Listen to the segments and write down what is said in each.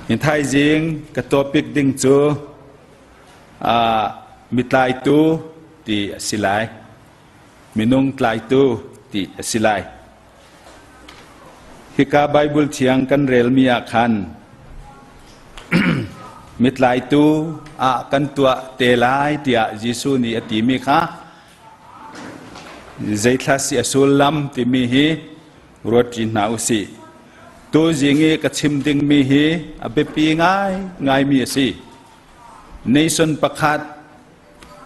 Thaizing ka topic ding cu mitlaitu ti a si lai. Minung tlaitu ti a si lai. Hika Bible thiang kan relmi ah khan mitlaitu ah kan tuah te lai tiah Jesuh nih a timi kha zeithla si a sullam timi hi ruat ṭi hna u sih. Tuzing i ka chim dingmi hi a biapi ngai ngaimi a si. Nation pakhat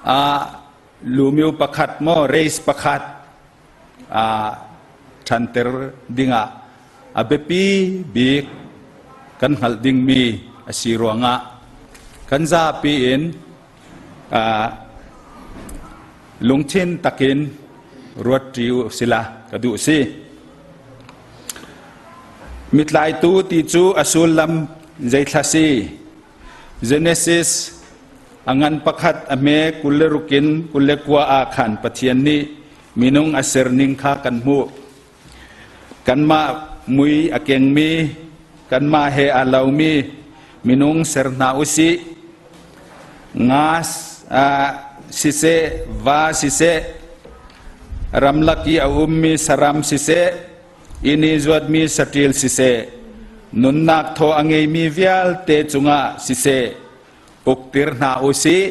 ah lumio pakhat maw race pakhat ah ṭhanter dingah a biapi bik kan hngalh dingmi a si ruangah kan zapi in lungthin takin ruat ṭi u sila ka duh si. Mitlaitu ti cu a sullam zeithla si? Genesis a ngan pakhat a hme 26 in 29 ah khan Pathian nih minung a serning kha kan hmuh. Kanmah mui a kengmi, kanmah he aa lomi minung ser hna u sih. Nga siseh, va siseh, ramlak i a ummi saram siseh, inn i zuatmi saṭil siseh, nunnak thaw a ngeimi vialte cungah siseh, uktir hna u sih,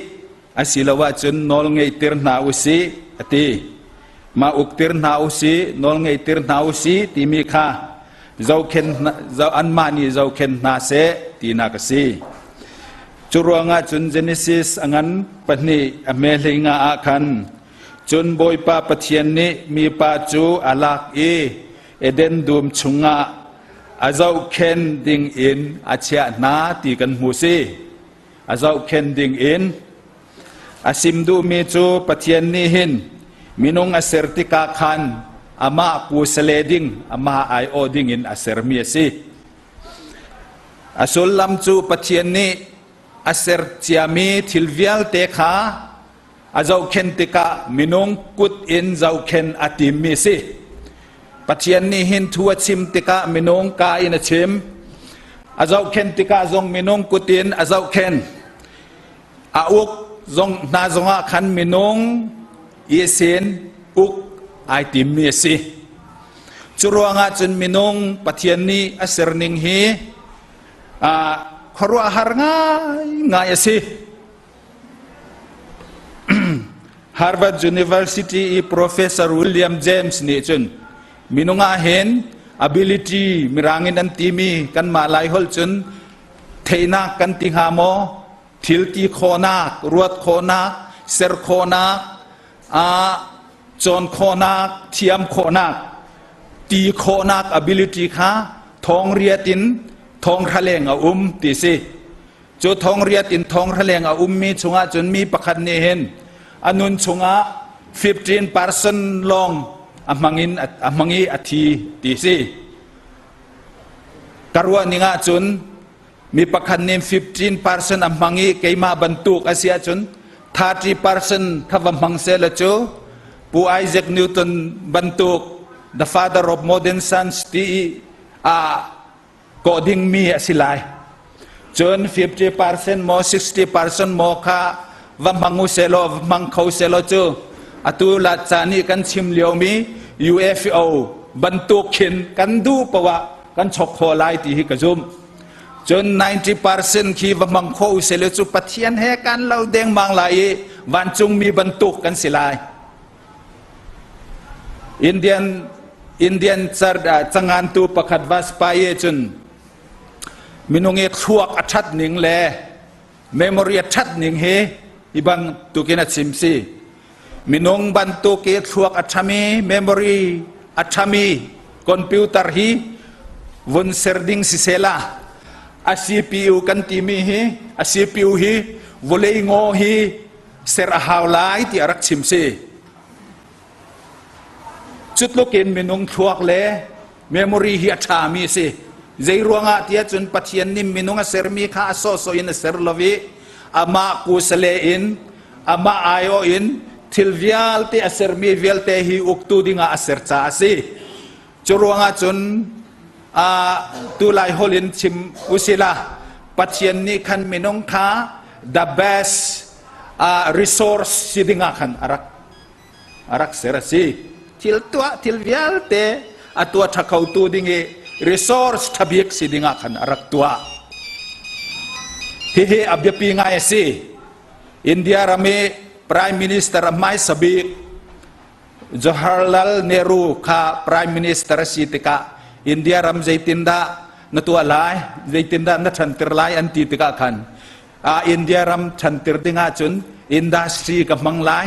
asiloah cun nawl ngeihtir hna u sih, a ti. Mah uktir hna u sih, nawl ngeihtir hna u sih timi kha zohkhen anmah nih zohkhen hna seh tinak a si. Cu ruangah cun Genesis a ngan pahnih a hme hleinga ah khan cun Bawipa Pathian nih mipa cu a lak i Eden dum chungah a zohkhen ding in a chiah hna ti kan hmu si. A zohkhen ding in a sim duhmi cu Pathian nih hin minung a ser tikah khan amah kusale ding, amah aiawh ding in a sermi a si. A sullam cu Pathian nih a ser ciami thil vialte kha a zohkhen tikah minung kut in zohkhen a timmi a si. Pathian nih hin thu a chim tikah minung ka in a chim. A zohkhen tikah zong minung kut in a zohkhen. A uk zong hna zongah khan minung i sin uk ai timmi a si. Cu ruangah cun minung Pathian nih a serning hi khuaruahhar ngaingai a si. Harvard University i Professor William James nih cun minung ah hin ability mirang in an timi kanmah Lai holh cun theihnak kan ti hnga maw thil ti khawhnak ruat khawhnak ser khawhnak cawn khawhnak thiam khawhnak ti khawhnak ability kha thong riat in thong hra leng a um ti si. Cu thong riat in thong hra leng a ummi chungah cun mi pakhat nih hin a nun chungah 15% lawng a hmang in a hmang i a thi ti si. Ka ruah ning ahcun mi pakhat nih 15% a hmang i keimah bantuk a si ahcun 30% kha va hmang seh la cu Pu Isaac Newton bantuk the father of modern science ti i a kawh dingmi a si lai. Cun 50% maw 60% maw kha va hmang u selaw va hmang kho selaw cu atu la ca nih kan chim liomi UFO bantuk khin kan duh poah kan chok kho lai ti hi ka zumh. Cun 90% khi va hmang kho u selaw cu Pathian he kan lo dengmang lai i vancungmi bantuk kan si lai. Indian Indian cangantu pakhat Vaspaye cun minung i thluak a ṭhat ning le memory a ṭhat ning hi hi bantukin a chim si. Minung bantuk i thluak a ṭhami memory a ṭhami computer hi vun ser ding si sela a CPU kan timi hi a CPU hi vawlei ngaw hi ser a hau lai ti a rak chim si. Cutluk in minung thluak le memory hi a ṭhami a si. Zei ruangah tiah cun Pathian nih minung a sermi kha a sawhsawh in a ser lo i amah kusale in amah aiawh in thil vialte a sermi vialte hi uktu dingah a ser caah a si. Cu ruangah cun tu lai holh in chim usila. Pathian nih khan minung kha the best resource si dingah khan a rak ser a si. Thil tuah thil vialte a tuah ṭha khotu ding i resource ṭha bik si dingah khan a rak tuah. Hihi a biapi ngai a si. India ram i Prime Minister a hmaisa bik Jawaharlal Nehru kha Prime Minister a si tikah India ram zeitindah na tuah lai, zeitindah na ṭhanter lai an ti tikah khan India ram ṭhanter ding ahcun industry ka hmang lai.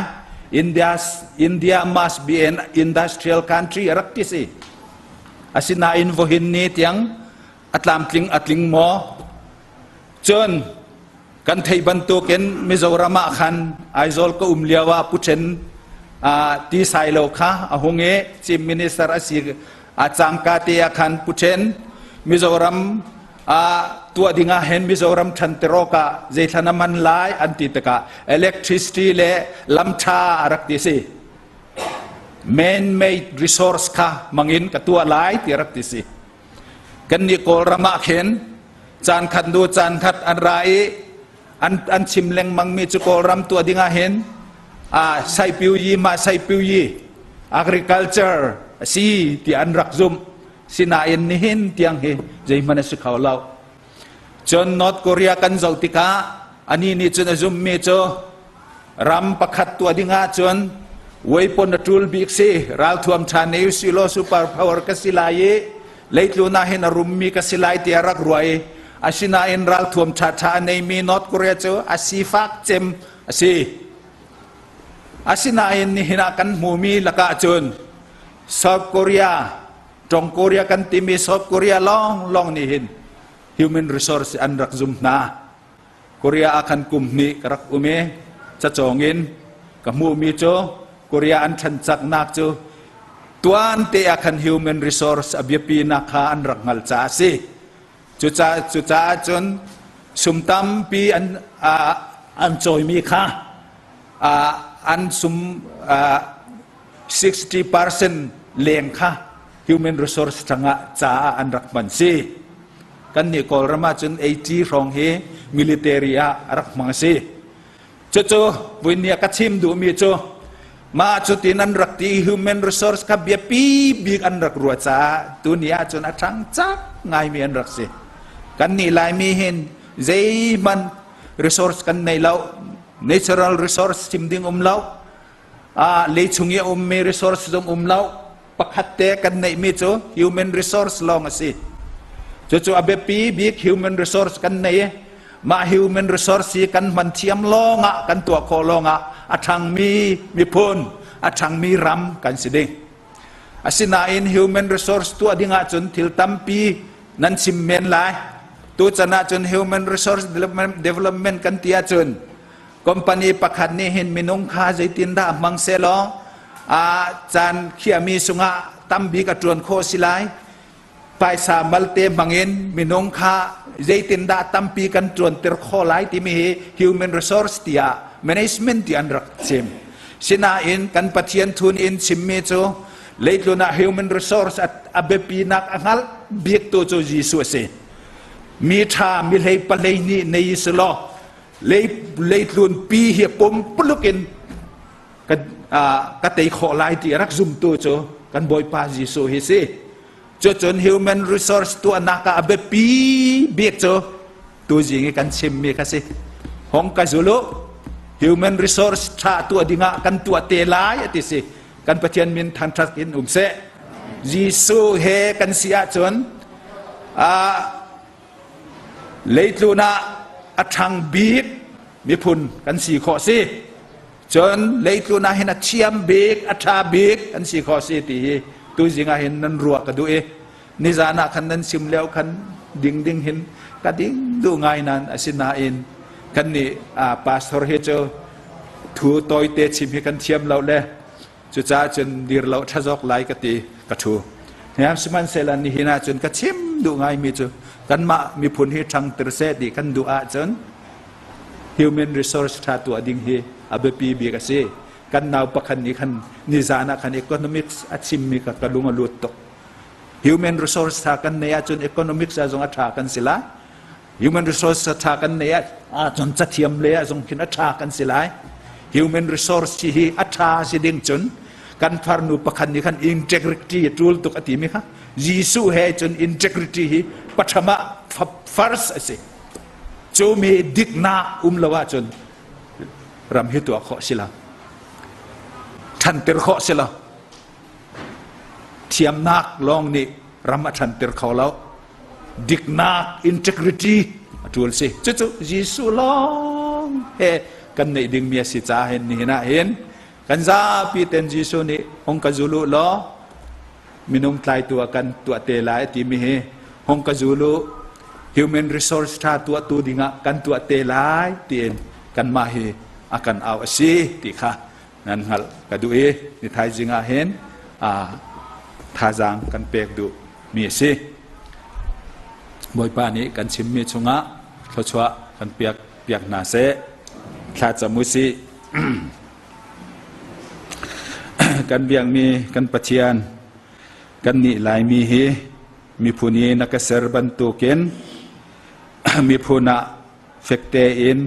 India, India must be an industrial country a rak ti si. Asinain vohin ni tiang a tlamtling a tling maw? Cun kan theih bantukin Mizoram ah khan Aizawl ka um lio ah Pu Chen ti sai lo kha a hung i Chief Minister a si a cangka te ah khan Pu Chen Mizoram tuah ding ah hin Mizoram ṭhanter awkah zeithlan a man lai an ti tikah electricity le lam ṭha a rak ti si. Man-made resource kha mangin ka tuah lai ti a rak ti si. Kannih Kawlram ah khin caan khat hnu caan khat an ra i an chim lengmangmi cu Kawlram tuah ding ah hin saipiuyi ma saipiuyi agriculture a si ti an rak zumh. Sinain nihin tiang hi zeihmanh a si kho lo. Cun North Korea kan zoh tikah anih nih cun a zummi cu ram pakhat tuah ding ahcun weapon a ṭul bik si ralthuam ṭha nei usih law super power ka si lai i leitlun ah hin a rummi ka si lai tiah rak ruah i asinain ralthuam ṭhaṭha a neimi North Korea cu a sifak cem a si. Asinain nihin ah kan hmumi lakah cun South Korea, Tong Korea kan timi South Korea lawnglawng nih hin human resource an rak zum hna. Korea ah khan kum hnih ka rak um i cacawng in ka hmuhmi cu Korea an ṭhancaknak cu tuan te ah khan human resource a biapinak kha an rak hngal caah a si. Cucaah cun sum tampi an cawimi kha an sum 60% leng kha human resource tangah caah an rak hman si. Kan nih Kawlram ahcun 80 hrawng hi military ah a rak hmang si. Cucu vui nih ka chim duhmi cu mah cutin an rak ti human resource kha biapi bik an rak ruah caah tuni ahcun a ṭhang cak ngaimi an rak si. Kan nih Laimi hin zeihmanh resource kan nei lo natural resource chim ding um lo leichung i a ummi resource zong um lo pakhat te kan neihmi cu human resource lawng a si cucu a biapi bik human resource kan nei i mah human resource hi kan hman thiam lawngah kan tuah khawh lawngah a ṭhangmi miphun a ṭhangmi ram kan si ding asinain human resource tuah ding ahcun thil tampi nan chim men lai tuchan ahcun human resource development kan ti ahcun Company pakhat nih hin minung kha zeitindah hmang sehlaw a caan khiahmi sungah tambik a ṭuan khawh si lai. Phaisa malte hmangin minung kha zeitindah tampi kan ṭuanter khawh lai timi hi human resource tiah management ti an rak chim. Sinain kan Pathian thun in chimmi cu leitlun ah human resource a biapinak a hngalh biktu cu Jesuh a si. Mi ṭha mi hlei palei nih nei si law leitlun pi hi pumpuluk in ka tei khawh lai ti rak zumtu cu kan Bawipa Jesuh hi si. Cucun human resource tuahnak ah a biapi bik cu tuzing i kan chimmi kha si. Hong ka zulu human resource tha tuah dingah kan tuah te lai ati si. Kan Pathian min thangthat in um seh. Jesuh he kan si ahcun Leitlun ah a ṭhang bik miphun kan si khawh si. Cun leitlun ah hin a thiam bik, a ṭha bik kan si khawh si ti hi tuzing ah hin nan ruah ka duh i nizan ah khan nan sim lio khan ding ding hin ka ding duh ngai nan asinain kan nih pastor hi cu thu tawite chim hi kan thiam lo le Cucaah cun dir lo ṭha zawk lai ka ti ka ṭhu. Sihmanhsehlaw nihin ah cun ka chim duh ngaimi cu kanmah miphun hi ṭhangtir seh ti kan duh ahcun human resource ṭha tuah ding hi a biapi bik a si. Kan nau pakhat nih khan nizan ah khan economics a chimmi kha ka lung a lut tuk. Human resource ṭha kan neih ahcun economics ah zong a ṭha kan si lai. Human resource ṭha kan neih ahcun cathiam le ah zong khin a ṭha kan si lai. Human resource hi a ṭha si ding cun kan farnu pakhat nih khan integrity a ṭul tuk a timi kha Jesuh he cun integrity hi patham ah first a si. Cu mi diknak um lo ahcun ram hi tuah khawh si lo. Ṭhanter khawh si lo. Thiamnak lawng nih ram a ṭhanter kho lo. Diknak integrity a ṭul si. Cucu Jesuh lawng he kan neih dingmi a si caah hin nihin ah hin kan zapi ten Jesuh nih hung ka zul u law minung tlaitu ah kan tuah te lai a timi hi hung ka zul u human resource ṭha tuahtu dingah kan tuah te lai tiin kanmah hi a kan au a si ti kha nan hngalh ka duh i ni thaizing ah hin thazaang kan pek duh mi a si. Bawipa nih kan chimmi chungah thluachuah kan piak piak hna seh. Thlacam u sih. Kan biakmi kan Pathian kan nih Laimi hi miphun i na ka ser bantukin miphun ah fek tein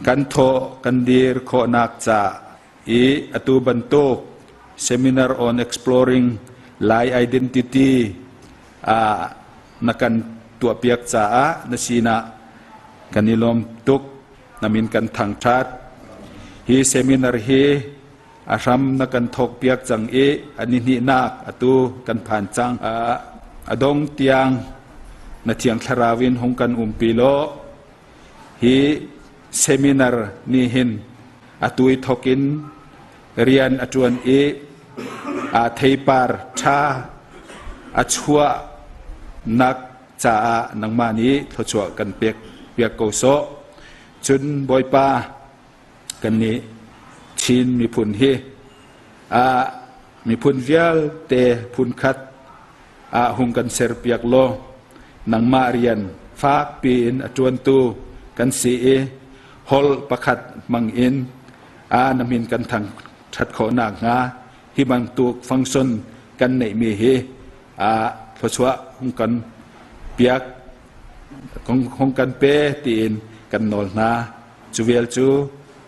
Kan thawh kan dir khawhnak ca i atu bantuk Seminar on Exploring Lai Identity ah na kan tuahpiak caah na sinah kan i lawm tuk. Na min kan thangṭhat. Hi seminar hi a hram na kan thawkpiak cang i a nihnihnak atu kan phan cang. A dong tiang na Thiang Thlarau in hung kan umpi law Hi seminar nih hin atu i thawk in rian a ṭuan i aa theipar ṭha a chuahnak caah nangmah nih thluachuah kan pek piak ko sawh. Cun Bawipa kannih Chin miphun hi a miphun vialte phunkhat ah hung kan serpiak law nangmah rian fakpi in a ṭuantu kan si i holh pakhat hmang in a na min kan thangṭhat khawh nakhnga hi bantuk function kan neihmi hi a thluachuah hung kan piak hung kan pe tiin kan nawl hna. Cu vial cu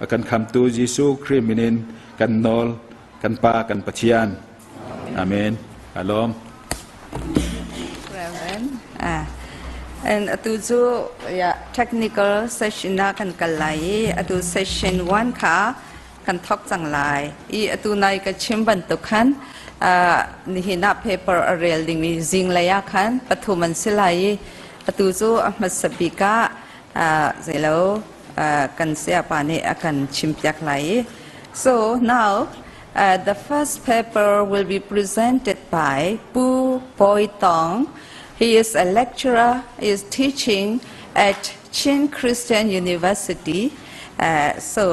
a kan khamtu Jesuh Khrih min in kan nawl kan Pa kan Pathian. Amen. Alom. Reverend. Ah. And atu cu ya technical session na kan kal lai i atu session 1 kha kan thok cang lai. I atu nai ka chim bantuk khan nihin ah paper a rel dingmi zinglei ah khan pathum an si lai i atu cu a hmasa bik ah zeilo kan sayapa nih a kan chimpiak lai i so now the first paper will be presented by Pu Poi Tong. He is a lecturer, he is teaching at Chin Christian University. So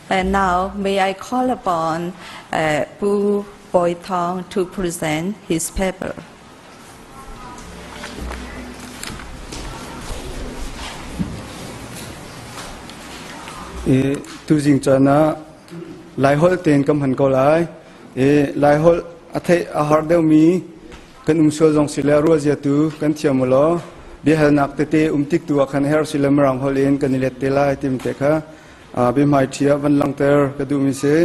now may I call upon Pu Poi Tong to present his paper. Tuzing caan ah Laiholh tein kan hman ko lai. I Laiholh a theih a har deuhmi kan um sual zong si le ruahzia tu kan thiam u law biahalnak tete um tik tu ah khan her si le mirang holh in kan i let te lai timi te kha biahmai ṭhi ah van langhter ka duhmi si.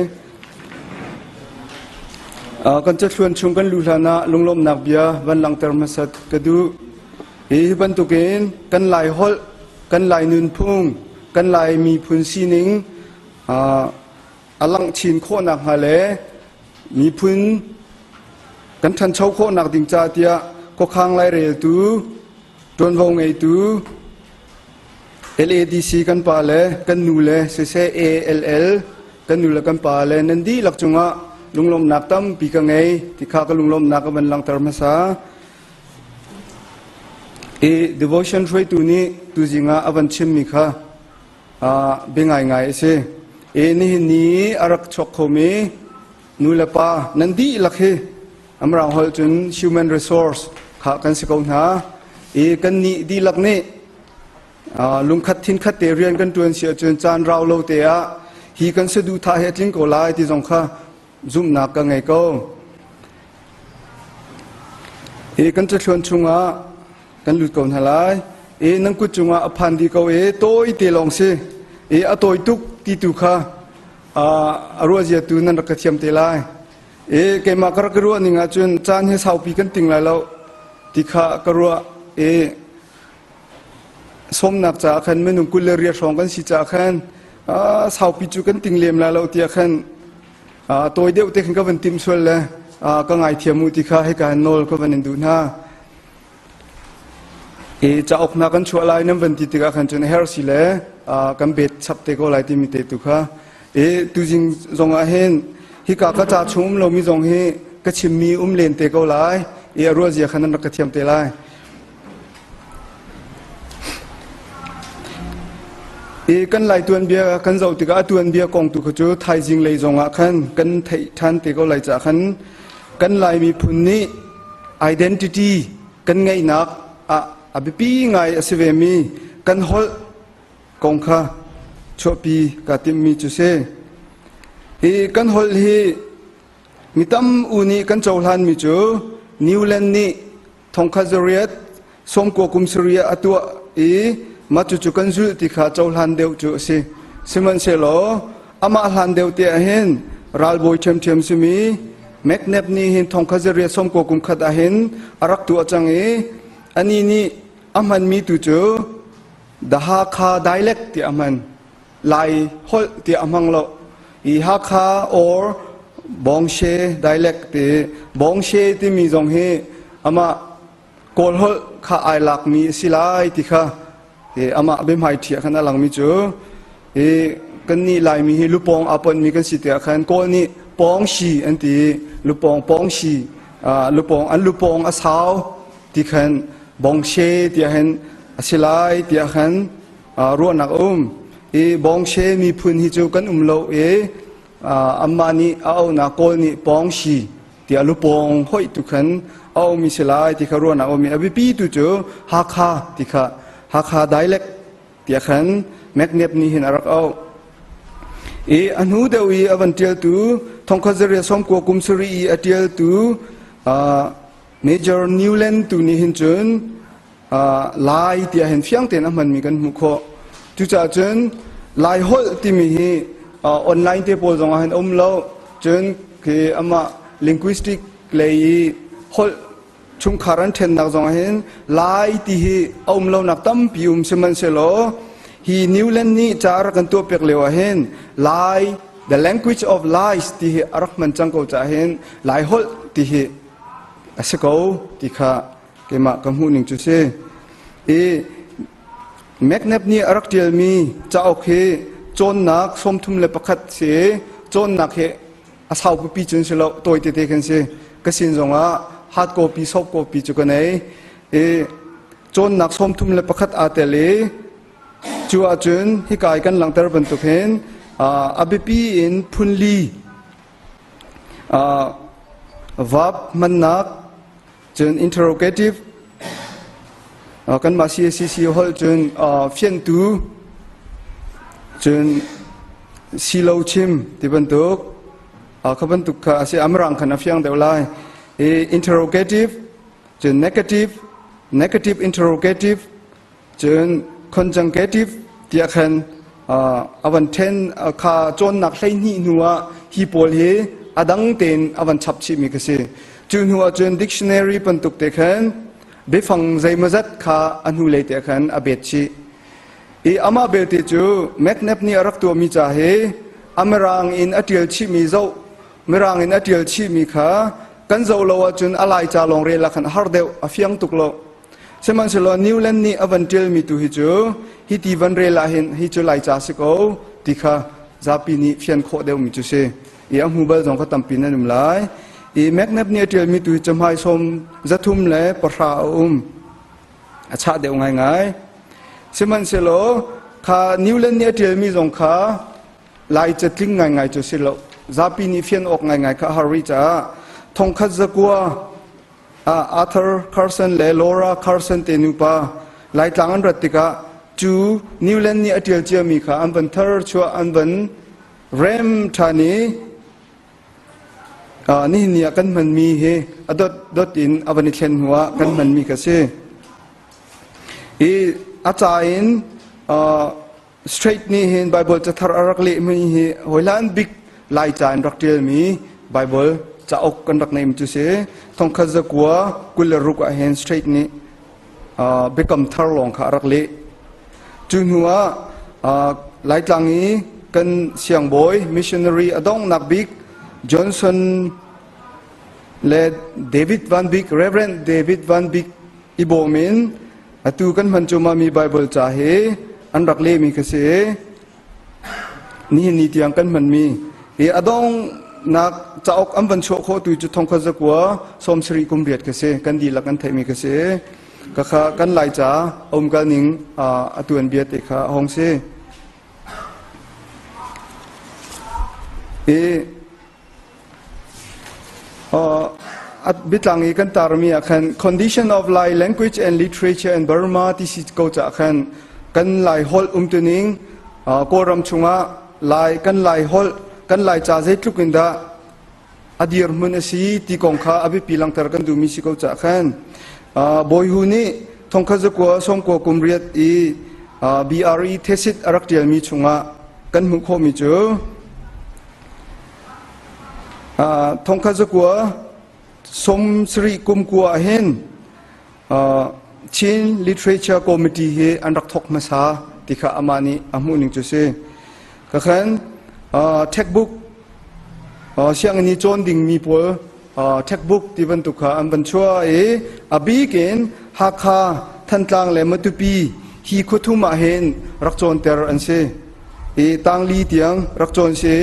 Kan cathluan chung kan luh hlan ah lunglawmhnak bia van langhter hmasat ka duh. Hi bantukin kan Lai holh, kan Lai nunphung, kan Lai miphun sining a langh chin khawh nakhnga le miphun kan ṭhancho khawhnak ding ca tiah khuakhang laireltu, ṭuanvo ngeitu, LADC kan pa le kan nu le siseh ALL kan nu le kan pa le nan dihlak cungah lunglawmhnak tampi ka ngei ti kha ka lunglawmhnak ka van langhter hmasa. I devotion hruaitu nih tuzing ah a van chimmi kha bia ngaingai a si. I nihin ni a rak chuak khomi nu le pa nan dihlak hi Amrang holh cun human resource kha kan si ko hna. I kan nih dihlak nih lungkhat thinkhat te rian kan ṭuan si ahcun caan rau lo te ah hi kan saduhthah hi a tling ko lai ti zong kha zumhnak ka ngei ko. Hi kan cathluan chungah kan lut ko hna lai. I nan kut cungah a phan dih ko i tawi te lawng si. I a tawi tuk ti tu kha a ruahzia tu nan rak ka thiam te lai. I keimah ka rak i ruah ning ahcun caan hi saupi kan ting lai lo ti kha ka ruah i sawmnak caah khan minung 28 hrawng kan si caah khan saupi cu kan ting lem lai lo tiah khan tawi deuh te khan ka van timh sual le ka ngaithiam u ti kha hika hin nawl ka van in duh hna. I cauk hna kan chuah lai nan van ti tikah khan cun her si le kan bet chap te ko lai timi te tu kha i tuzing zong ah hin hika ka ca chung um lomi zong hi ka chimmi um len te ko lai i a ruahzia khan nan rak ka thiam te lai. I kan Lai tuanbia kan zoh tikah a tuanbia kong tu kha cu thaizing lei zong ah khan kan theih ṭhan te ko lai caah khan kan Lai miphun nih identity kan ngeihnak ah a biapi ngai a si vemi kan holh kong kha chuahpi kaa timhmi cu si. Hi kan holh hi mi tam u nih kan cohlanmi cu Newland nih thongkhat zariat sawmkua kum sarih ah a tuah i mah cucu kan zulh ti kha cohlan deuh cu a si. Sihmanhsehlaw amah hlan deuh te ah hin ralbawi ṭhiamṭhiam simi McNab nih hin thongkhat zariat sawmkua kum khat ah hin a rak tuah cang i anih nih a hmanmi tu cu the Hakha dialect tiah a hman. Lai holh tiah a hmang lo. I Hakha or Bawngshe dialect ti Bawngshe timi zong hi amah Kawl holh kha ai lakmi a si lai ti kha amah biahmai ṭhi ah khan a langmi cu i kannih Laimi hi lupawng aa ponmi kan si tiah khan Kawl nih pawngsi an ti lupawng pawngsi lupawng an lupawng a sau ti khan bawngshe tiah hin a si lai tiah khan ruahnak a um i bawngshe miphun hi cu kan um lo i amah nih a auhnak Kawl nih pawngsi tiah lupawng hoih tu khan a ummi si lai ti kha ruahnak a um i a biapi tu cu Hakha ti kha Hakha dialect tiah khan McNab nih hin a rak auh. I a hnu deuh i a van ṭialtu thongkhat zariat sawmkua kum sarih i a ṭialtu Major Newland tu nih hin cun Lai tiah hin fiang tein a hmanmi kan hmuh khawh. Cucaah cun Lai holh timi hi online te pawl zongah hin um lo. Cun khi amah linguistic lei i holh chungkhar an ṭhennak zongah hin Lai ti hi a um lonak tampi um sihmanhsehlaw hi Newland nih ca a rak kan tuahpiak lio ah hin Lai the language of lies ti hi a rak hman cang ko caah hin Lai holh ti hi a si ko ti kha keimah ka hmuh ning cu si. I McNab nih a rak ṭialmi cauk hi cawnnak 31 si cawnnak hi a sau pipi cun si lo tawi tete khan si ka sin zongah hard copy soft copy cu ka nei i cawnnak 31 aa tel i cu ahcun hika i kan langhter bantuk hin a biapi in phunli verb hmannak Cun interrogative kanmah CACC holh cun fianhtu cun silo chim ti bantuk kha bantuk kha a si amrang khan a fiang deuh lai i interrogative cun negative negative interrogative Cun conjunctive tiah khan a van ṭhen kha cawnnak 12 hnu ah hi pawl hi a dang tein a van chap chihmi ka si. Cu hnu ah cun dictionary bantuk te khan biafang zeimawzat kha a hnulei te khan a bet chih. I amah belte cu McNab nih a rak tuahmi ca hi a mirang in a ṭial chihmi zoh mirang in a ṭial chihmi kha kan zoh lo ahcun a lai ca lawng rel ah khan a har deuh a fiang tuk lo. Sihmanhsehlaw Newland nih a van ṭialmi tu hi cu hi ti van rel ah hin hi cu Laica si ko ti kha zapi nih fian khawh deuhmi cu si. I a hmu bal zong kha tampi nan um lai. I McNab nih a ṭialmi tu hi cahmai 310 a um. A chah deuh ngaingai. Sihmanhsehlaw kha Newland nih a ṭialmi zong kha Laica tling ngaingai cu si lo. Zapi nih fian awk ngaingai kha a har rih caah 1900 Arthur Carson le Laura Carson te nupa Laitlang an rat tikah cu Newland nih a ṭial ciami kha an van thar chuah an van rem ṭhan i nihin ni ah kan hmanmi hi a dot dot in a van i thlen hnuah kan hmanmi kha si. I a ca in Straight nih hin Bible cathar a rak lehmi hi hawihlan bik Laica in rak ṭialmi Bible cauk kan rak neihmi cu si. Thongkhat zakua 26 ah hin Straight nih biakam thar lawng kha a rak leh. Cu hnu ah Laitlang i kan siangbawi missionary a donghnak bik Johnson le David Van Bik, Reverend David Van Bik i bawm in atu kan hman cuahmahmi Baibal ca hi an rak lehmi kha si i nihin ni tiang kan hmanmi hi a donghnak cauk an van chuah khawh tu cu thongkhat zakua 70 kum riat kha si kan dihlak kan theihmi kha si khakha kan Laica a umkal ning a tuanbia te kha a hong si. I Biatlang i kan tarmi ah khan Condition of Lai Language and Literature in Burma ti si ko caah khan kan Lai holh umtuning Kawlram chungah Lai kan Lai holh kan Lai ca zeitluk in dah a dirhmun a si ti kong kha a biapi langhter kan duhmi si ko caah khan Bawi Hu nih thongkhat zakua sawmkua kum riat i BRE thesis a rak ṭialmi chungah kan hmuh khawhmi cu Thongkhat zakua 70 kum kua ah hin Chin Literature Committee hi an rak thawk hmasa ti kha amah nih a hmuh ning cu si. Ka khan textbook sianginn i cawn dingmi pawl textbook ti bantuk kha an van chuah i a bik in Hakha, Thantlang le Matupi hi khuathum ah hin rak cawnter an si. I tangli tiang rak cawn si.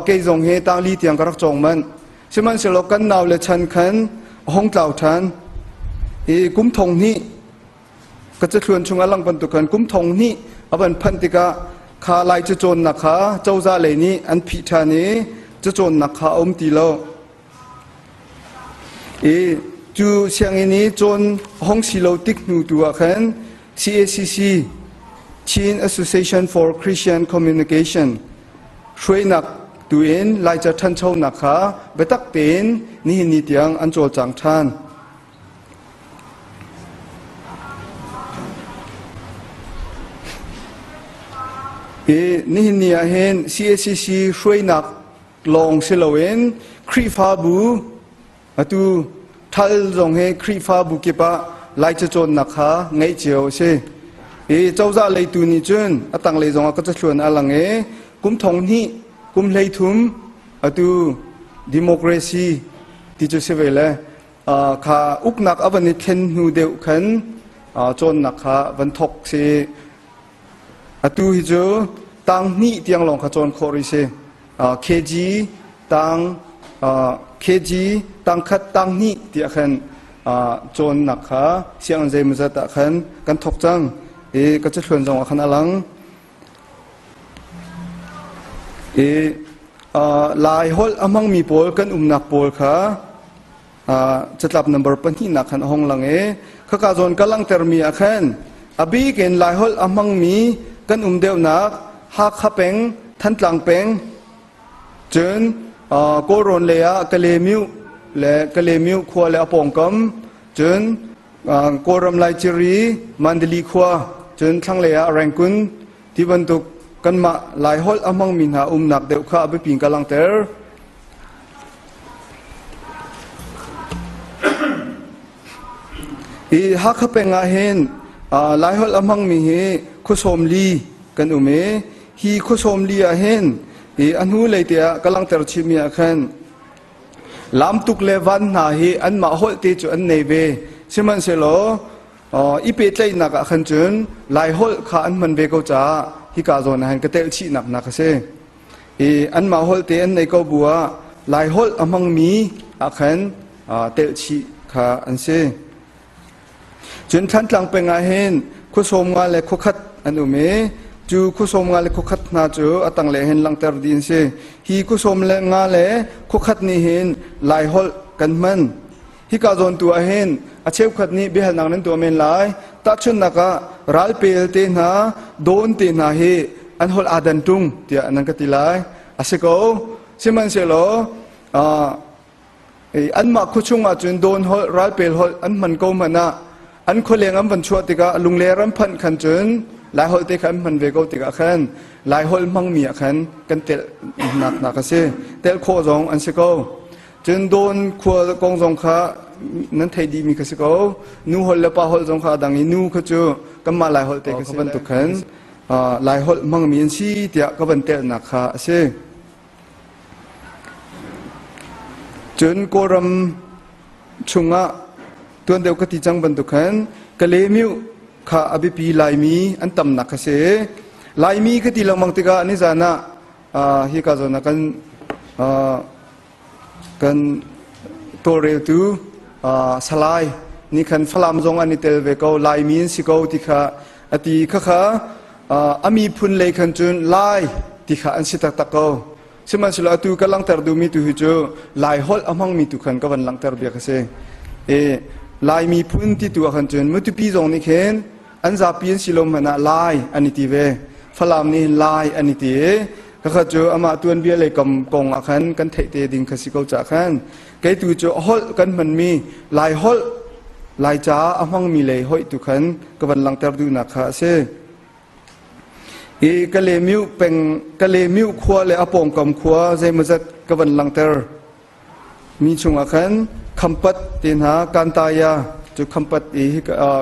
Kei zong hi tangli tiang ka rak cawng manh. Sihmanhsehlaw kan nau le chan khan a hung tlau ṭhan. I kum thong hnih ka cathluan chung a lang bantuk khan kum thong hnih a van phanh tikah kha Lai cacawnnak kha cozah lei nih an phih ṭhan i cacawnnak kha a um ti lo. I cu sianginn i cawn a hong si lo tik hnu tu ah khan CACC Chin Association for Christian Communication hruainak tu in Laica ṭhanchonak kha biatak tein nihin ni tiang an cawlcang ṭhan. I nihin ni ah hin CACC hruainak lawng si loin Khrihfabu atu ṭhal zong hi Khrihfabu kip ah Laica cawnnak kha ngeih cio a si. I cozah leitu nih cun a tanglei zongah ka cathluan a lang i kum thong hnih kum 13 atu democracy ti cu si ve le kha uknak a van i thlen hnu deuh khan cawnnak kha van thawk si. Atu hi cu tang hnih tiang lawng kha cawn khawh rih si. KG tang KG tang khat tang hnih tiah khan cawnnak kha sianginn zeimawzat ah khan kan thawk cang i ka cathluan zong ah khan a lang. I Lai holh a hmangmi pawl kan umnak pawl kha catlap number pahnihnak khan a hong lang i khaka zawn ka langhtermi ah khan a bik in Laiholh a hmangmi kan um deuhnak Hakha peng, Thantlang peng, cun Kawlrawn lei ah Kalaymyo le Kalaymyo khua le a pawngkam, cun Kawlram Laiciri, Mandali khua, cun thlanglei ah Rangoon ti bantuk kanmah Laiholh a hmangmi hna umnak deuh kha a biapi in ka langhter. Hi Hakha peng ah hin Laiholh a hmangmi hi khua 40 kan um i hi khua 40 ah hin hi a hnu lei te ah ka langhter chihmi ah khan lamtuk le van hna hi anmah holh te cu an nei ve. Sihmanhsehlaw i pehtlaihnak ah khan cun Laiholh kha an hman ve ko caah hika zawn ah hin ka telh chihnak nak a si. I anmah holh te an nei ko bu ah Laiholh a hmangmi ah khan telh chih kha an si. Cun Thantlang peng ah hin khua 50 le khua khat an um i cu khua 50 le khua khat hna cu a tanglei hin langhter dih an si. Hi khua 50 le khua khat nih hin Laiholh kan hman. Hika zawn tu ah hin a cheukhat nih biahalnak nan tuah men lai. Tahchunhnak ah ralpel te hna, dawn te hna hi an holh aa dan ṭung tiah nan ka ti lai. A si ko. Sihmanhsehlaw anmah khuachung ah cun dawn holh, ralpel holh an hman ko hmanh ah An khualeng an van chuah tikah Lungler an phanh khan cun Laiholh te kha an hman ve ko tikah khan Laiholh hmangmi ah khan kan telh nak nak a si. Telh khawh zong an si ko. Cun Dawn khua kong zong kha nan theih dihmi kha si ko. Nu holh le pa holh zong kha a dang i nu kha cu kanmah Laiholh te kha si bantuk khan Laiholh hmangmi an si tiah ka van telhnak kha a si. Cun Kawlram chungah tuan deuh ka ti cang bantuk khan Kalaymyo kha a biapi Laimi an tamnak kha si. Laimi ka ti lengmang tikah nizan ah hika zawn ah kan kan tawlreltu Salai nih khan Falam zong an i tel ve ko Laimi an si ko ti kha a ti khakha a miphun lei khan cun Lai ti kha an si taktak ko. Sihmanhsehlaw atu ka langhter duhmi tu hi cu Lai holh a hmangmi tu khan ka van langhter bia ka si. E, Lai miphun ti tu ah khan cun Matupi zong nih khin an zapi an si lo hmanh ah Lai an i ti ve. Falam nih hin Lai an i ti i khakha cu amah tuanbia lei kam kong ah khan kan theih te ding kha si ko cah khan kei tu cu holh kan hmanmi Lai holh Laica a hmangmi lei hoih tu khan ka van langhter duhnak kha a si. I Kalaymyo peng Kalaymyo khua le a pawngkam khua zeimawzat ka van langhter mi chungah khan Khampat te hna Kantaya cu Khampat i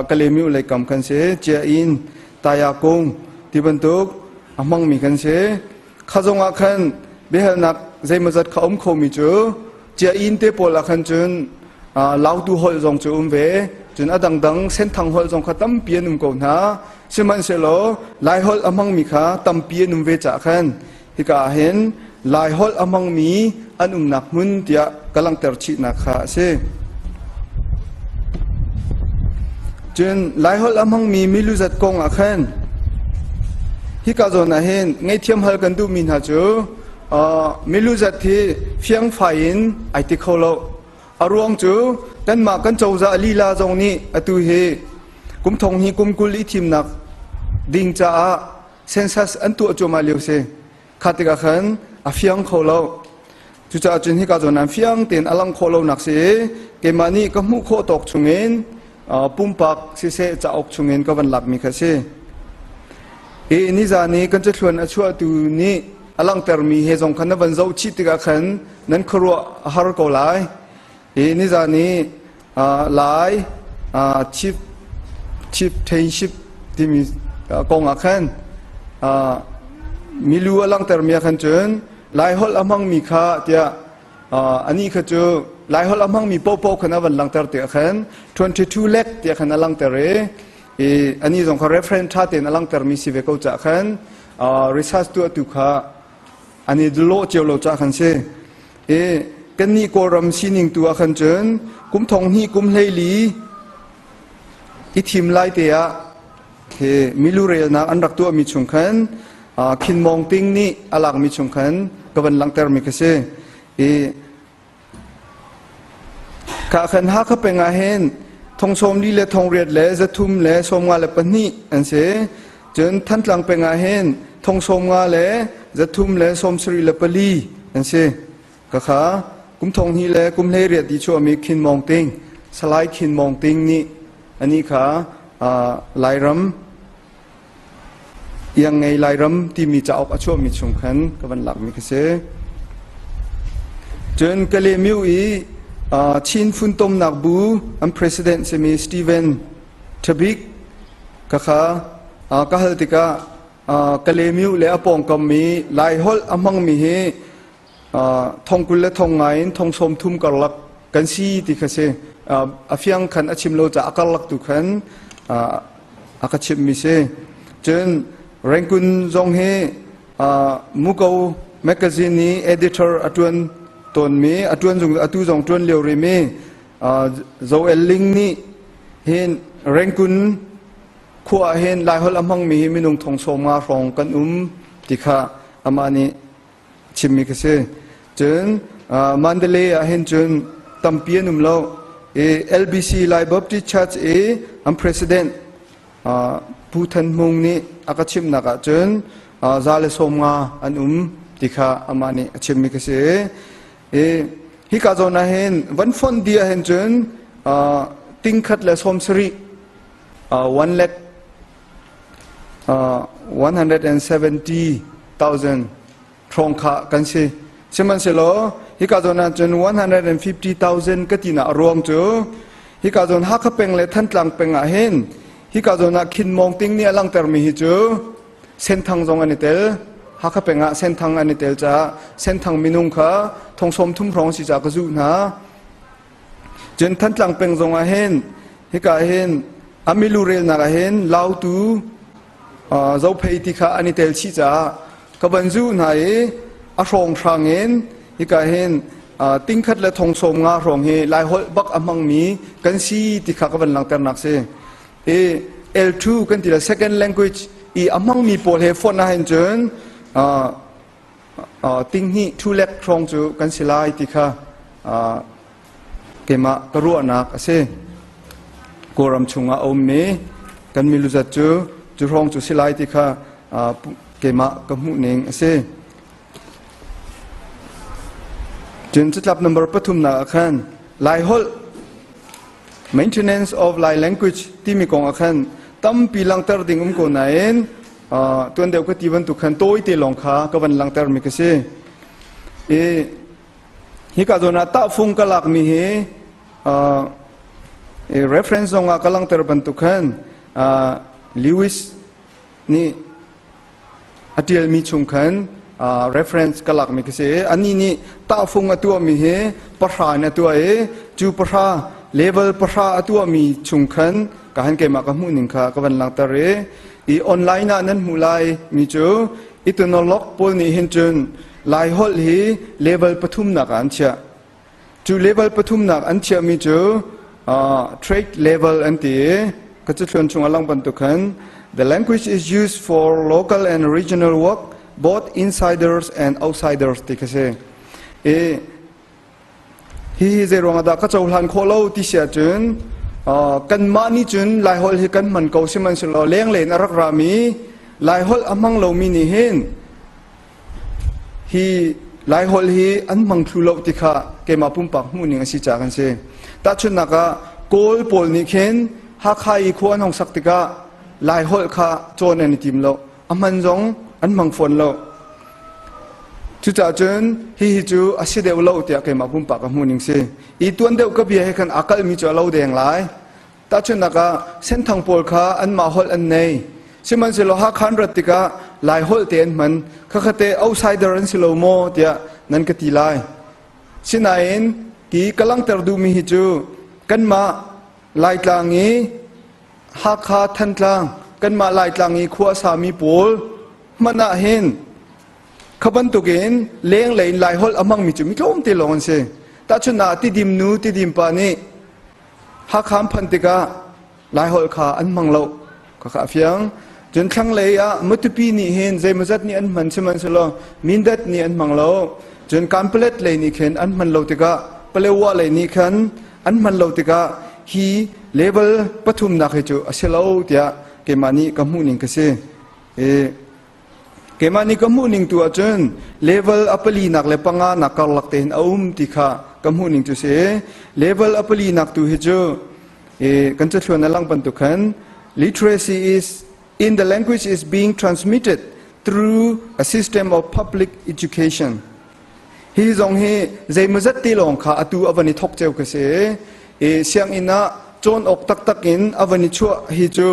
Kalaymyo lei kam khan si Cia-inn Taya kung ti bantuk a hmangmi kan si. Kha zong ah khan biahalnak zeimawzat kha um khomi cu Cia-inn te pawl ah khan cun Lautu holh zong cu um ve cun a dangdang Senthang holh zong kha tampi an um ko hna sihmanhsehlaw Laiholh a hmangmi kha tampi an um ve caah khan hika ah hin Laiholh a hmangmi an umnak hmun tiah ka langhter chihnak kha a si. Cun Laiholh a hmangmi milu zat kong ah khan hika zawn ah hin ngaihthiam hal kan duhmi hna cu milu zat hi fiangfai in ai ti kho lo. A ruang cu kanmah kan cozah lila zong nih atu hi kum thong hi kum 20 i thimnak ding caah census an tuah cuahmah lio si. Kha tikah khan a fiang kho lo. Cucaah cun hika zawn ah fiang tein a lang khawh lonak si i keimah nih ka hmuh khawh tawk chungin pumpak siseh cauk chungin ka van lakmi kha si. I nizan i kan cathluan a chuahtu nih a langhtermi he zong khan na van zoh chih tikah khan nan khuaruah a har ko lai. I nizan i Lai chief chieftainship timi kong ah khan milu a langhtermi ah khan cun Laiholh a hmangmi kha tiah anih kha cu Laiholh a hmangmi paohpaoh khan a van langhter tikah khan 22 lakh tiah khan a langhter i i anih zong kha reference ṭha tein a langhtermi si ve ko caah khan research tuahtu kha an i lawh cio lo caah khan si. I kannih Kawlram sining tu ah khan cun kum thong hnih kum 14 i thim lai te ah hi milu relnak an rak tuahmi chung khan Khin Mawng Ting nih a lakmi chung khan ka van langhtermi kha si. I Kha khan Hakha peng ah hin thong 40 le thong 8 le 300 le 52 an si. Cun Thantlang peng ah hin thong 50 le 300 le 74 an si. Khakha kum thong hnih le kum 18 ti chuahmi Khin Mawng Ting, Salai Khin Mawng Ting nih anih kha Lairam Iangngei Lairam timi cauk a chuahmi chung khan ka van lakmi ka si. Cun Kalaymyo i Chin Funtomnak Bu an president simi Steven Tabik ka kha ka hal tikah Kalaymyo le a pawngkam i Laiholh a hmangmi hi thong 20 le thong nga in thong 30 karlak kan si ti kha si. A fiang khan a chim lo caah a karlak tu khan a ka chimhmi si. Cun Rangoon zong hi Muko magazine i editor a ṭuan tawnmi, a ṭuan zung atu zong ṭuan lio rimi Joel Ling nih hin Rangoon khua ah hin Laiholh a hmangmi hi minung thong 50 hrawng kan um ti kha amah nih chimmi ka si. Cun Mandalay ah hin cun tampi an um lo. I LBC Lai Baptist Church i an president Pu Than Hmung nih a ka chimhnak ah cun 150 an um ti kha amah nih a chimmi ka si. I hika zawn ah hin van fonh dih ah hin cun ting khat le 70. 1 lakh 170,000 hrawng kha kan si. Sihmanhsehlaw hika zawn ah cun 150,000 ka tinak a ruang cu hika zawn Hakha peng le Thantlang peng ah hin hika zawn ah Khin Mawng Ting nih a langhtermi hi cu Senthang zong an i tel. Hakha peng ah Senthang an i tel caah Senthang minung kha thong sawm thum hrawng si caah ka zuh hna. Cun Thantlang peng zong ah hin hika hin a milu relnak ah hin Lautu Zophei ti kha an i tel chih caah ka van zuh hna i a hrawnghrang in hika hin tingkhat le thong sawm nga hrawng hi Laiholh bak a hmangmi kan si ti kha ka van langhternak si. I L2 kan ti le second language i a hmangmi pawl he fonh ahhin cun tinghnih thu lek hrawng cu kan si lai ti kha keimah ka ruahnak a si. Kawlram chungah a ummi kan miluzat cu cu hrawng cu si lai ti kha keimah ka hmuhning a si. Cun catlap number pathumnak ah khan Laiholh maintenance of Lai language timi kong ah khan tampi langhter ding um ko nain tuan deuh ka ti bantuk khan tawite lawng kha ka van langhter mi ka si. I hika zawn ah tahfung ka lakmi hi reference zong ah ka langhter bantuk khan Lewis nih a ṭialmi chung khan reference ka lakmi ka si. Anih nih tahfung a tuahmi hi pahra in a tuah i cu pahra level pahra a tuahmi chung khan ka han keimah ka hmuh ning kha ka van langhter i i online ah nan hmuh lai mi cu ethnologue pawl nih hin cun Laiholh hi level pathumnak ah an chiah. Cu level pathumnak an chiahmi cu trade level an ti i ka cathluan chung a lang bantuk khan the language is used for local and regional work both insiders and outsiders ti kha si. I hihi zei ruangah dah ka cohlan khawh lo ti si ahcun kanmah nih cun Laiholh hi kan hman ko sihmanhsehlaw lenglei in a rak rami Laiholh a hmang lomi nih hin Hi Laiholh hi an hmang thlu lo ti kha keimah pumpak hmuhning a si caah kan si. Tahchunhnak ah Kawl pawl nih khin Hakha i khua an hong sak tikah Laiholh kha cawn an i tim lo. A hman zong an hmang fawn lo. Cucaah cun hihi cu a si deuh lo tiah keimah pumpak ka hmuhning si. I tuan deuh ka bia he khan aa kalhmi cu a lo deng lai. Tahchunhnak ah Senthang pawl kha anmah holh an nei. Sihmanhsehlaw Hakha an rat tikah Lai holh te an hman. Khakha te outsider an si lo maw tiah nan ka ti lai. Sinain ti ka langhter duhmi hi cu kanmah Laitlang i Hakha Thantlang kanmah Laitlang i khua a sami pawl hmanh ah hin kha bantukin lenglei in Laiholh a hmangmi cu mi tlawmte lawng an si. Tahchunhnak ah Tidim nu Tidim pa nih Hakha an phanh tikah Laiholh kha an hmang lo. Khakha a fiang. Cun thlanglei ah Matupi nih hin zeimawzat nih an hman sihmanhsehlaw Mindat nih an hmang lo. Cun Kanpalet lei nih khin an hman lo tikah Palewa lei nih khan an hman lo tikah hi level pathumnak hi cu a si lo tiah keimah nih ka hmuh ning ka si. I Keimah nih ka hmuhning tu ahcun level a palinak le panganak karlak te hin a um ti kha ka hmuhning cu si. Level a palinak tu hi cu kan cathluan a lang bantuk khan literacy is in the language is being transmitted through a system of public education. Hi zong hi zeimawzat te lawng kha atu a van i thok ceu ka si. I sianginn ah cawn awk taktak in a van i chuah hi cu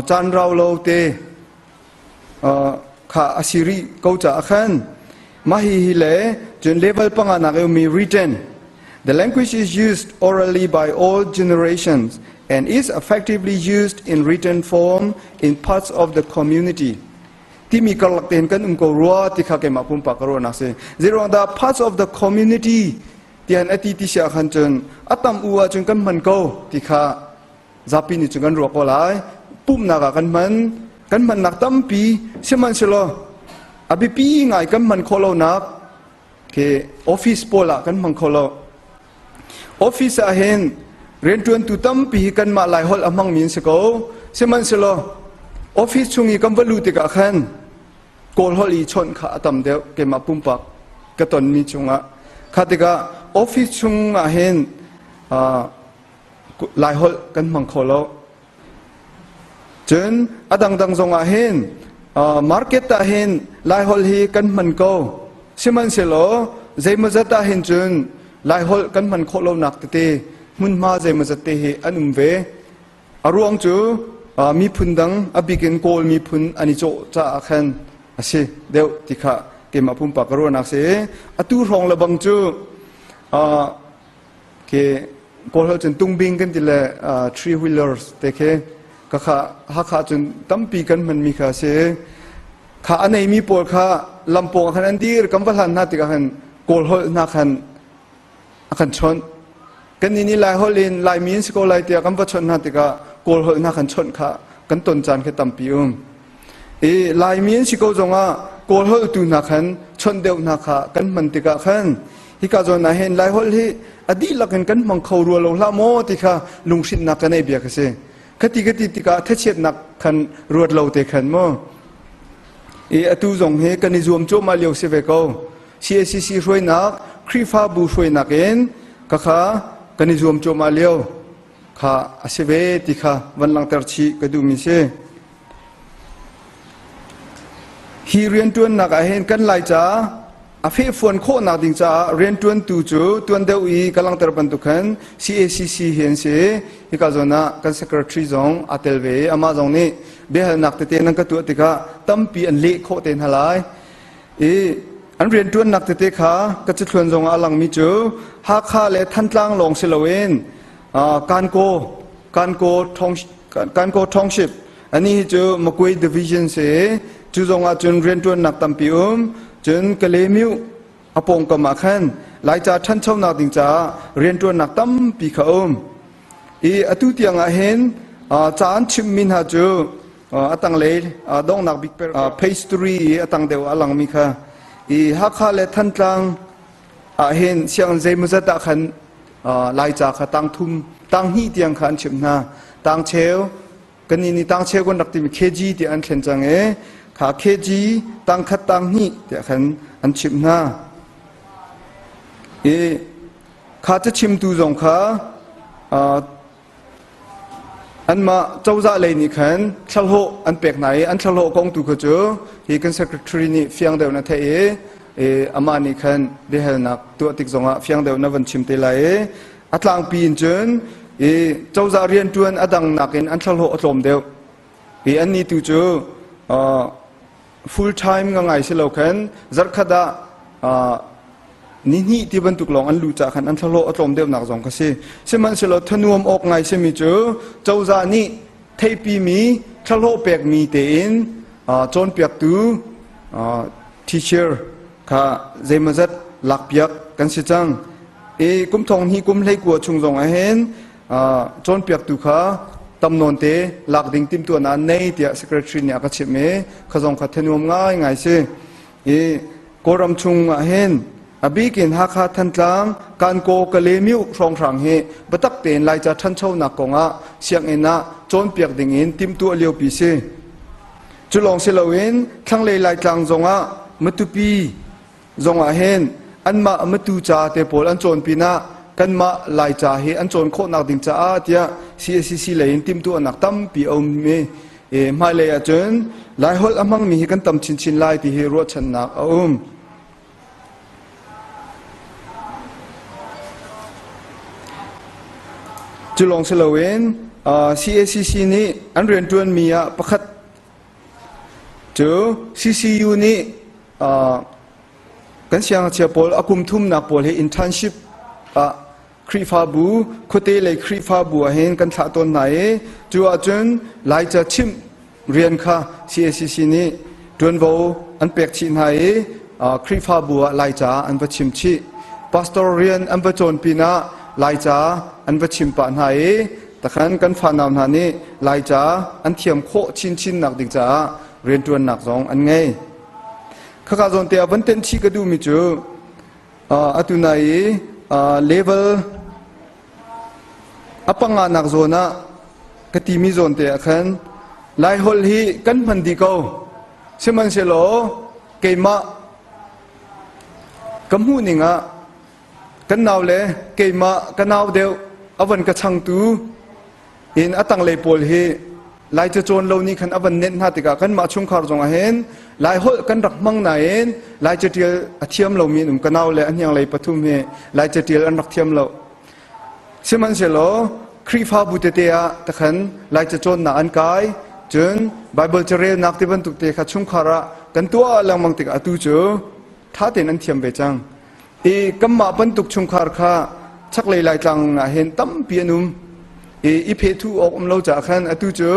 caan rau lo te kha a si rih ko caah khan mah hihi le cun level panga nak i ummi written the language is used orally by all generations and is effectively used in written form in parts of the community timi karlak tein kan um ko rua ti kha keimah pumpak ka ruahnak si zeiruang dah parts of the community tian ati ti sia khan cun a tam u ah cun kan hman ko ti kha Zapi nih cun kan ruah ko lai. Pumhnak ah kan hman. Kan hmannak tampi sihmanhsehlaw a biapi ngai kan hman khawh lonak khi office pawl ah kan hmang kho lo. Office ah hin rianṭuantu tampi hi kanmah Laiholh a hmangmi an si ko. Sihmanhsehlaw office chung i kan va luh tikah khan Kawl holh i chawnh kha a tam deuh keimah pumpak ka tonmi chungah. Kha tikah office chung ah hin Laiholh kan hmang kho lo. Cun a dangdang zongah hin market ah hin Laiholh hi kan hman ko. Sihmanhsehlaw zeimawzat ah hin cun Laiholh kan hman khawh lonak tete hmunhma zeimawzat te hi an um ve. A ruang cu miphun dang a bik in Kawl miphun an i cawh caah khan a si deuh ti kha keimah pumpak ka ruahnak si. Atu hrawng le bang cu ke Kawl holh cun tungbing kan ti le three wheelers te khi ka kha Hakha cun tampi kan hmanmi kha a si. Kha a neimi pawl kha lampawng ah khan an dir kan va hlan hna tikah khan Kawl holh hna khan a kan chawnh. Kannih nih Lai holh in Laimi in si ko lai tiah kan va chawnh hna tikah Kawl holh hna kan chawnh kha kan ton caan khi tampi um. I Laimi in si ko zongah Kawl holh tu hna khan chawnh deuh hna kha kan hman tikah khan hika zawn ah hin Lai holh hi a dihlak in kan hmang kho rua lo hlah maw ti kha lunghrinhnak ka nei bia ka si. Khati ka ti tikah thachiatnak khan ruat lo te khan mu. I atu zong hi kan i zuam cuahmah lio si ve ko. CACC hruainak, Khrihfabu hruainak in ka kha kan i zuam cuahmah lio kha a si ve ti kha van langhter chih ka duhmi si. Hi rianṭuannak ah hin kan Laica a fehfuan khawhnak ding caah rianṭuantu cu tuan deuh i ka langhter bantuk khan CACC hi an si. Hika zawn ah kan secretary zong aa tel ve i amah zong nih biahalnak tete nan ka tuah tikah tampi an leh khawh te hna lai. I an rianṭuannak tete kha ka cathluan zongah a langmi cu Hakha le Thantlang lawng si loin Kankaw Kankaw Kankaw Township ani hi cu Magway Division si cu zongah cun rianṭuannak tampi um cun Kalaymyo a pawngkam ah khan Laica ṭhanchonak ding caah rianṭuannak tampi kha um i atu tiang ah hin ca an chimhmi hna cu a tanglei donghnak bik page 3 i a tang deuh a langmi kha i Hakha le Thantlang ah hin sianginn zeimawzat ah khan Laica kha tang thum tang hnih tiang kha an chimh hna tang cheu kannih nih tang cheu kan rak timi KG tiah an thlen cang i kha KG tang khat tang hnih tiah khan an chimh hna i kha cachimtu zong kha Anmah cozah lei nih khan thlahlawh an pek hna i an thlahlawh kong tu kha cu hi kan secretary nih fiang deuh na theih i amah nih khan biahalnak tuah tik zongah fiang deuh na van chim te lai i a tlangpi in cun i cozah rianṭuan a dang nakin an thlahlawh a tlawm deuh i annih tu cu full time nga ngai si lo khan zarhkhat ah ni hnih ti bantuk lawng an luh cah khan an thlahlawh a tlawm deuhnak zong kha si. Sihmanhsehlaw thanuam awk ngai simi cu cozah nih theihpimi thlahlawh pekmi tein cawnpiaktu teacher kha zeimawzat lakpiak kan si cang. I kum thong hnih kum hlei kua chung zong ah hin cawnpiaktu kha tam nawn te lak ding timhtuahnak an nei tiah secretary nih a ka chimh i kha zong kha thanuam ngaingai si. I Kawlram chung ah hin a bik in Hakha Thantlang Kankaw Kalaymyo hrawnghrang hi biatak tein Laica ṭhanchonak kongah sianginn ah cawnpiak ding in timhtuah liopi si. Cu lawng si loin thlanglei Laitlang zongah Matupi zongah hin anmah Matu ca te pawl an cawn pinah kanmah Laica hi an cawn khawhnak ding caah tiah CACC lei in timhtuahnak tampi a um i hmailei ahcun Laiholh a hmangmi hi kan tam chinchin lai ti hi ruahchannak a um. Cu lawng si loin CACC nih an rianṭuanmi ah pakhat cu CCU nih kan siangngakchia pawl a kum thumnak pawl hi internship ah Khrihfabu khuate lei Khrihfabu ah hin kan thlah tawn hna i cu ahcun Laica chimh rian kha CACC nih ṭuanvo an pek chih hna i Khrihfabu ah Laica an va chim chih. Pastor rian an va cawn pinah Laica an va chim pah hna i takhan kan fanau hna nih Laica an thiam khawh chinchin nak ding caah rianṭuannak zong an ngei. Khaka zawn te ah van tenh chih ka duhmi cu Atu nai i level a panganak zawn ah ka timi zawn te ah khan Laiholh hi kan hman dih ko. Sihmanhsehlaw keimah ka hmuh ning ah kan nau le keimah ka nau deuh a van ka changtu in a tanglei pawl hi. Lai cacawn lo nih khan a van nenh hna tikah kanmah chungkhar zongah hin Lai holh kan rak hmang nain Lai catial a thiam lomi an um. Ka nau le a hniang lei pathum hi Lai catial an rak thiam lo. Sihmanhsehlaw Khrihfabu tete ah takhan Lai cacawnnak an kai, cun Baibal carelnak ti bantuk te kha chungkhar ah kan tuah lengmang tikah atu cu ṭha tein an thiam ve cang. I kanmah bantuk chungkhar kha chaklei Laitlang ah hin tampi an um. I i phethu awk um lo caah khan atu cu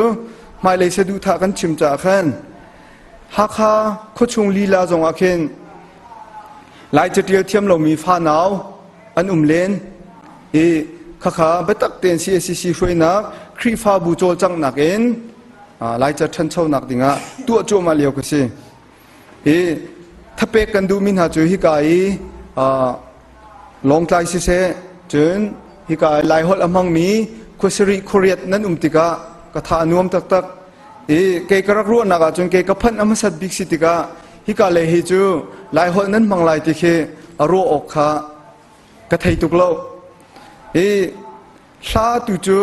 hmailei saduhthah kan chim caah khan Hakha khuachung lila zongah khin Lai catial thiam lomi fanau an um len i khakha biatak tein CACC hruainak Khrihfabu cawlcanghnak in Laica ṭhanchonak dingah tuah cuahmah lio ka si. Hi thapek kan duhmi hna cu hika i Lawngtlai siseh cun hika i Laiholh a hmangmi khuasarih khuariat nan um tikah ka tha a nuam taktak. I kei ka rak ruahnak ahcun kei ka phanh a hmasat bik si tikah hika lei hi cu Laiholh nan hmang lai ti khi a ruah awk kha ka thei tuk lo. I Hla tu cu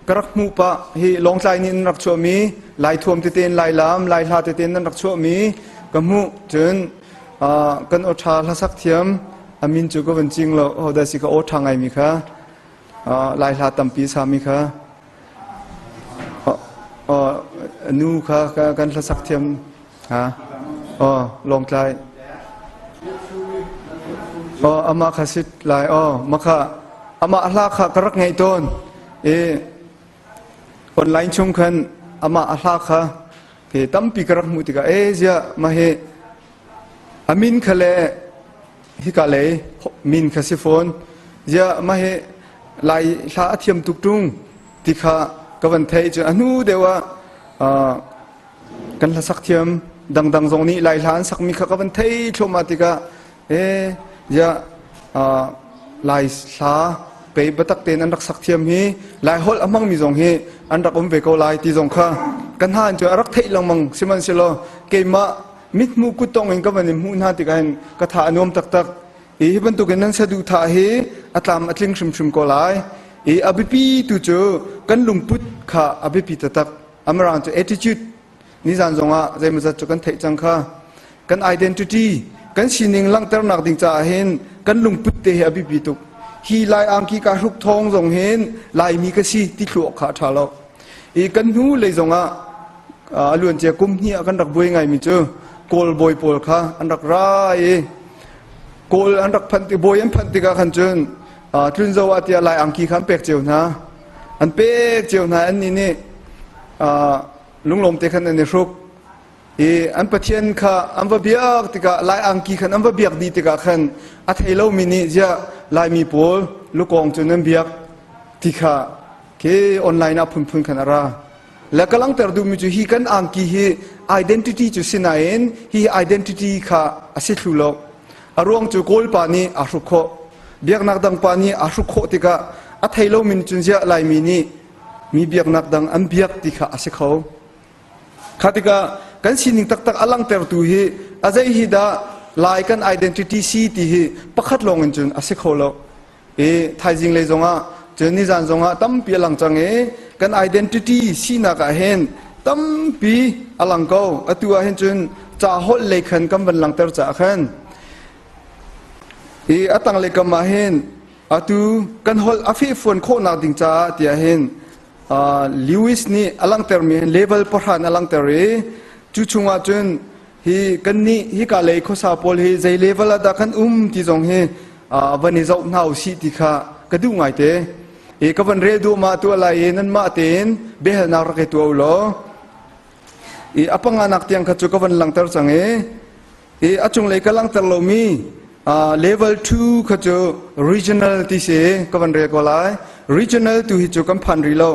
ka rak hmuh pah. Hi Lawngtlai nih an rak chuahmi Lai thuam tete in Lai lam, Lai hla tete in an rak chuahmi ka hmuh. Cun kan aw ṭha hlasak thiam a min cu ka van cing lo. Hodah si ka aw ṭha ngaimi kha Lai hla tampi sami kha nu kha kan hlasak thiam ha oh Lawngtlai oh amah kha sit lai oh makha amah hla kha ka rak ngaih tawn i online chung khan amah a hla kha ke tampi ka rak hmuh tikah e zia ma hi amin kha le hika lei min kha si fawn zia ma hi lai hla a thiam tuk tung ti kha ka van theih cu a hnu deuh ah kan hlasak thiam dangdang zong nih lai hla an sakmi kha ka van thei thluahmah tikah e ya lai hla pei batak tein an rak sak thiam hi lai holh a hmangmi zong hi an rak um ve ko lai ti zong kha kan han cu a rak theih lengmang sihmanhsehlaw keimah mithmuh kuttong in ka van in hmuh hna tikah hin ka tha a nuam taktak i hi bantukin nan saduhthah hi a tlam a tling hrimhrim ko lai i a biapi tu cu kan lungput kha a biapi taktak Amarang cu attitude nizan zongah zeimawzat cu kan theih cang kha. Kan identity, kan sining langhternak ding caah hin kan lungput te hi a biapi tuk. Hi Lai angki ka hruk thawng zong hin Laimi ka si ti thlu awk kha a ṭha lo. I kan hnu lei zongah a luancia kum hnih ah kan rak buai ngaimi cu Kawl bawi pawl kha an rak ra i Kawl an rak phanh bawi an phanh tikah khan cun tlunzo ah tiah Lai angki kha an pek cio hna. An pek cio hna annih nih lunglawm te khan an i hruk i an pathian kha an va biak tikah Lai angki khan an va biak dih tikah khan a thei lomi nih ziah Laimi pawl lukawng cu nan biak ti kha khi online ah phunphun khan a ra. Le ka langhter duhmi cu hi kan angki hi identity cu si nain hi identity kha a si thlu lo. A ruang cu Kawl pa nih aa hruk khawh. Biaknak dang pa nih aa hruk khawh tikah a thei lomi nih cun ziah Laimi nih mi biaknak dang an biak ti kha a si kho. Kha tikah kan sining taktak a langhtertu hi a zei hi dah Lai kan identity si ti hi pakhat lawng in cun a si kho lo. I thaizing lei zongah cun nizan zongah tampi a lang cang i kan identity sinak ah hin tampi a lang ko. Atu ah hin cun ca holh lei khan kan van langhter caah khan i a tanglei kam ah hin atu kan holh a fehfuan khawhnak ding caah tiah hin Lewis nih a langhtermi level pahra in a langhter i cu chungah cun hi kannih hika lei khuasa pawl hi zei level ah dah kan um ti zong hi van i zoh hna usih ti kha ka duh ngaite. I ka van rel duahmah tuah lai i nanmah tein biahalnak rak i tuah u law i a panganak tiang kha cu ka van langhter cang i i a cunglei ka langhter lomi level 2 kha cu regional ti si ka van rel ko lai. Regional tu hi cu kan phan rih lo.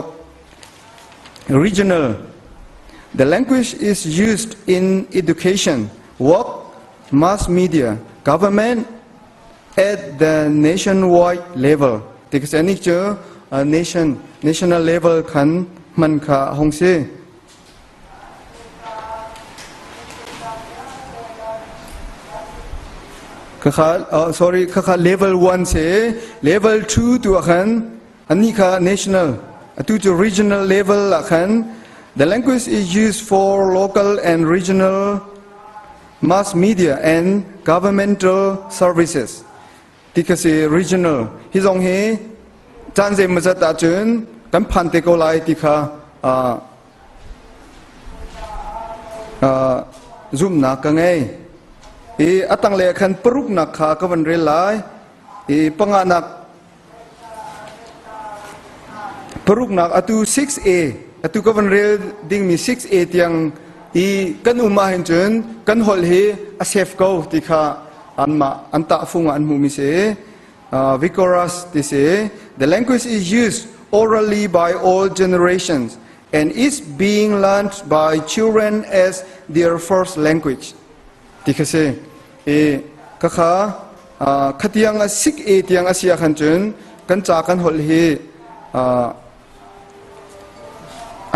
Regional. The language is used in education, work, mass media, government at the nationwide level. Ti ka si cu nation national level khan hman kha hong si. Khakha sorry khakha level 1 si level 2 tu ah khan annih kha national atu cu regional level ah khan. The language is used for local and regional mass media and governmental services. Ti kha si regional. Hi zong hi caan zeimawzat ahcun kan phan te ko lai ti kha zumhnak ka ngei. I a tanglei ah khan paruknak kha ka van rel lai. I panganak paruknak atu 6A atu ka van rel dingmi 6A tiang i kan um ahhin cun kan holh hi a safe ko ti kha anmah an tahfung ah an hmuhmi si. Vigorous ti si. The language is used orally by all generations and is being learned by children as their first language. Ti kha si. I khakha khatiang a sik e tiang a si ahkhan cun kan ca kan holh hi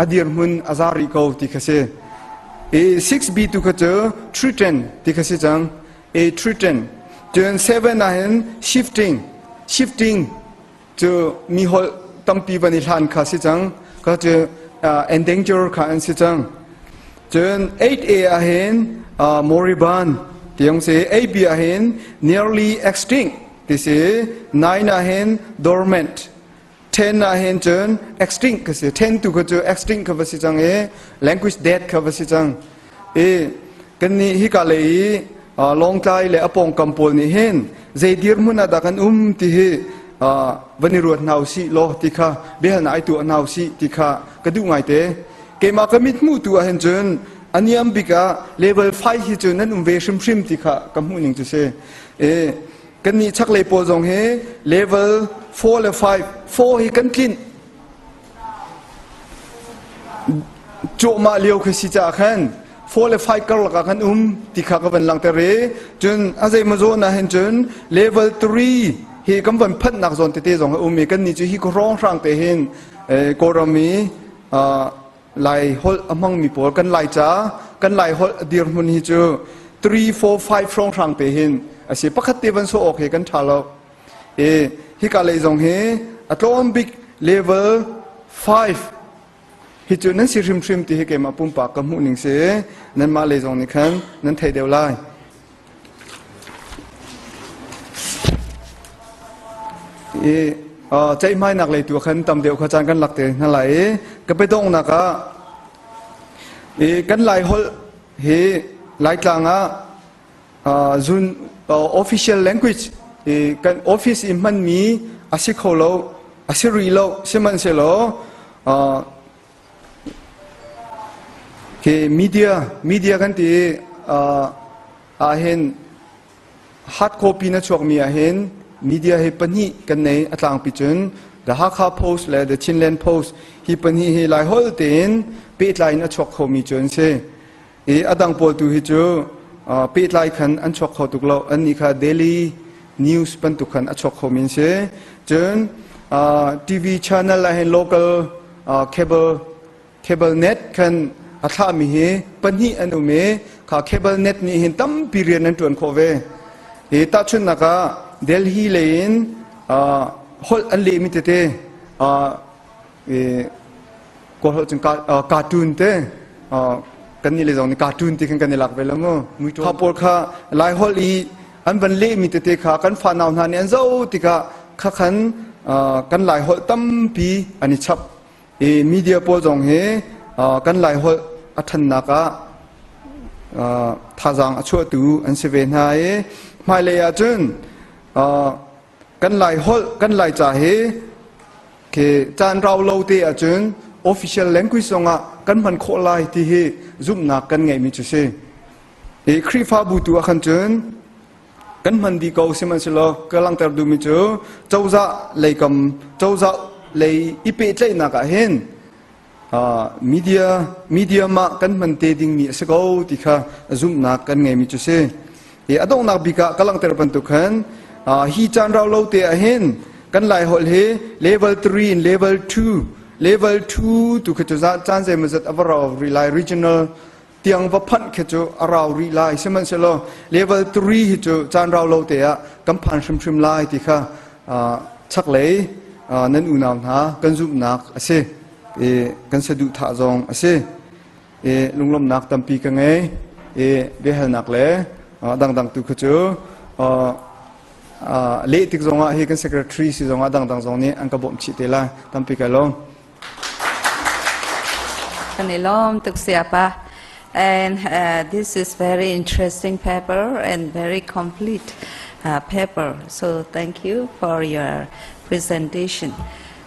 a dirhmun a za rih ko ti kha si. I 6B tu kha cu threaten ti kha si cang. A threaten. Cun 7 ahhin shifting. Shifting cu mi holh tampi van i hlan kha si cang. Kha cu endanger kha an si cang. Cun 8A ahhin moribund tiang si. 8B ahhin nearly extinct ti si. 9 ahhin dormant. 10 ahhin cun extinct ka si. 10 tu kha cu extinct kha va si cang i language dead kha va si cang. I kannih hika lei i Lawngtlai le a pawngkam pawl nih hin zei dirhmun ah dah kan um ti hi van i ruat hna usih law ti kha biahalnak ai tuah hna usih ti kha ka duh ngaite. Keimah ka mit hmuh tu ahhin cun a niam bik ah level 5 hi cu nan um ve hrimhrim ti kha ka hmuh ning cu si. I kannih chaklei pawl zong hi level 4 le 5, 4 hi kan tlinh cuahmah lio khi si caah khan 4 le 5 karlak ah khan um ti kha ka van langhter i cun a zeimaw zawn ah hin cun level 3 hi kan van phanhnak zawn tete zong a um i kan nih cu hi hrawnghrang te hin Kawlram i Lai holh a hmangmi pawl kan Lai ca kan Lai holh a dirhmun hi cu 3 4 5 hrawnghrang te hin a si pakhat te van sawh awk hi kan ṭha lo I hika lei zong hi a tlawm bik level 5 hi cu nan si hrimhrim ti hi keimah pumpak ka hmuh ning si nanmah lei zong nih khan nan thei deuh lai. I ceihmainak lei tu khan tam deuh kha caan kan lak te hna lai i ka biadonghnak ah i kan lai holh hi Laitlang ah zun official language kan office i hmanmi a si kho lo a si rih lo sihmanhsehlaw khi media media kan ti ah hin hard copy na chuakmi ah hin media hi pahnih kan nei a tlangpi cun The Hakha Post le The Chinland Post hi pahnih hi Laiholh tein pehtlai in a chuak khomi cu an si. I a dang pawl tu hi cu pehtlai khan an chuak kho tuk lo. Annih kha daily news bantuk khan a chuak khomi an si. Cun TV channel ah hin local cable cable net khan a thlahmi hi pahnih an um i kha cable net nih hin tampi rian an ṭuan khawh ve. Hi tahchunhnak ah Delhi lei in holh an lehmi tete Kawl holh cun cartoon te kan nih le zong nih cartoon ti khan kan i lak ve lo mu. Kha pawl kha Lai holh i an van lehmi tete kha kan fanau hna nih an zoh tikah kha khan kan Lai holh tampi an i chap. I media pawl zong hi kan Lai holh a ṭhannak ah thazaang a chuahtu an si ve hna i hmailei ahcun kan Lai holh kan Laica hi khi caan rau lo te ahcun official language zongah kan hman khawh lai ti hi zumhnak kan ngeihmi cu si. I Khrihfabu tu ah khan cun kan hman dih ko sihmanhsehlaw ka langhter duhmi cu cozah lei kam cozah lei i pehtlaihnak ah hin media media mah kan hman te dingmi a si ko ti kha zumhnak kan ngeimi cu si. I a donghnak bik ah ka langhter bantuk khan hi caan rau lo te ah hin kan lai holh hi level 3 in level 2 level 2 tu khi cu caan zeimawzat a va rau rih lai regional tiang va phanh khi cu a rau rih lai sihmanhsehlaw level 3 hi cu caan rau lo te ah kan phan hrimhrim lai ti kha chaklei nan unau hna kan zumhnak a si. I kan saduhthah zong a si. I lunglawmhnak tampi ka ngei. I biahalnak le dangdang tu kha cu leh tik zongah hi kan secretary si zongah dangdang zong nih an ka bawmh chih te lai. Tampi kai lawm. Kan i lawm tuk siapa. And this is very interesting paper and very complete paper. So thank you for your presentation.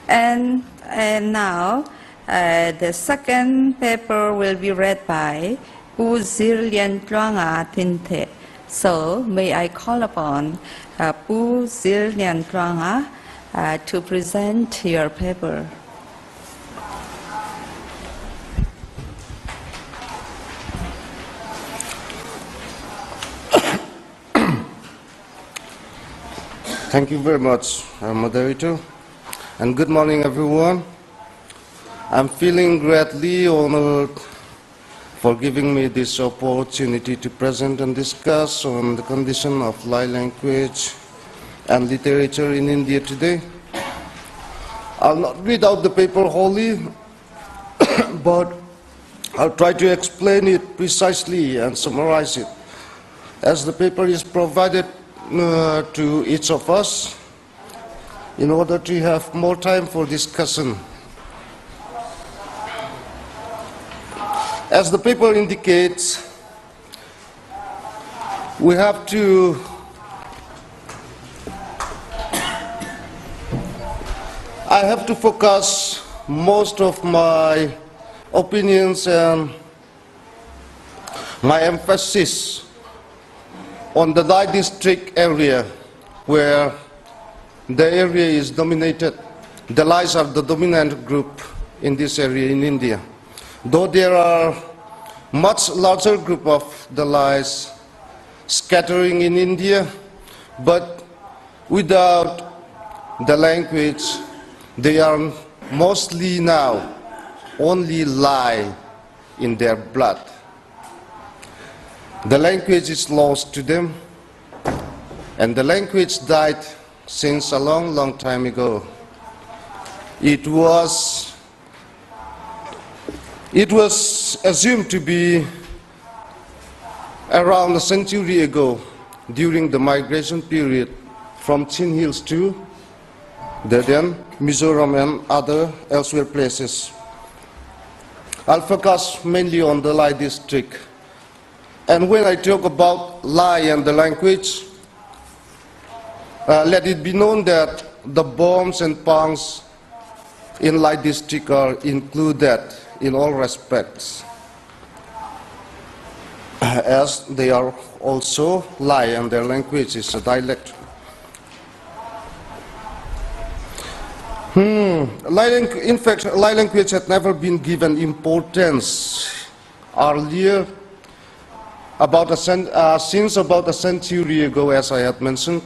And now the second paper will be read by Pu Zirlian Tluanga Tinte. So may I call upon Pu Zirlian Tluanga to present your paper. Thank you very much, moderator, and good morning, everyone. I'm feeling greatly honored for giving me this opportunity to present and discuss on the condition of Lai language and literature in India today. I'll not read out the paper wholly, but I'll try to explain it precisely and summarize it. As the paper is provided to each of us in order to have more time for discussion. As the paper indicates, we have to I have to focus most of my opinions and my emphasis on the Lai district area where the area is dominated. The Lais are the dominant group in this area in India. Though there are much larger group of the Lais scattering in India, but without the language, they are mostly now only Lai in their blood. The language is lost to them, and the language died since a long, long time ago. It was, it was assumed to be around a century ago during the migration period from Chin Hills to the then Mizoram and other elsewhere places. I'll focus mainly on the Lai district. And when I talk about Lai and the language, let it be known that the Bawms and Pangs in Lai district are included in all respects, as they are also Lai and their language is a dialect. In fact, Lai language had never been given importance earlier, since about a century ago, as I had mentioned.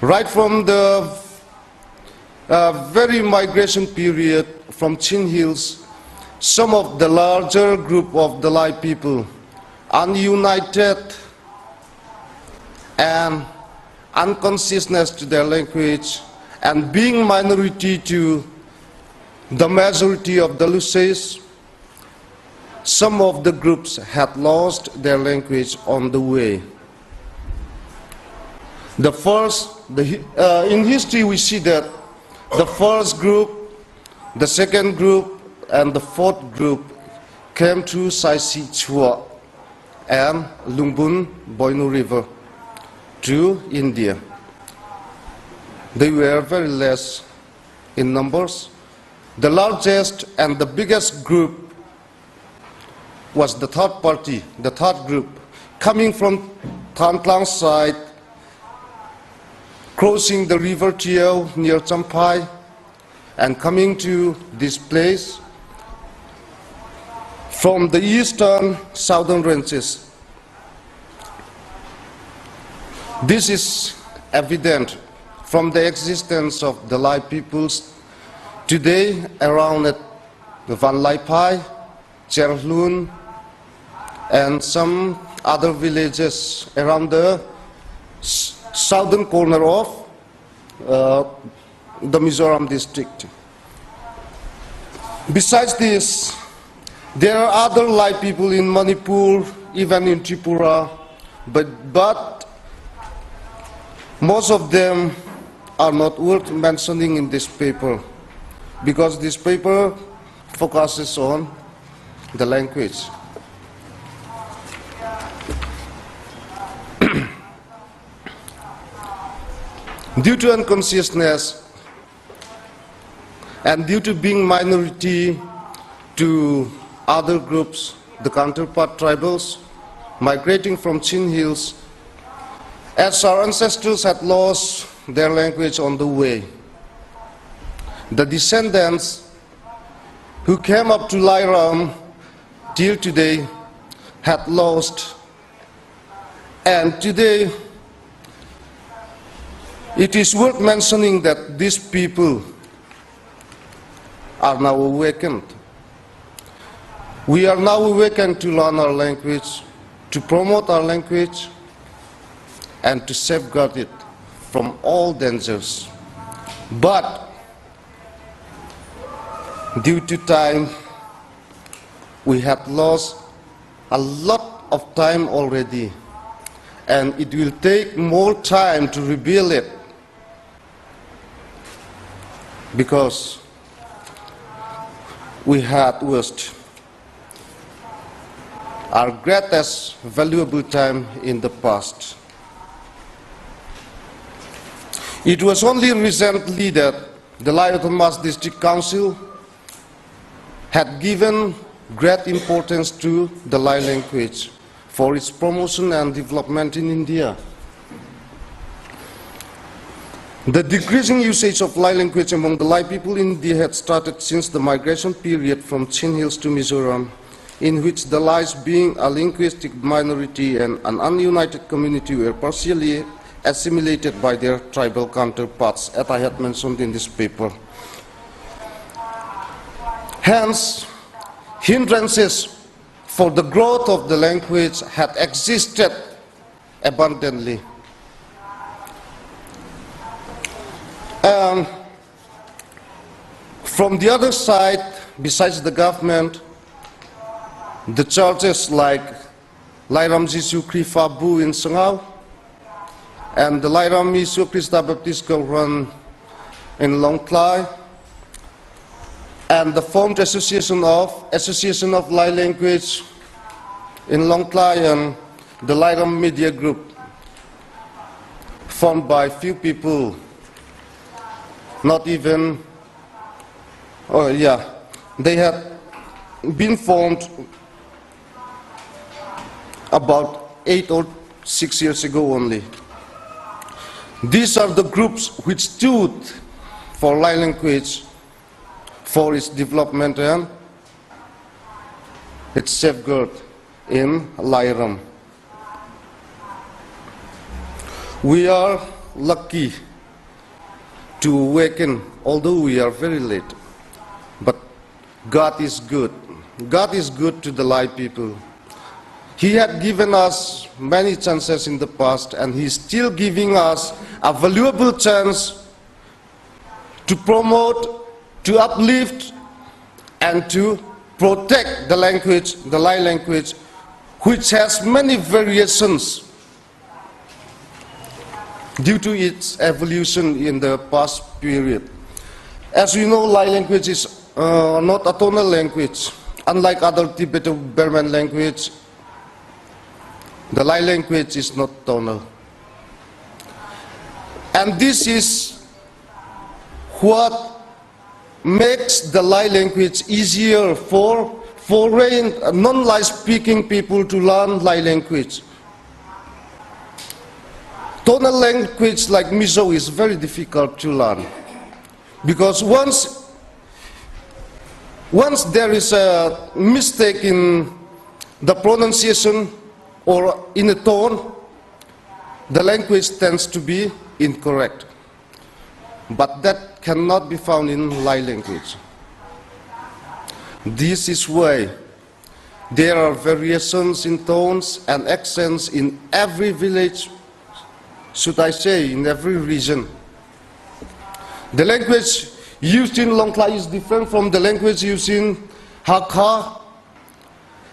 Right from the very migration period from Chin Hills, some of the larger group of the Lai people, ununited and unconsciousness to their language, and being minority to the majority of the Luseis, some of the groups had lost their language on the way. The first, the, in history we see that the first group, the second group, and the fourth group came to Saisi Chua and Lungbun Boinu River to India. They were very less in numbers. The largest and the biggest group was the third party, the third group, coming from Thantlang side, crossing the river Tiau near Champhai, and coming to this place from the eastern southern ranges. This is evident from the existence of the Lai peoples today around at the Vanlaiphai, Cherhlun, and some other villages around the southern corner of the Mizoram district. Besides this, there are other Lai people in Manipur, even in Tripura, but, but most of them are not worth mentioning in this paper because this paper focuses on the language. Due to unconsciousness and due to being minority to other groups, the counterpart tribals migrating from Chin Hills, as our ancestors had lost their language on the way. The descendants who came up to Lairam till today had lost and today it is worth mentioning that these people are now awakened. We are now awakened to learn our language, to promote our language, and to safeguard it from all dangers. But due to time, we have lost a lot of time already, and it will take more time to rebuild it because we had wasted our greatest valuable time in the past. It was only recently that the Lai Autonomous District Council had given great importance to the Lai language for its promotion and development in India. The decreasing usage of Lai language among the Lai people in India had started since the migration period from Chin Hills to Mizoram, in which the Lais being a linguistic minority and an ununited community were partially assimilated by their tribal counterparts, as I had mentioned in this paper. Hence, hindrances for the growth of the language had existed abundantly. And from the other side, besides the government, the churches like Lairam Jisu Krifa Bu in Sangau and the Lairam Jisu Krista Baptist Kohhran in Lawngtlai and the formed Association of Association of Lai Language in Lawngtlai and the Lairam Media Group formed by few people, not even, oh yeah, they had been formed about 8 or 6 years ago only. These are the groups which stood for Lai language, for its development and its safeguard in Lairam. We are lucky to awaken, although we are very late. But God is good. God is good to the Lai people. He had given us many chances in the past, and He is still giving us a valuable chance to promote, to uplift, and to protect the language, the Lai language, which has many variations due to its evolution in the past period. As we know, Lai language is not a tonal language. Unlike other Tibeto-Burman language, the Lai language is not tonal. And this is what makes the Lai language easier for foreign, non-Lai speaking people to learn Lai language. Tonal language like Mizo is very difficult to learn because once, once there is a mistake in the pronunciation or in a tone, the language tends to be incorrect. But that cannot be found in Lai language. This is why there are variations in tones and accents in every village, should I say, in every region. The language used in Longtlai is different from the language used in Hakha.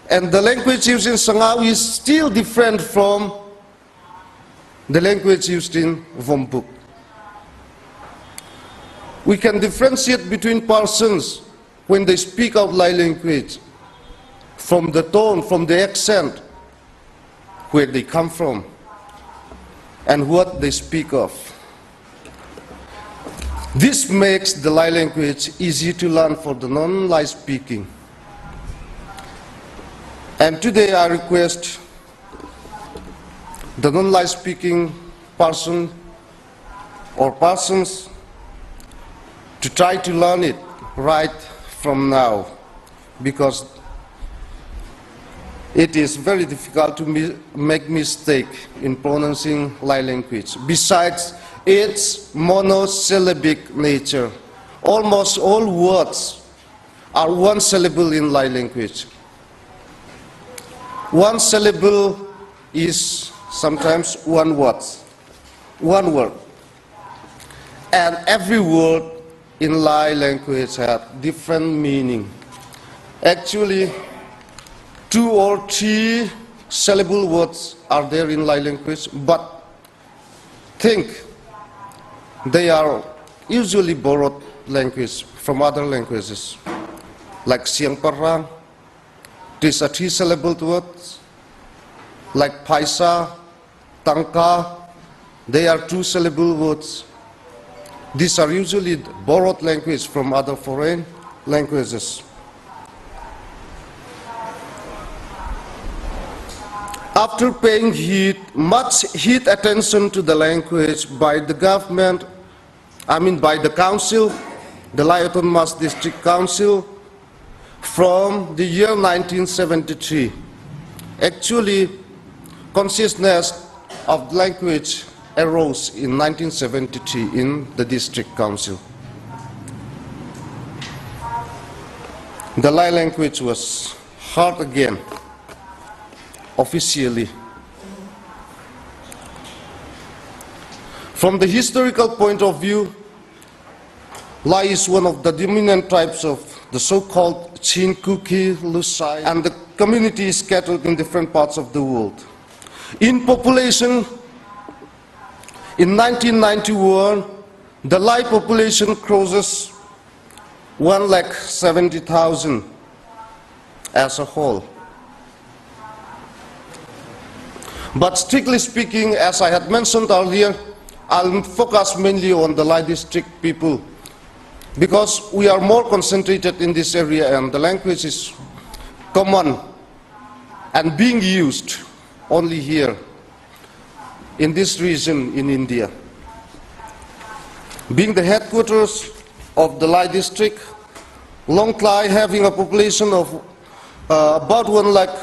And the language used in Sangau is still different from the language used in Vombuk. We can differentiate between persons when they speak out Lai language from the tone, from the accent, where they come from, and what they speak of. This makes the Lai language easy to learn for the non-Lai speaking. And today I request the non-Lai speaking person or persons to try to learn it right from now because it is very difficult to mi make mistake in pronouncing Lai language. Besides its monosyllabic nature, almost all words are one syllable in Lai language. One syllable is sometimes one word, one word. And every word in Lai language has different meaning. Actually, two or three syllable words are there in Lai language, but think they are usually borrowed language from other languages, like Siang Parang, these are three syllable words, like Paisa, Tangka, they are two syllable words. These are usually borrowed language from other foreign languages. After paying heed, much heed attention to the language by the government, I mean by the council, the Lai Autonomous District Council, from the year 1973. Actually, consciousness of language arose in 1973 in the district council. The Lai language was heard again officially. From the historical point of view, Lai is one of the dominant tribes of the so-called Chin Kuki Lusai, and the community is scattered in different parts of the world. In population, in 1991, the Lai population crosses 1,70,000 as a whole. But strictly speaking, as I had mentioned earlier, I'll focus mainly on the Lai district people because we are more concentrated in this area and the language is common and being used only here in this region in India. Being the headquarters of the Lai district, Longtlai having a population of uh, about 1 lakh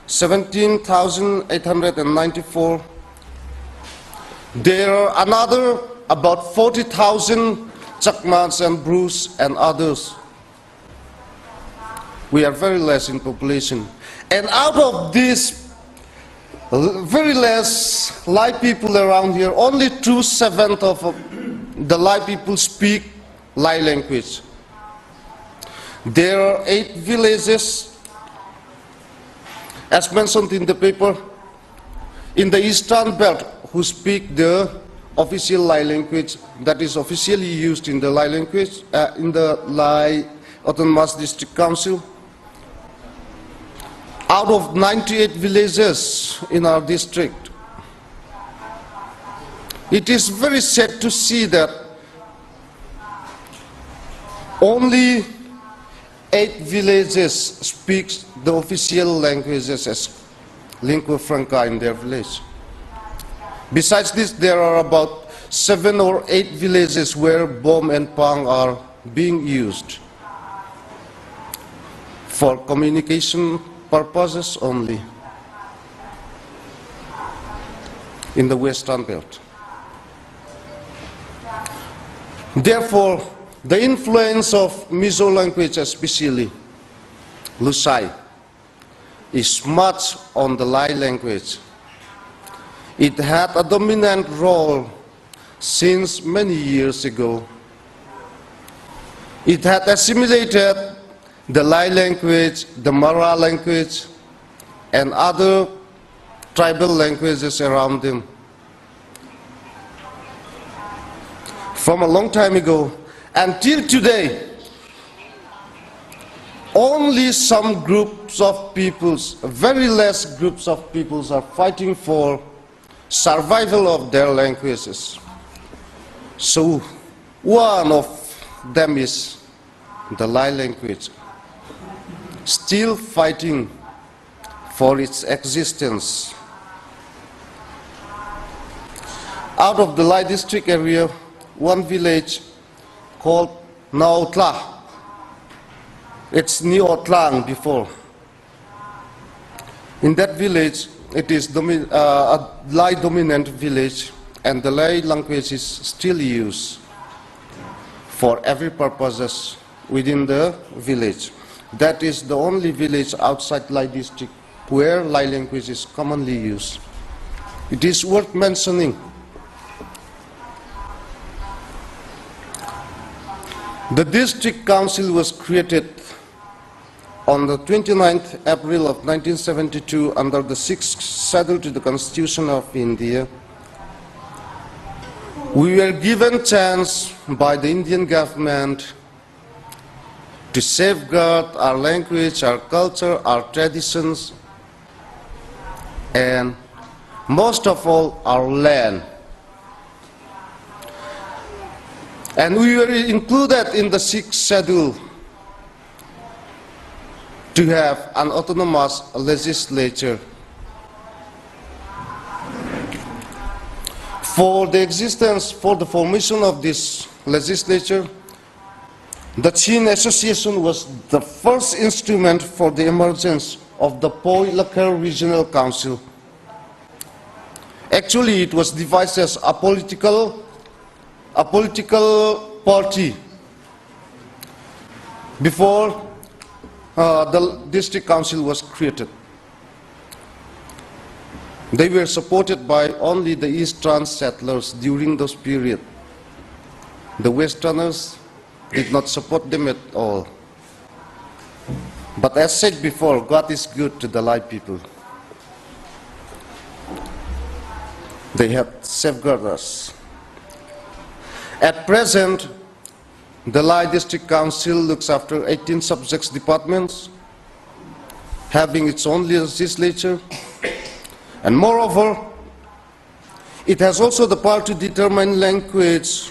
17,894. There are another about 40,000 Chakmas and Brus and others. We are very less in population. And out of these very less Lai people around here, only two-sevenths of the Lai people speak Lai language. There are eight villages, as mentioned in the paper, in the Eastern Belt who speak the official Lai language that is officially used in the Lai language, uh, in the Lai Autonomous District Council. Out of 98 villages in our district, it is very sad to see that only eight villages speak the official languages as lingua franca in their village. Besides this, there are about seven or eight villages where Bom and Pang are being used for communication purposes only in the Western Belt. Therefore, the influence of Mizo language, especially Lusai, is much on the Lai language. It had a dominant role since many years ago. It had assimilated the Lai language, the Mara language, and other tribal languages around them. From a long time ago until today, only some groups of peoples, very less groups of peoples are fighting for survival of their languages. So one of them is the Lai language, still fighting for its existence. Out of the Lai district area, one village called Nautla. It's Neotlang before. In that village, it is a Lai dominant village, and the Lai language is still used for every purposes within the village. That is the only village outside Lai district where Lai language is commonly used. It is worth mentioning The district council was created on the 29th April of 1972 under the sixth schedule to the Constitution of India. We were given chance by the Indian government to safeguard our language, our culture, our traditions, and most of all, our land. And we were included in the sixth schedule to have an autonomous legislature. For the existence, for the formation of this legislature, the Chin Association was the first instrument for the emergence of the Poi Lakher Regional Council. Actually, it was devised as a political, a political party before the district council was created. They were supported by only the Eastern settlers during those period. The Westerners did not support them at all. But as said before, God is good to the Lai people. They have safeguarded us. At present, the Lai District Council looks after 18 subjects departments, having its own legislature. And moreover, it has also the power to determine language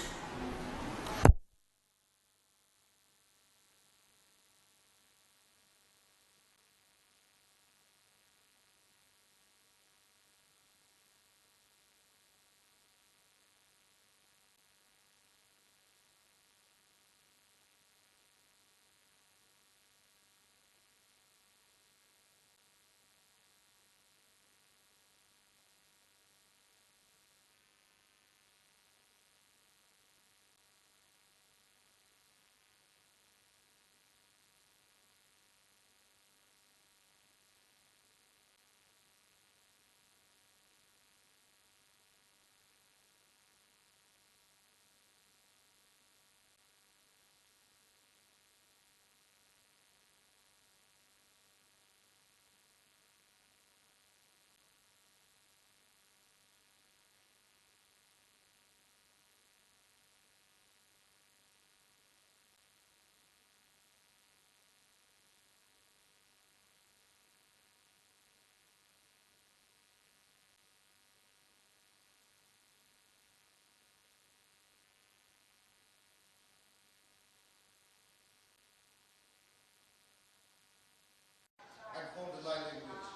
and for the Lai language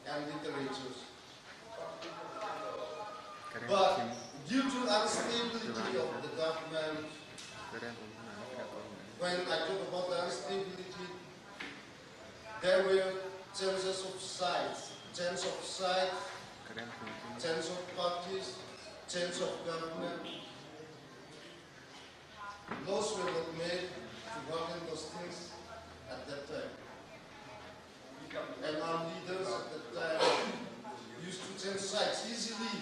and literatures. But due to instability of the government, when I talk about the instability, there were changes of sides, change of sides, change of parties, change of government. Laws were not made to govern those things at that time. And our leaders at that time used to change sides easily.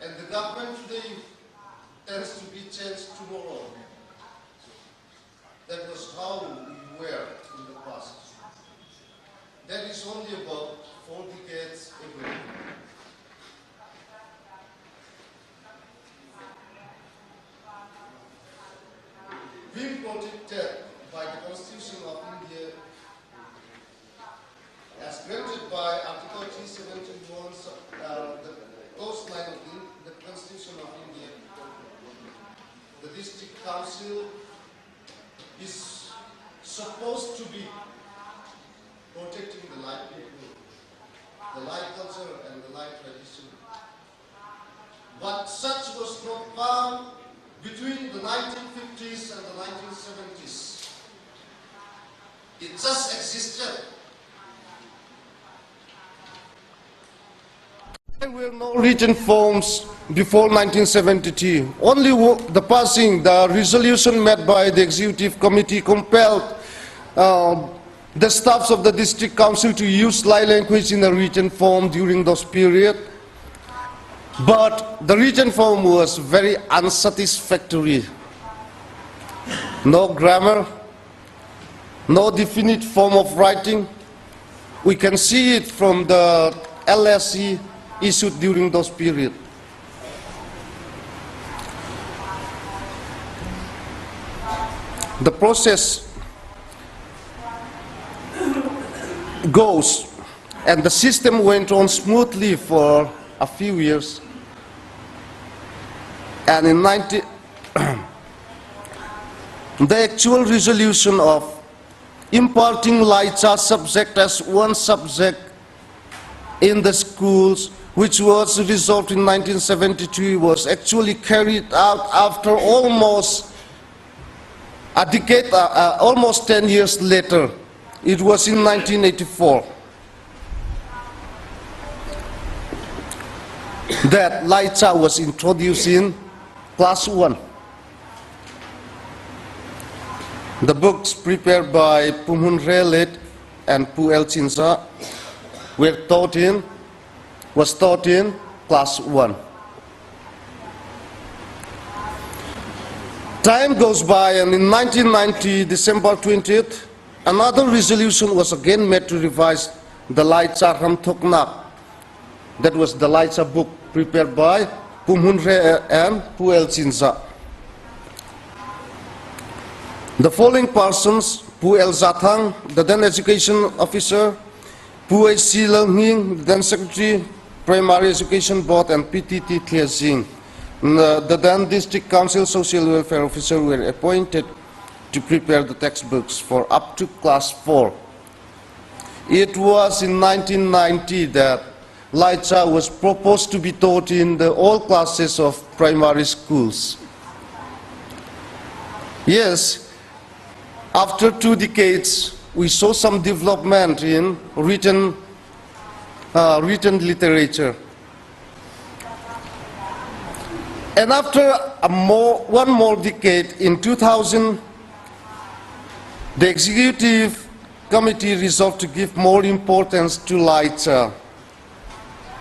And the government today tends to be changed tomorrow. That was how we were in the past. That is only about four decades ago. Being protected by the Constitution of India as granted by Article 371, uh, the clause 9 of the, the Constitution of India, the district council is supposed to be protecting the Lai people, the Lai culture and the Lai tradition. But such was not found between the 1950s and the 1970s. It just existed. There were no written forms before 1972. Only the passing, the resolution made by the executive committee compelled uh, the staffs of the district council to use Lai language in a written form during those period. But the written form was very unsatisfactory. No grammar, no definite form of writing. We can see it from the LSE issued during those period. The process goes and the system went on smoothly for a few years. And in 19, the actual resolution of imparting Laica subject as one subject in the schools, which was resolved in 1972, was actually carried out after almost a decade, uh, uh, almost 10 years later. It was in 1984 that Laica was introduced in class 1. The books prepared by Pu Hmun Hre Lit and Pu L. Chinza were taught in, was taught in class 1. Time goes by and in 1990, December 20th, another resolution was again made to revise the Laica Hramthoknak. That was the Laica book prepared by Pu Hmun Hre and Pu L. Chinza. The following persons, Pu L. Zathang, the then education officer, Pu H.C. Lalhning, the then secretary, Primary Education Board, and PTT Thlia Singh, the then district council social welfare officer were appointed to prepare the textbooks for up to class 4. It was in 1990 that Laica was proposed to be taught in the all classes of primary schools. Yes, after two decades, we saw some development in written, uh, written literature. And after a more, one more decade, in 2000, the executive committee resolved to give more importance to Laica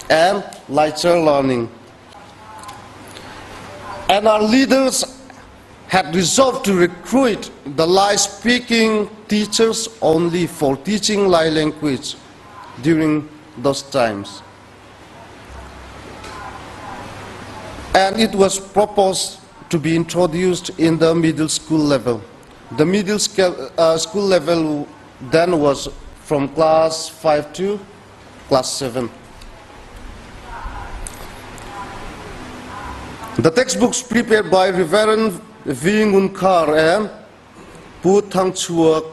and Laica learning. And our leaders had resolved to recruit the Lai-speaking teachers only for teaching Lai language during those times. And it was proposed to be introduced in the middle school level. The middle uh, school level then was from class 5 to class 7. The textbooks prepared by Reverend V. Ngunkar and Pu Thang Chuak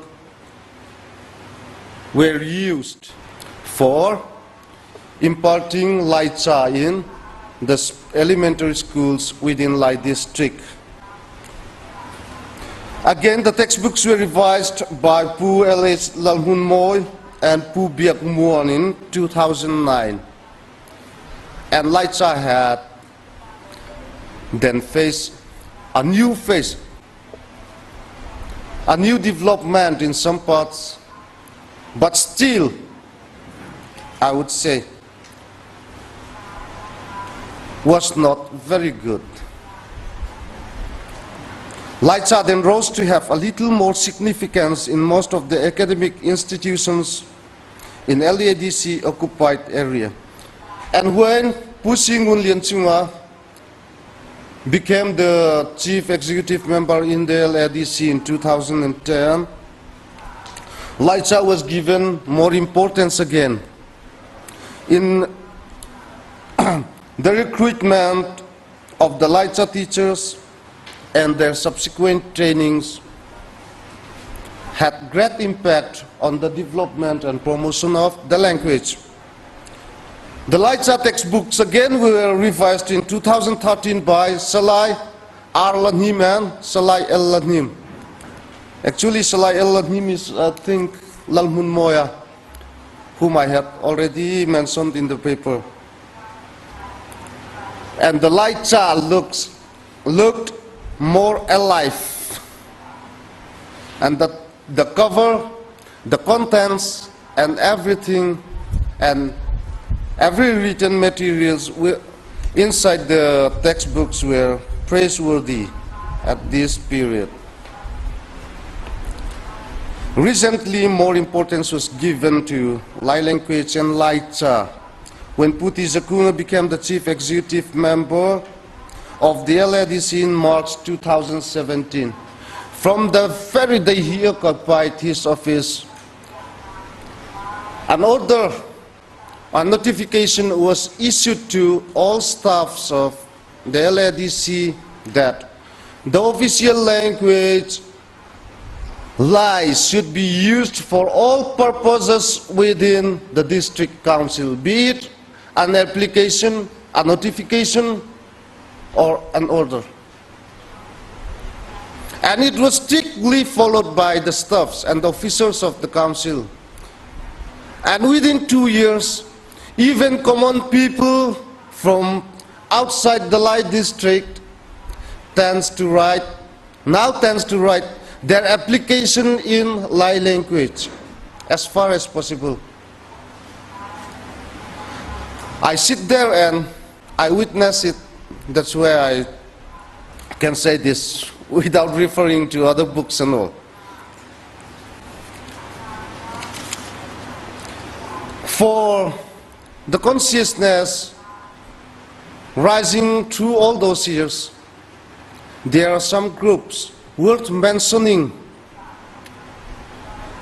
were used for imparting Laica in the elementary schools within Lai district. Again, the textbooks were revised by Pu L.H. Lalhunmoy and Pu Biak Muan in 2009. And Laica had then faced a new phase, a new development in some parts, but still, I would say, was not very good. Laica then rose to have a little more significance in most of the academic institutions in LADC occupied area. And when Pu Ngun Lian Chunga became the chief executive member in the LADC in 2010, Laica was given more importance again. In the recruitment of the Laica teachers and their subsequent trainings had great impact on the development and promotion of the language. The Laica textbooks again were revised in 2013 by Salai R. Lanhim and Salai L. Lanhim. Actually, Salai L. Lanhim is, I think, Lalmun Moya, whom I have already mentioned in the paper. And the Laica looks, looked more alive. And the, the cover, the contents, and everything, and every written materials were inside the textbooks were praiseworthy at this period. Recently, more importance was given to Lai language and Laica when Pu Ti Zakunga became the chief executive member of the LADC in March 2017. From the very day he occupied his office, an order, a notification was issued to all staffs of the LADC that the official language Lai should be used for all purposes within the district council, be it an application, a notification, or an order. And it was strictly followed by the staffs and the officers of the council. And within 2 years, even common people from outside the Lai district tends to write, now tends to write their application in Lai language as far as possible. I sit there and I witness it. That's where I can say this without referring to other books and all. For the consciousness rising through all those years, there are some groups worth mentioning,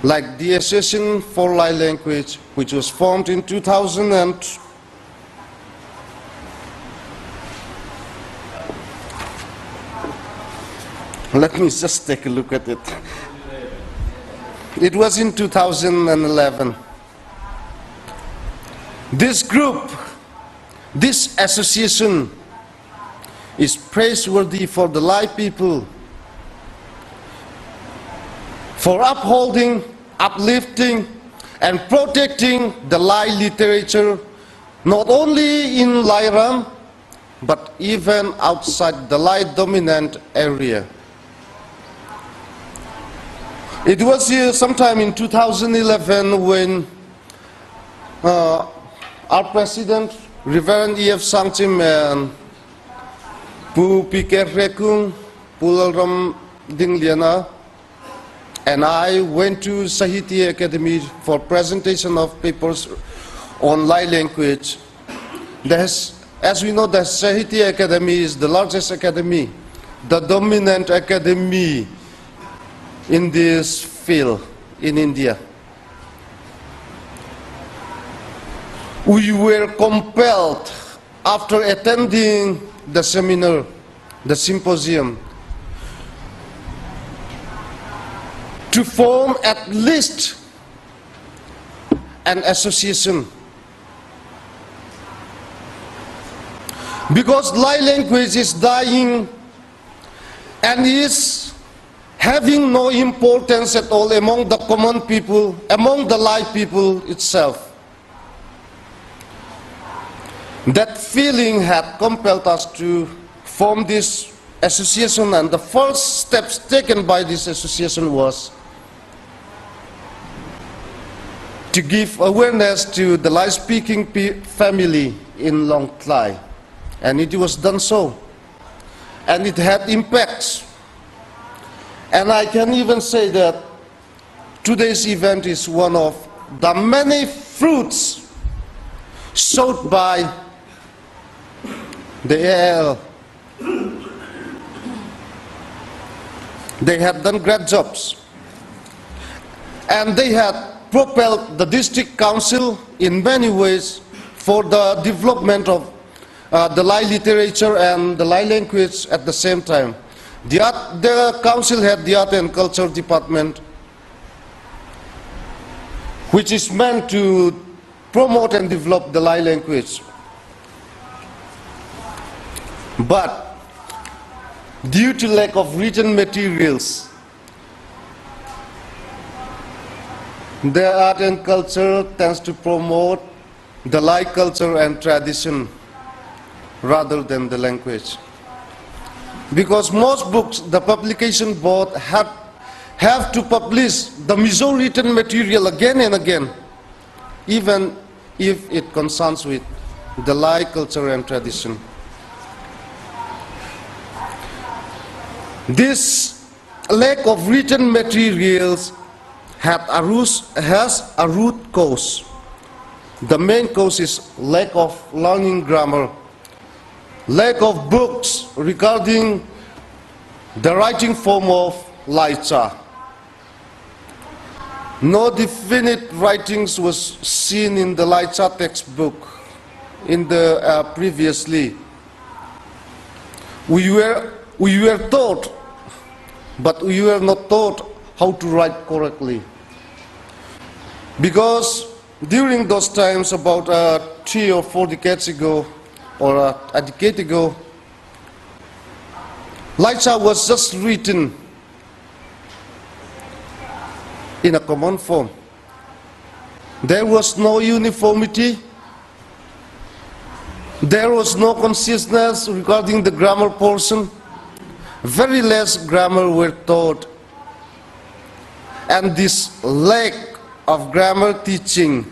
like the Association for Lai Language, which was formed in 2000 and Let me just take a look at it. It was in 2011. This group, this association is praiseworthy for the Lai people, for upholding, uplifting, and protecting the Lai literature, not only in Lairam, but even outside the Lai dominant area. It was uh, sometime in 2011 when uh, our president, Reverend E.F. Sangchim and Pu P.K. Rekung, Pu Lalram Dingliana, and I went to Sahitya Academy for presentation of papers on Lai language. There's, as we know, the Sahitya Academy is the largest academy, the dominant academy in this field in India. We were compelled after attending the seminar, the symposium, to form at least an association. Because Lai language is dying and is having no importance at all among the common people, among the Lai people itself. That feeling had compelled us to form this association, and the first steps taken by this association was to give awareness to the Lai-speaking family in Lawngtlai. And it was done so. And it had impacts. And I can even say that today's event is one of the many fruits sowed by the AL. They have done great jobs. And they had propelled the district council in many ways for the development of uh, the Lai literature and the Lai language at the same time. The, art, the council had the art and culture department, which is meant to promote and develop the Lai language. But due to lack of written materials, the art and culture tends to promote the Lai culture and tradition rather than the language. Because most books, the publication board had, have to publish the Mizo written material again and again, even if it concerns with the Lai culture and tradition. This lack of written materials had a root, has a root cause. The main cause is lack of learning grammar, lack of books regarding the writing form of Laicha. No definite writings was seen in the Laicha textbook in the uh, previously. We were, we were taught, but we were not taught how to write correctly. Because during those times, about uh, three or four decades ago, or uh, a decade ago, Laicha was just written in a common form. There was no uniformity. There was no consciousness regarding the grammar portion. Very less grammar were taught. And this lack of grammar teaching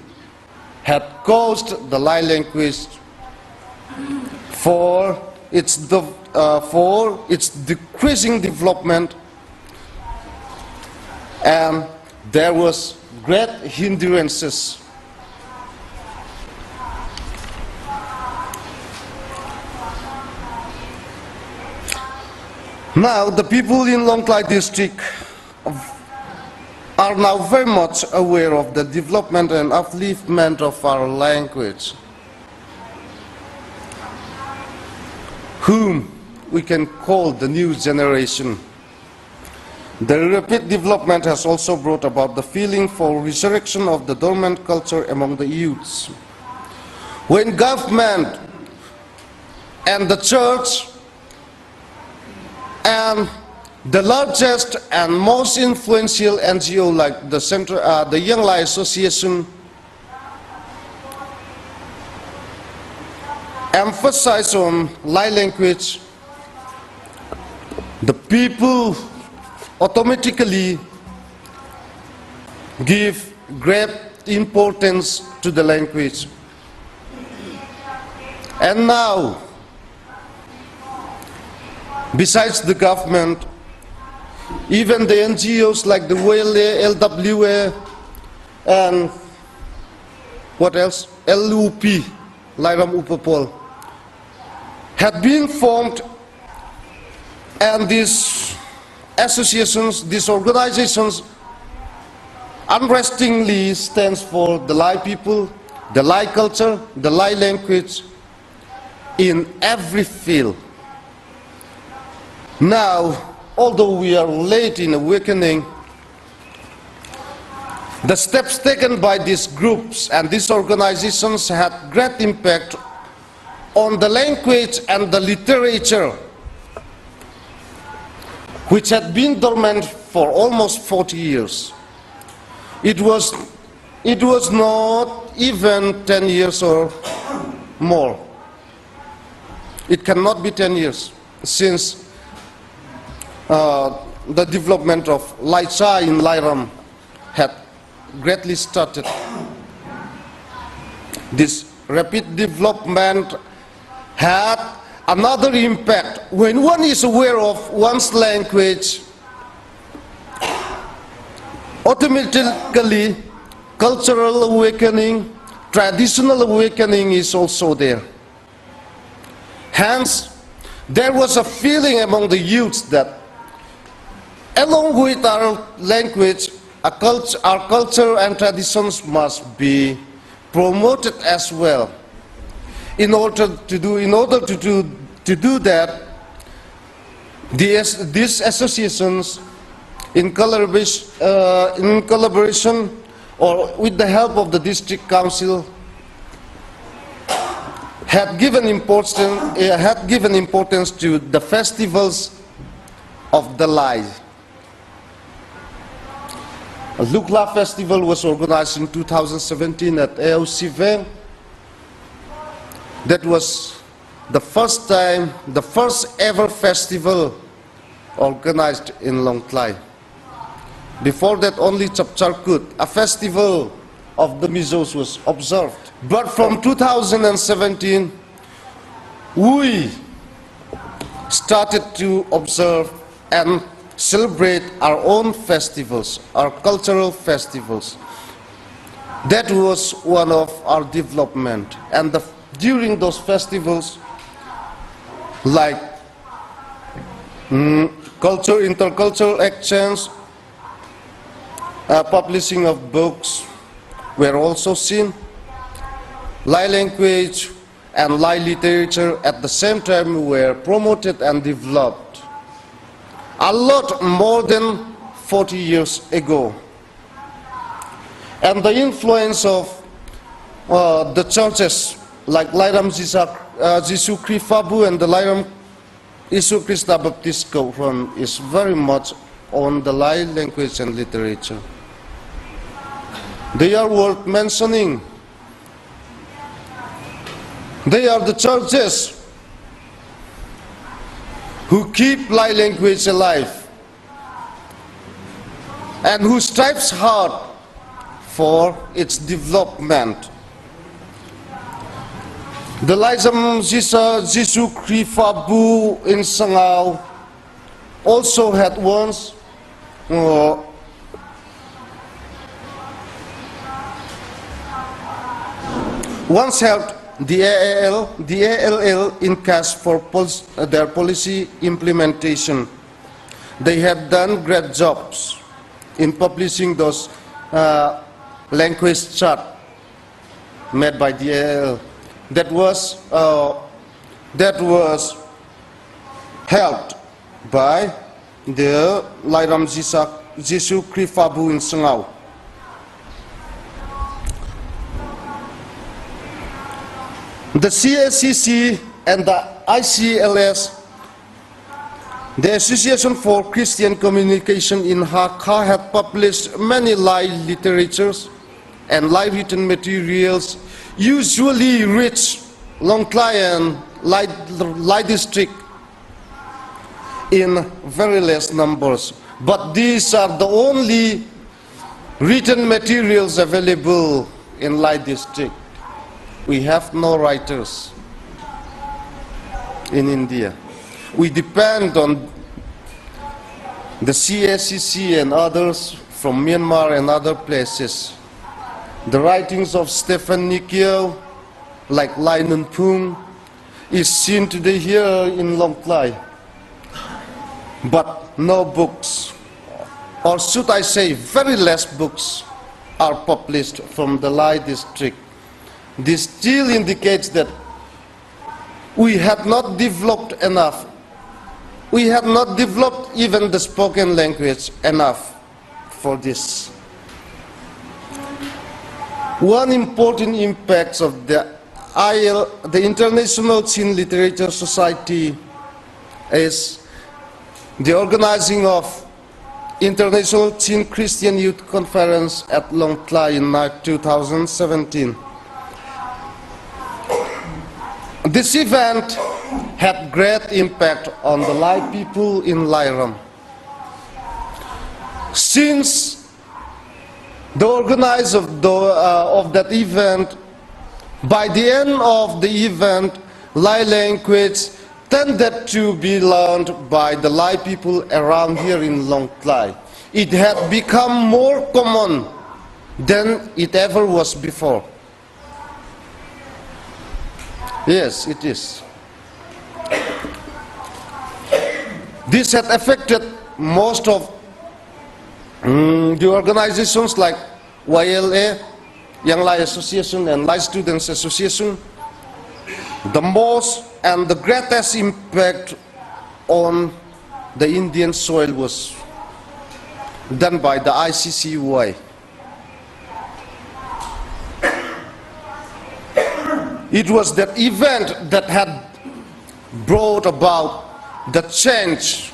had caused the Lai language for its, de- uh, for its decreasing development and there was great hindrances. Now, the people in Longtlai district are now very much aware of the development and upliftment of our language, whom we can call the new generation. The rapid development has also brought about the feeling for resurrection of the dormant culture among the youths. When government and the church and the largest and most influential NGO like the, Center, uh, the Young Lai Association emphasize on Lai language, the people automatically give great importance to the language. And now, besides the government, even the NGOs like the WLA, LWA, and what else? LUP, Lairam Upapol, had been formed and these associations, these organizations unrestingly stands for the Lai people, the Lai culture, the Lai language in every field. Now, although we are late in awakening, the steps taken by these groups and these organizations had great impact on the language and the literature, which had been dormant for almost 40 years. It was, it was not even 10 years or more. It cannot be 10 years since uh, the development of Laicha in Lairam had greatly started. This rapid development had another impact. When one is aware of one's language, Automatically, cultural awakening, traditional awakening is also there. Hence, there was a feeling among the youths that along with our language, our culture, our culture and traditions must be promoted as well. In order to do, in order to do, to do that, these, these associations, in collaboration, uh, in collaboration or with the help of the district council, had given importance, uh, had given importance to the festivals of the Lai. A Lukla Festival was organized in 2017 at AOC Veng. That was the first time, the first ever festival organized in Longtlai. Before that, only Chapchar Kut, a festival of the Mizos was observed. But from 2017, we started to observe and celebrate our own festivals, our cultural festivals. That was one of our development. And the, during those festivals, like mm, culture, intercultural exchange, uh, publishing of books were also seen. Lai language and Lai literature at the same time were promoted and developed a lot more than 40 years ago. And the influence of uh, the churches like Lairam uh, Jisu Krifabu and the Lairam Isu Krista Baptist Kohron is very much on the Lai language and literature. They are worth mentioning. They are the churches who keep Lai language alive and who strives hard for its development. The Laizam Jisu Krifabu in Sangau also had once uh, once helped the AAL, the ALL in cash for pol their policy implementation. They have done great jobs in publishing those uh, language chart made by the AAL. That was, uh, that was helped by the Lairam Jisu Krifabu in Sangau. The CACC and the ICLS, the Association for Christian Communication in Hakha had published many Lai literatures and Lai written materials, usually rich Longtlai and Lai, Lai district in very less numbers. But these are the only written materials available in Lai district. We have no writers in India. We depend on the CACC and others from Myanmar and other places. The writings of Stephen Nikiel, like Lai Nun Phung, is seen today here in Longtlai. But no books, or should I say very less books, are published from the Lai district. This still indicates that we had not developed enough. We had not developed even the spoken language enough for this. One important impact of the IL, the International Chin Literature Society is the organizing of International Chin Christian Youth Conference at Longtlai in 2017. This event had great impact on the Lai people in Lairam. Since the organizer of, the, uh, of that event, by the end of the event, Lai language tended to be learned by the Lai people around here in Longtlai. It had become more common than it ever was before. Yes, it is. This had affected most of um, the organizations like YLA, Young Lai Association, and Lai Students Association. The most and the greatest impact on the Indian soil was done by the ICCY. It was that event that had brought about the change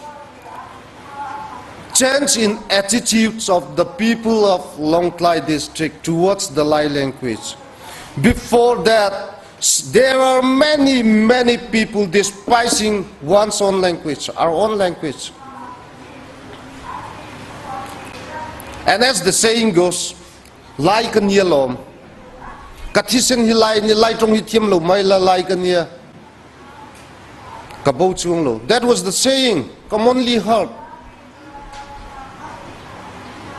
change in attitudes of the people of Longtlai district towards the Lai language. Before that, there are many, many people despising one's own language, our own language. And as the saying goes, Lai kan ia lawm. Ka thisen hi lai ni lai tong hi thiam lo mai la lai kan ia. Ka bo chuang lo. That was the saying commonly heard.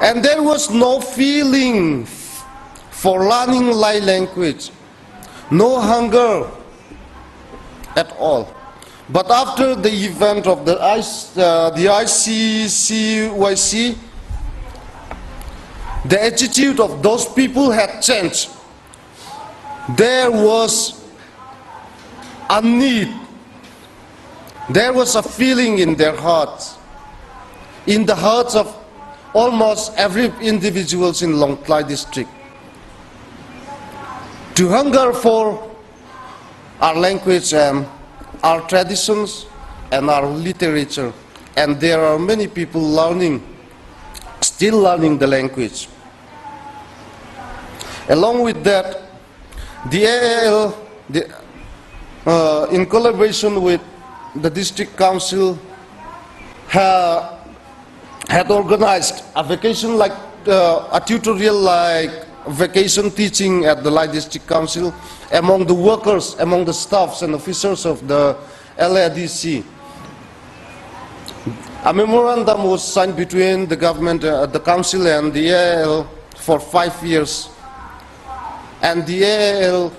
And there was no feeling for learning Lai language, no hunger at all. But after the event of the, I, uh, the ICCYC, the attitude of those people had changed. There was a need. There was a feeling in their hearts, in the hearts of almost every individuals in Longtlai district, to hunger for our language and our traditions and our literature. And there are many people learning, still learning the language. Along with that, the AAL, the, uh, in collaboration with the district council, ha, had organized a vacation like uh, a tutorial like vacation teaching at the Lai District Council among the workers, among the staffs and officers of the LADC. A memorandum was signed between the government, uh, the council and the AAL for five years. And the AAL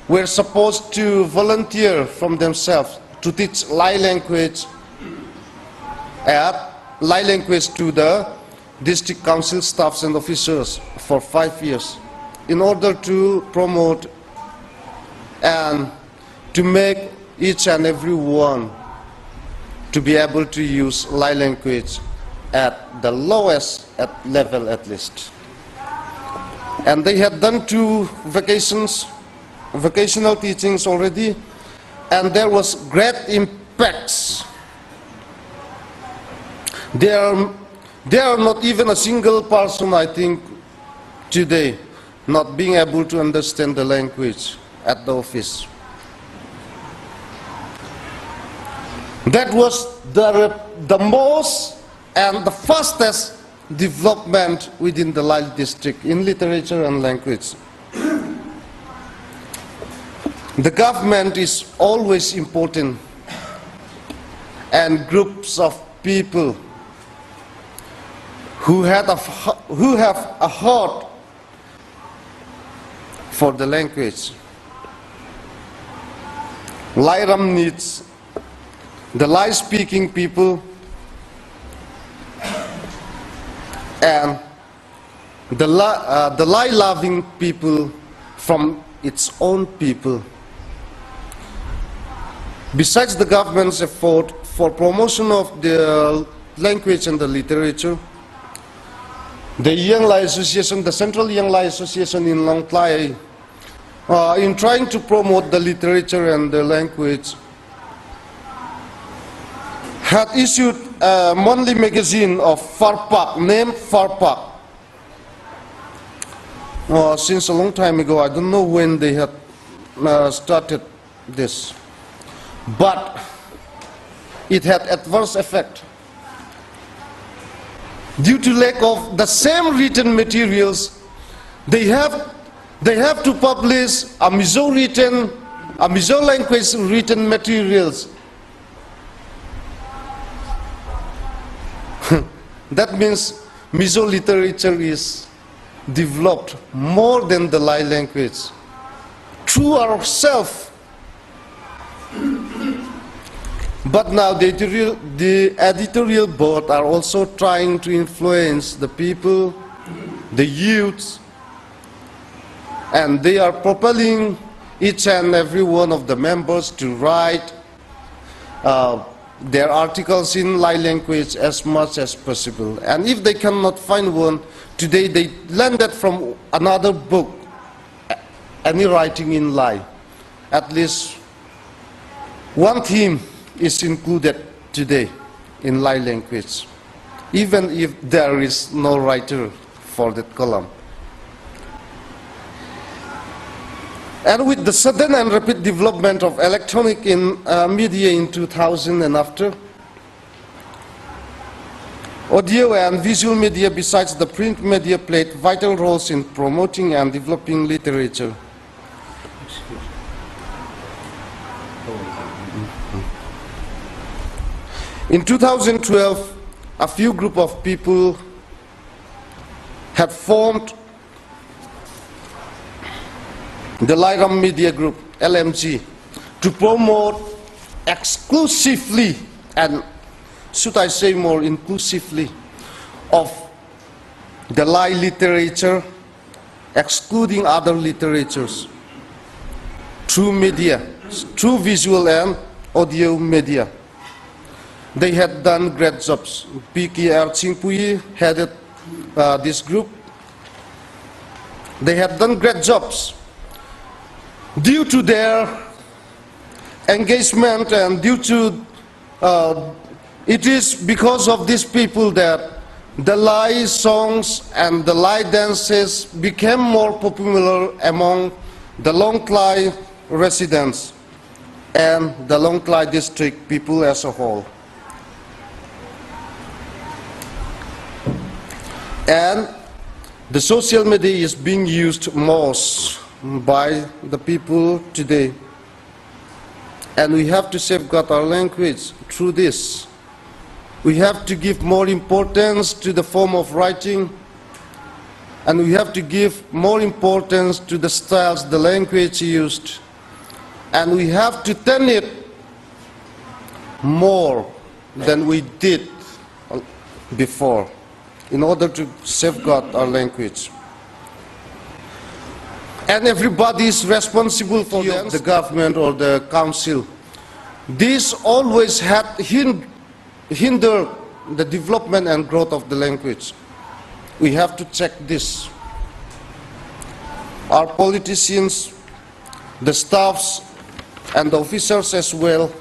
were supposed to volunteer from themselves to teach Lai language at Lai language to the district council staffs and officers for five years in order to promote and to make each and every one to be able to use Lai language at the lowest at level at least. And they had done two vacations, vocational teachings already, and there was great impacts. There are, there are not even a single person, I think, today not being able to understand the language at the office. That was the, the most and the fastest development within the Lyle district in literature and language. The government is always important and groups of people who, had a, who have a heart for the language. Lairam needs the Lai speaking people and the, uh, the Lai loving people from its own people. Besides the government's effort for promotion of the language and the literature, the Young Lai Association, the Central Young Lai Association in Longtlai, uh, in trying to promote the literature and the language, had issued a monthly magazine of Farpak, named Farpak. Uh, since a long time ago, I don't know when they had uh, started this, but it had adverse effect. Due to lack of the same written materials, they have, they have to publish a Mizo written, a Mizo language written materials. That means Mizo literature is developed more than the Lai language. Through ourselves. But now the editorial, the editorial board are also trying to influence the people, the youths, and they are propelling each and every one of the members to write uh, their articles in Lai language as much as possible. And if they cannot find one, today they learn that from another book, any writing in Lai. At least one theme is included today in Lai language, even if there is no writer for that column. And with the sudden and rapid development of electronic in, uh, media in 2000 and after, audio and visual media besides the print media played vital roles in promoting and developing literature. In 2012, a few group of people had formed the Lairam Media Group, LMG, to promote exclusively and should I say more inclusively of the Lai literature, excluding other literatures, through media, through visual and audio media. They had done great jobs. PKR Chingpui headed uh, this group. They had done great jobs. Due to their engagement and due to uh, it is because of these people that the Lai songs and the Lai dances became more popular among the Lawngtlai residents and the Lawngtlai district people as a whole. And the social media is being used most by the people today. And we have to safeguard our language through this. We have to give more importance to the form of writing, and we have to give more importance to the styles, the language used, and we have to tend it more than we did before in order to safeguard our language. And everybody is responsible for the government or the council. This always had hindered the development and growth of the language. We have to check this. Our politicians, the staffs, and the officers as well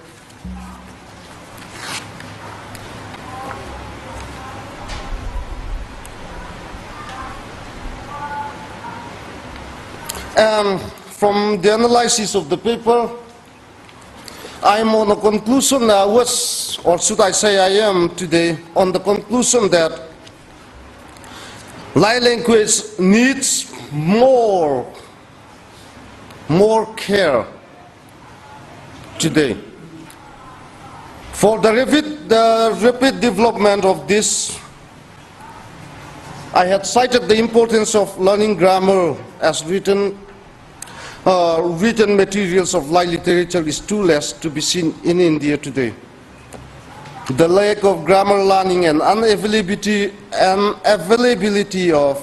And from the analysis of the paper, I'm on a conclusion, I was, or should I say I am today, on the conclusion that Lai language needs more, more care today. For the rapid, the rapid development of this, I had cited the importance of learning grammar as written, uh, written materials of Lai literature is too less to be seen in India today. The lack of grammar learning and unavailability, and availability of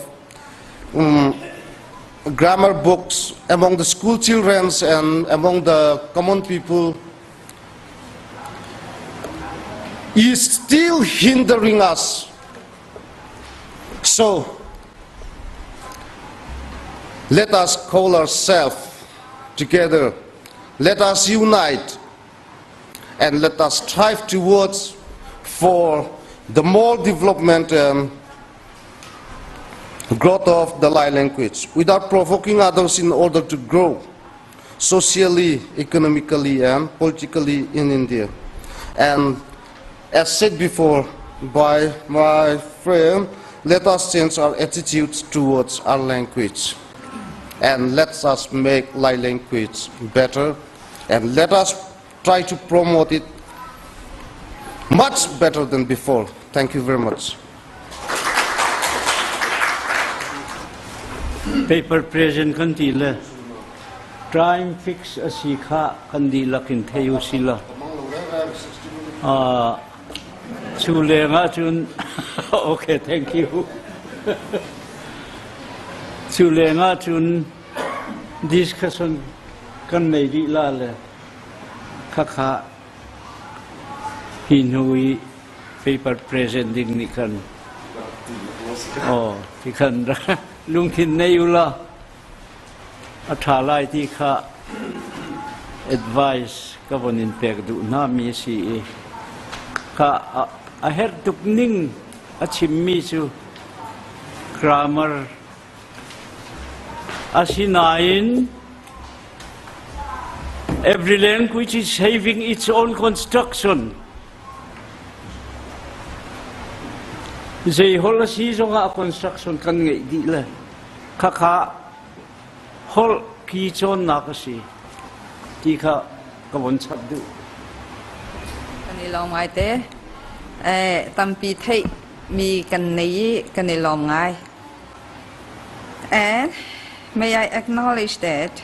um, grammar books among the school children and among the common people is still hindering us. So, let us call ourselves together. Let us unite and let us strive towards for the more development and growth of the Lai language without provoking others in order to grow socially, economically, and politically in India. And as said before by my friend, let us change our attitudes towards our language. And let us make Lai language better. And let us try to promote it much better than before. Thank you very much. Paper present kan ti le time fix a si kha kan dihlak in thei u si law. Cu leng ah cun okay thank you. Cu leng ah cun discussion kan nei dih la le khakha hi hnu i paper present ding nih khan oh ti khan lungthin nei u la a ṭha lai ti kha advice ka von in pek duh hna mi a si i kha a herh tuk ning a chimmi cu grammar asinain every language is having its own construction Zei holh a si zongah construction kan ngeih dih le khakha holh ki cawnnak a si ti kha ka von chap duh. Kan i lawm ngai te. Eh, tampi theih mi kan nei i kan i lawm ngai. And may I acknowledge that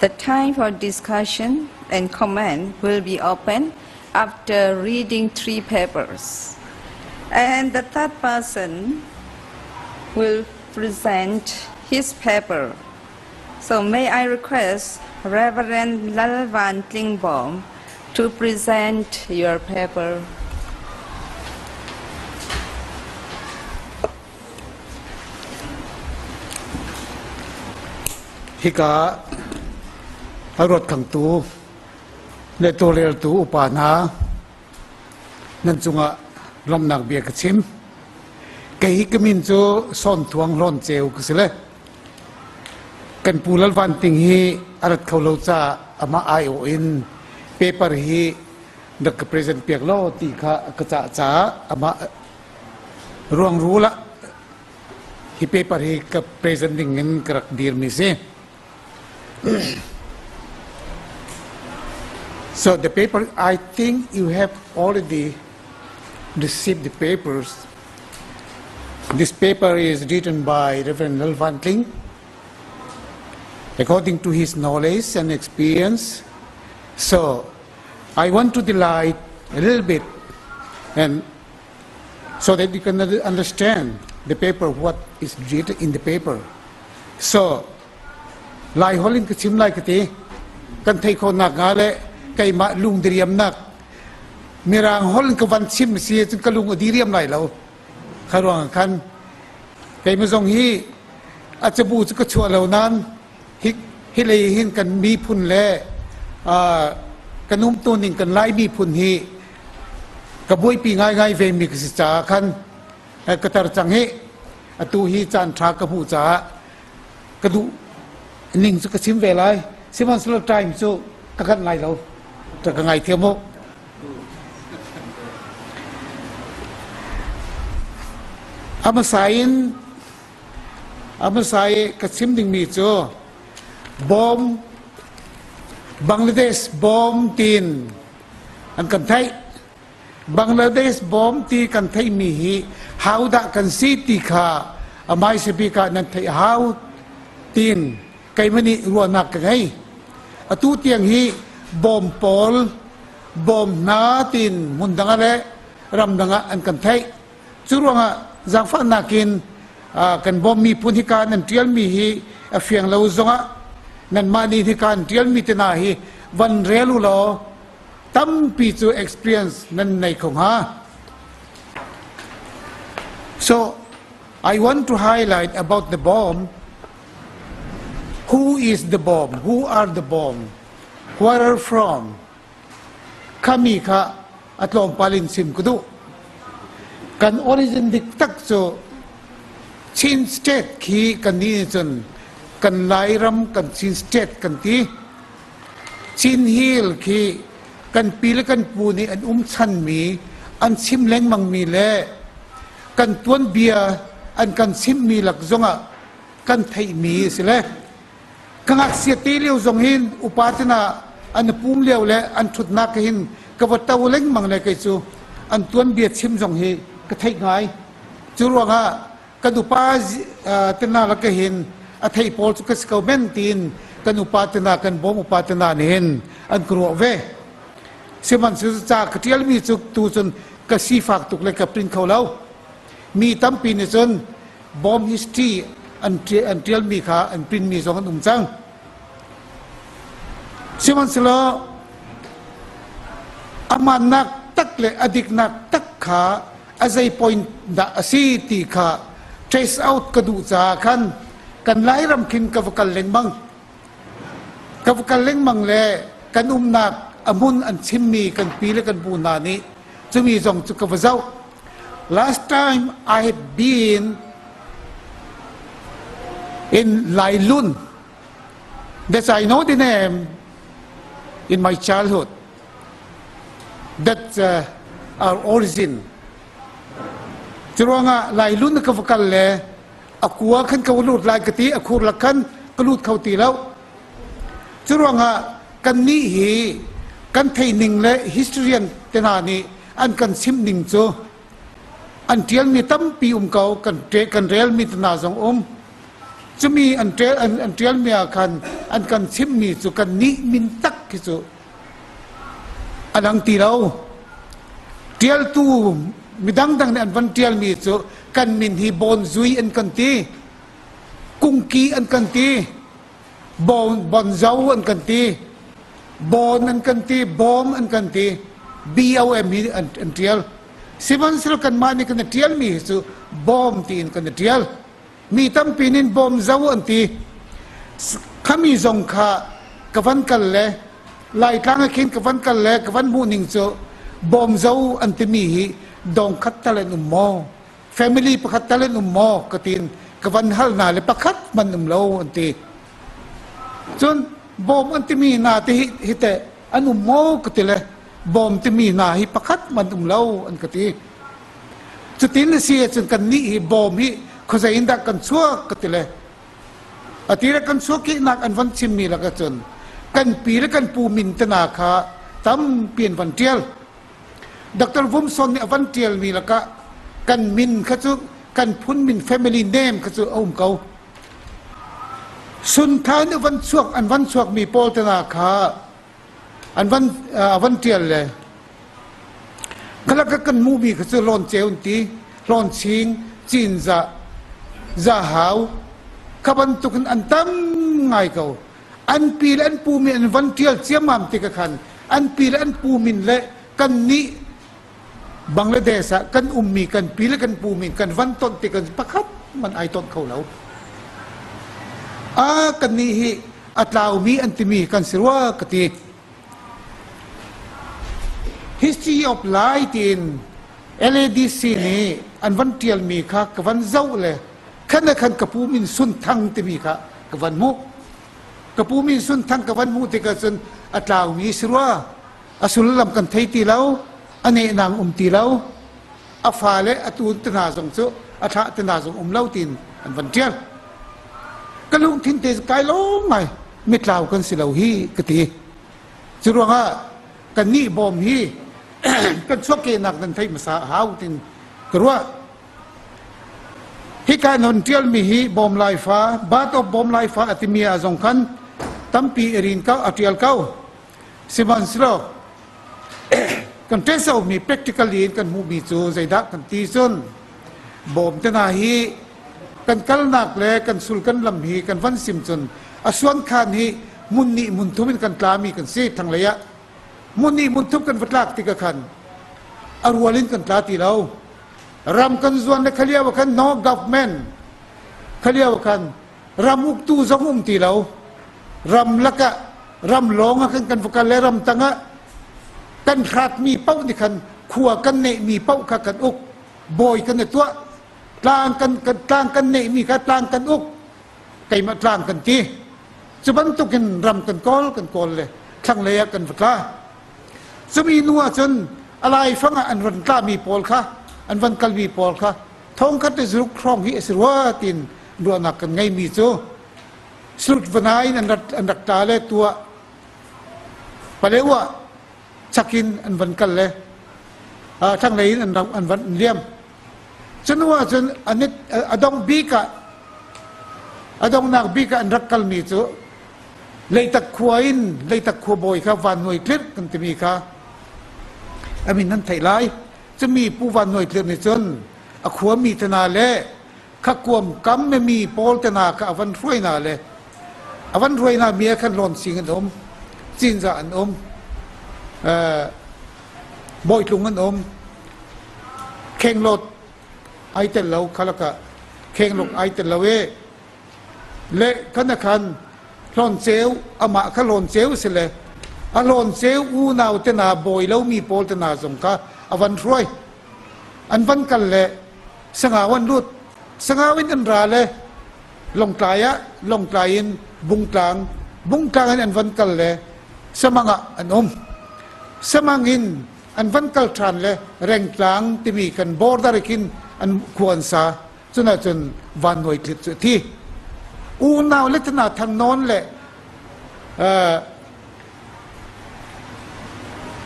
the time for discussion and comment will be open after reading three papers. And the third person will present his paper. So may I request Reverend Lalvan Tlingbom to present your paper. Hika a ruat khangtu le tawlreltu upa hna nan cungah lawmhnak bia ka chim. Kei hi ka min cu Sawn Thuang Hlawn Ceu ka si le kan pu Lal Van Ting hi a rat kho lo caah amah aiawh in paper hi rak ka present piak law ti kha ka cah caah amah ruangrul ah hi paper hi ka present ding in ka rak dirmi si. So the paper, I think you have already received the papers. This paper is written by Reverend Lal Van Kling. According to his knowledge and experience. So I want to delight a little bit and so that you can understand the paper, what is written in the paper. So Laiholh in ka chim lai ka ti. Kan theih khawhnak hnga le keimah lung diriamnak Mirang holh in ka van chim si cun ka lung a diriam lai lo. Kha ruang khan keimah zong hi a cabu cu ka chuah lo nain hi hi lei hin kan miphun le kan umtu ning kan Lai miphun hi ka buaipi ngaingai ve mi ka si caah khan ka tar cang hi atu hi caan ṭha ka hmuh caah ka duh ning cu ka chim ve lai sihmanhsehlaw time cu ka kanh lai lo ta ka ngaithiam u a hmasa in a hmasa i ka chim dingmi cu bawm Bangladesh bawm tin an kan theih Bangladesh bawm ti kan theihmi hi hodah kan si ti kha a hmaisa bik ah nan theih hau tiin keimah nih ruahnak ka ngei. Atu tiang hi bawm pawl bawm hna tiin hmun dang ah le ramdang ah an kan theih. Cu ruangah zaangfahnak in kan bawm miphun hika nan ṭialmi hi a fiang lo zongah nanmah nih hika an ṭialmi te hna hi van rel u law tampi cu experience nan nei kho hnga. So I want to highlight about the bomb. Who is the bomb? Who are the bomb? Where are from? Khami kha a tlawmpal in sim ka duh. Kan origin dik tak cu Chin state khi kan ni cun kan Lairam kan Chin state kan ti. Chin Hill khi kan pi le kan pu nih an um chanmi an chim lengmangmi le kan tuanbia an kan chimmi lak zongah kan theihmi a si le ka ngakchia te lio zong hin upa tina an pum lio le an ṭhutnak hin ka va to lengmang le kei cu an tuanbia chim zong hi ka theih ngai cu ruangah kan upa tina lak hin a thei pawl cu ka si ko men tiin kan upa tena kan bawm upa tena nih hin an ka ruah ve. Sihmanhsehlaw ca ka ṭialmi cu tu cun ka sifak tuk le ka print kho lo. Mi tampi nih cun Bawm history an an ṭialmi kha an printmi zong an um cang. Sihmanhsehlaw a hmaannak tak le a diknak tak kha a zei point dah a si ti kha trace out ka duh caah khan kan Lairam khin ka va kal lengmang. Ka va kal lengmang le kan umnak a hmun an chimmi kan pi le kan pu hna nih cumi zong cu ka va zoh. Last time I have been in Lailun. That's I know the name in my childhood. That's our origin. Curuangah Lailun ka va kal le a kua khan ka lut lai ka ti a khur lak khan ka lut kho ti lo. Curuangah kan nih hi kan thei ning le historian te hna nih an kan chimh ning cu an ṭialmi tampi um ko kan kan relmi te hna zong um. Cumi an ṭial an, an ṭialmi ah khan an kan chimhmi cu kan nih min tak khi cu a lang ti lo. Ṭialtu midang dang nih an van ṭialmi cu kan min hi Bonzui an kan ti, Kungki an kan ti, Bon Bonzo an kan ti, Bon an kan ti, Bawm an kan ti, BOM hi an, an ṭial. Sihmanhsehlaw kanmah nih kan i ṭialmi hi cu Bawm tiin kan i ṭial. Mi tampi nih bawm zo an ti. Khami zong kha ka van kal le Laitlang ah khin ka van kal le ka van hmuh ning cu bawm zo an timi hi dong khat tal an um maw? Family pakhat tal an um maw? Ka tiin ka van hal hna le pakhat man um lo an ti. Cun bawm an timi hna te hi, hi teh an um maw ka ti le bawm timi hna hi pakhat man um lo an ka ti. Cutin a si ahcun kannih hi bawm hi khuazei in dah kan chuak ka ti le a ti le kan chuahkehnak an van chimmi lakah cun kan pi le kan pu min tena kha tampi an van ṭial. Dr. Vumson nih a van ṭialmi lakah kan min kha cu kan phun min family name kha cu a um ko. Suntha nih van chuak an van chuakmi pawl tena kha an van a van ṭial le khalak kan hmuhmi kha cu hlawn ceu an ti hlawn ching cinzah zahau kha bantukin an tam ngai ko an pi le an pu min an van ṭial ciammam ti ka khan an pi le an pu min le kan nih Bangladesh ah kan ummi kan pi le kan pu min kan van ton ti kan pakhat man ai ton kho lo a kan nih hi a tlaumi an timi kan si rua ka ti history of Lai tiin LADC nih an van ṭialmi kha ka van zoh le khan le khan ka pu min Sun Thang timi kha ka van hmuh ka pu min Sun Thang ka van hmuh tikah cun a tlaumi si rua a sullam kan thei ti lo a nehnang um ti lo a fale a tun te hna zong cu a thlah te hna zong um lo tiin an van ṭial ka lungthin te kai lo ngai mitlau kan si lo hi ka ti cu ruangah kan nih bawm hi kan chuahkehnak nan theih hmasa a hau tin ka ruah hika non ṭialmi hi bawm laifa bat of bawm laifa a timi ah zong khan tampi irin ko a ṭial ko Sihmanhsehlaw kan ṭesomi practically in kan hmuhmi cu zeidah kan ti cun bawm te hna hi kan kalnak le kan sul kan lam hi kan van sim cun a suankhan hi hmun nih hmun thum in kan tlami kan si thanglei ah hmun nih hmun thum kan va tlak tikah khan a rual in kan tla ti lo ram kan zuan le khalia khan no government khalia khan ram uktu zong um ti lo ram lakah ram lawng ah khan kan va kal le ram tangah kan hratmi paoh nih khan khua kan neihmi paoh kha kan uk bawi kan i tuah tlang kan, kan tlang kan neihmi kha tlang kan uk keimah tlang kan ti cu bantukin ram kan kawl kan kawl le thlanglei ah kan va tla cumi nu ah cun a laifang ah an ran tlami pawl kha an van kalmi pawl kha thongkhat le zuruk hrawng hi a si rua tiin ruahnak kan ngeimi cu slut vanai in an rak an rak tla le tuah Palewa chakin an van kal le thlanglei in an rak an van liam cunu ah cun a dong bik ah A donghnak bik ah an rak kalmi cu Leitak khua in Leitak khua bawi kha Van Nuai Tlirh kan timi kha a min nan theih lai. Cumi Pu Van Nuai Tlirh nih cun a khuami tana le kha kuam kam mi pawl tana kha a van hruai na le a van hruai na mi ah khan lawn sing an um, cinzah an um, bawitlung an um, khenglawt ai tel lo khalaka khenglawt ai tel lo e le kana khan hlawn ceu amah kha hlawn ceu si le a hlawn ceu unau te na bawi lo mi pawl te na zong kha a van hruai an van kal le sangau an lut sangau in an ra le longtlai ah longtlai in bungtlang bungtlang in an van kal le samang ah an um samang in an van kal ṭhan le rengtlang timi kan border khin an khua an sa cun ahcun van nuai tlit cu a thi unau le tana thang nawn le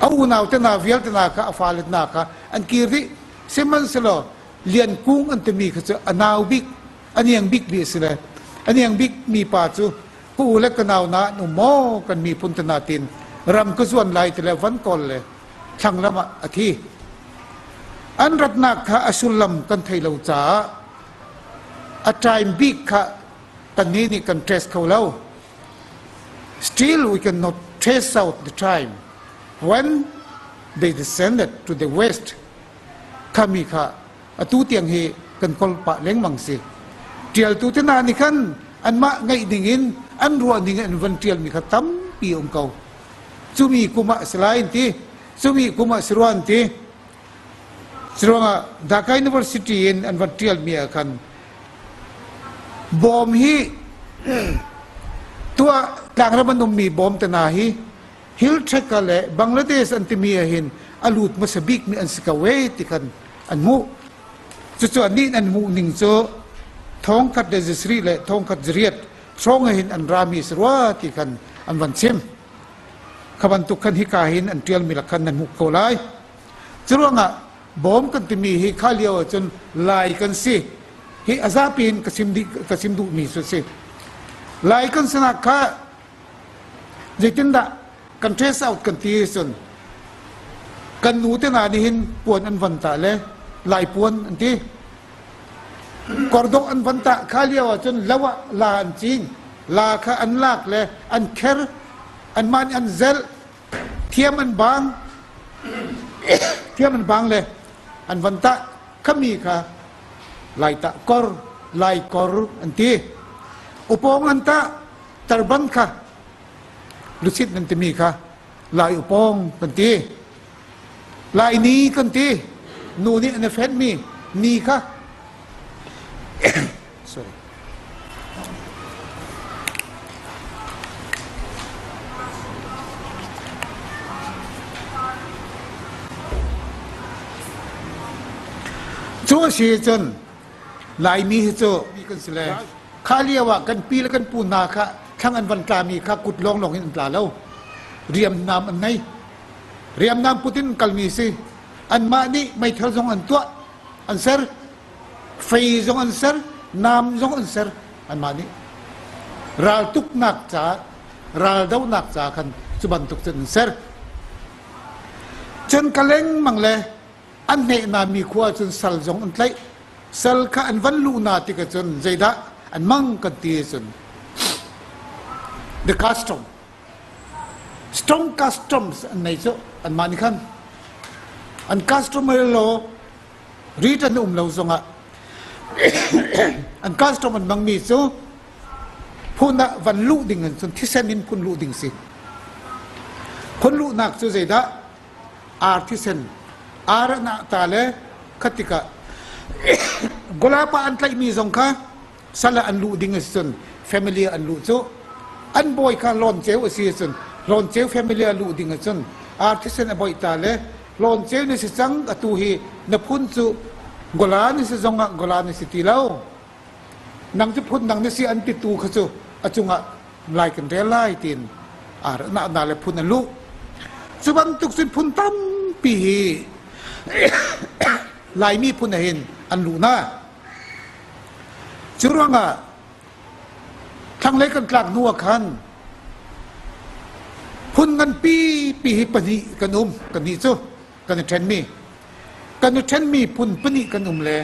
a unau tana vialte na kha a fale na kha an kir dih sihmanhsehlaw lian kung an timi kha cu a nau bik a niang bik mi a si le a niang bik mi pa cu ka u le ka nau na an um maw kan miphun tana tin ram ka zuan lai ti le van kawl le thlang lam ah a thi an ratnak kha a sullam kan thei lo caah a time bik kha kannih nih kan trace kho lo still we cannot trace out the time when they descended to the west khami kha atu tiang hi kan kol pah lengmang si ṭialtu te hna nih khan anmah ngeih ding in an ruah ning in an van ṭialmi kha tampi um ko cumi kum ah si lai an ti cumi kum ah si rua an ti curuangah Dhaka University in an van ṭialmi ah khan bawm hi tuah tlangram an ummi bawm te hna hi Hill Tracker le Bangladesh an timi ah hin a lut hmasa bikmi an si ko e ti khan an hmuh. Cucu annih an hmuh ning cu thongkhat le zasarih le thongkhat zariat hrawng hin an rami si rua ti khan an van chim. Kha bantuk khan hika hin an ṭialmi lak khan nan hmuh ko lai. Curuangah bawm kan timi hi kha lio ahcun Lai kan si. Hi a zapi in ka chim dih ka chim duhmi cu si. Lai kan sinak kha Zeitindah kan trace out kan ti cun kan nu te hna nih hin puan an van tah le lai puan an ti. Kordok an van tah kha lio ahcun lo ah la an cing. La kha an lak le an kher, anmah nih an zelh, thiam an bang, thiam an bang le an van tah khami kha lai tah kor, lai kor an ti. Upawng an tah Tarban kha lucit nan timi kha lai upawng kan ti. Lai ni kan ti. Nu nih an i fenhmi ni kha sorry. Cu a si cun Laimi hi cu kan si le kha lio ah kan pi le kan pu hna kha thlang an van tlami kha kut lawnglawng in an tla lo. Riamnam an ngei. Riamnam put in kalmi si. Anmah nih meithal zong an tuah, an ser. Fei zong an ser, nam zong an ser anmah nih. Raltuknak ca, raldohnak ca khan cu bantuk cun an ser. Cun ka lengmang le an hnehna mi khua cun sal zong an tlaih sal kha an van luhna tikah cun zeidah an mang kan ti cun the custom strong customs an nei cu anmah nih khan an customer law return um lo zongah an custom an mangmi cu phun ah van luh ding in cun thisen in phun luh ding si phun luhnak cu zeidah ar thisen ar an ah ta le khatikah Golapa an tlaihmi zong kha sal ah an luh ding a si cun family an luh cu an bawi kha lawn ceu a si cun lawn ceu family a luh ding ahcun ar thisen a boih ta le lawn ceu na si cang atu hi na phun cu gola na si zong ah gola na si ti lo nang cu phun dang na si an titu kha cu a cungah lai kan rel lai tiin ar na na le phun an luh cu bantuk cun phun tampi hi Laimi phun ah hin an luh na cu ruangah Thlanglei kan tlak hnu ah khan phun nganpi pi hi pahnih kan um. Kannih cu kan i ṭhenmi. Kan i ṭhenmi phun pahnih kan um le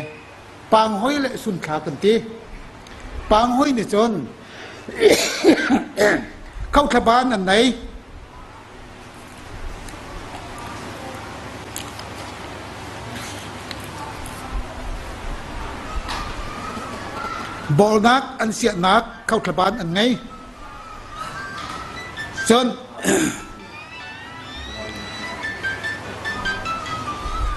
Panghoi le Sunthla kan ti. Panghoi nih cun Khothlaban an nei. Bawlnak an siahnak khothlaban an ngei. Cun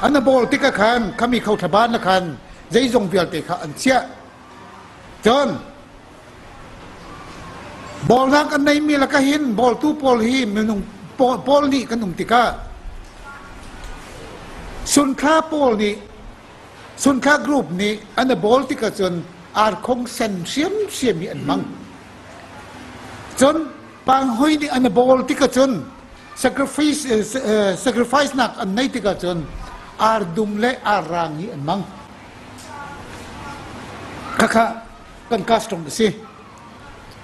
an bawl tik ah khan khami khothlaban ah khan zeizong vialte kha an chiah. Cun Bawlnak an neimi lakah hin bawltu pawl hi minung pawl nih kan um tikah Sunthla pawl nih Sunthla group nih an i bawl tikah cun arkhong sen hriamhriam hi an hmang. Cun panghoi nih an i bawl tikah cun sacrifice sacrifice nak an nei tikah cun ardum le arrang hi an hmang. Khakha kan custom a si.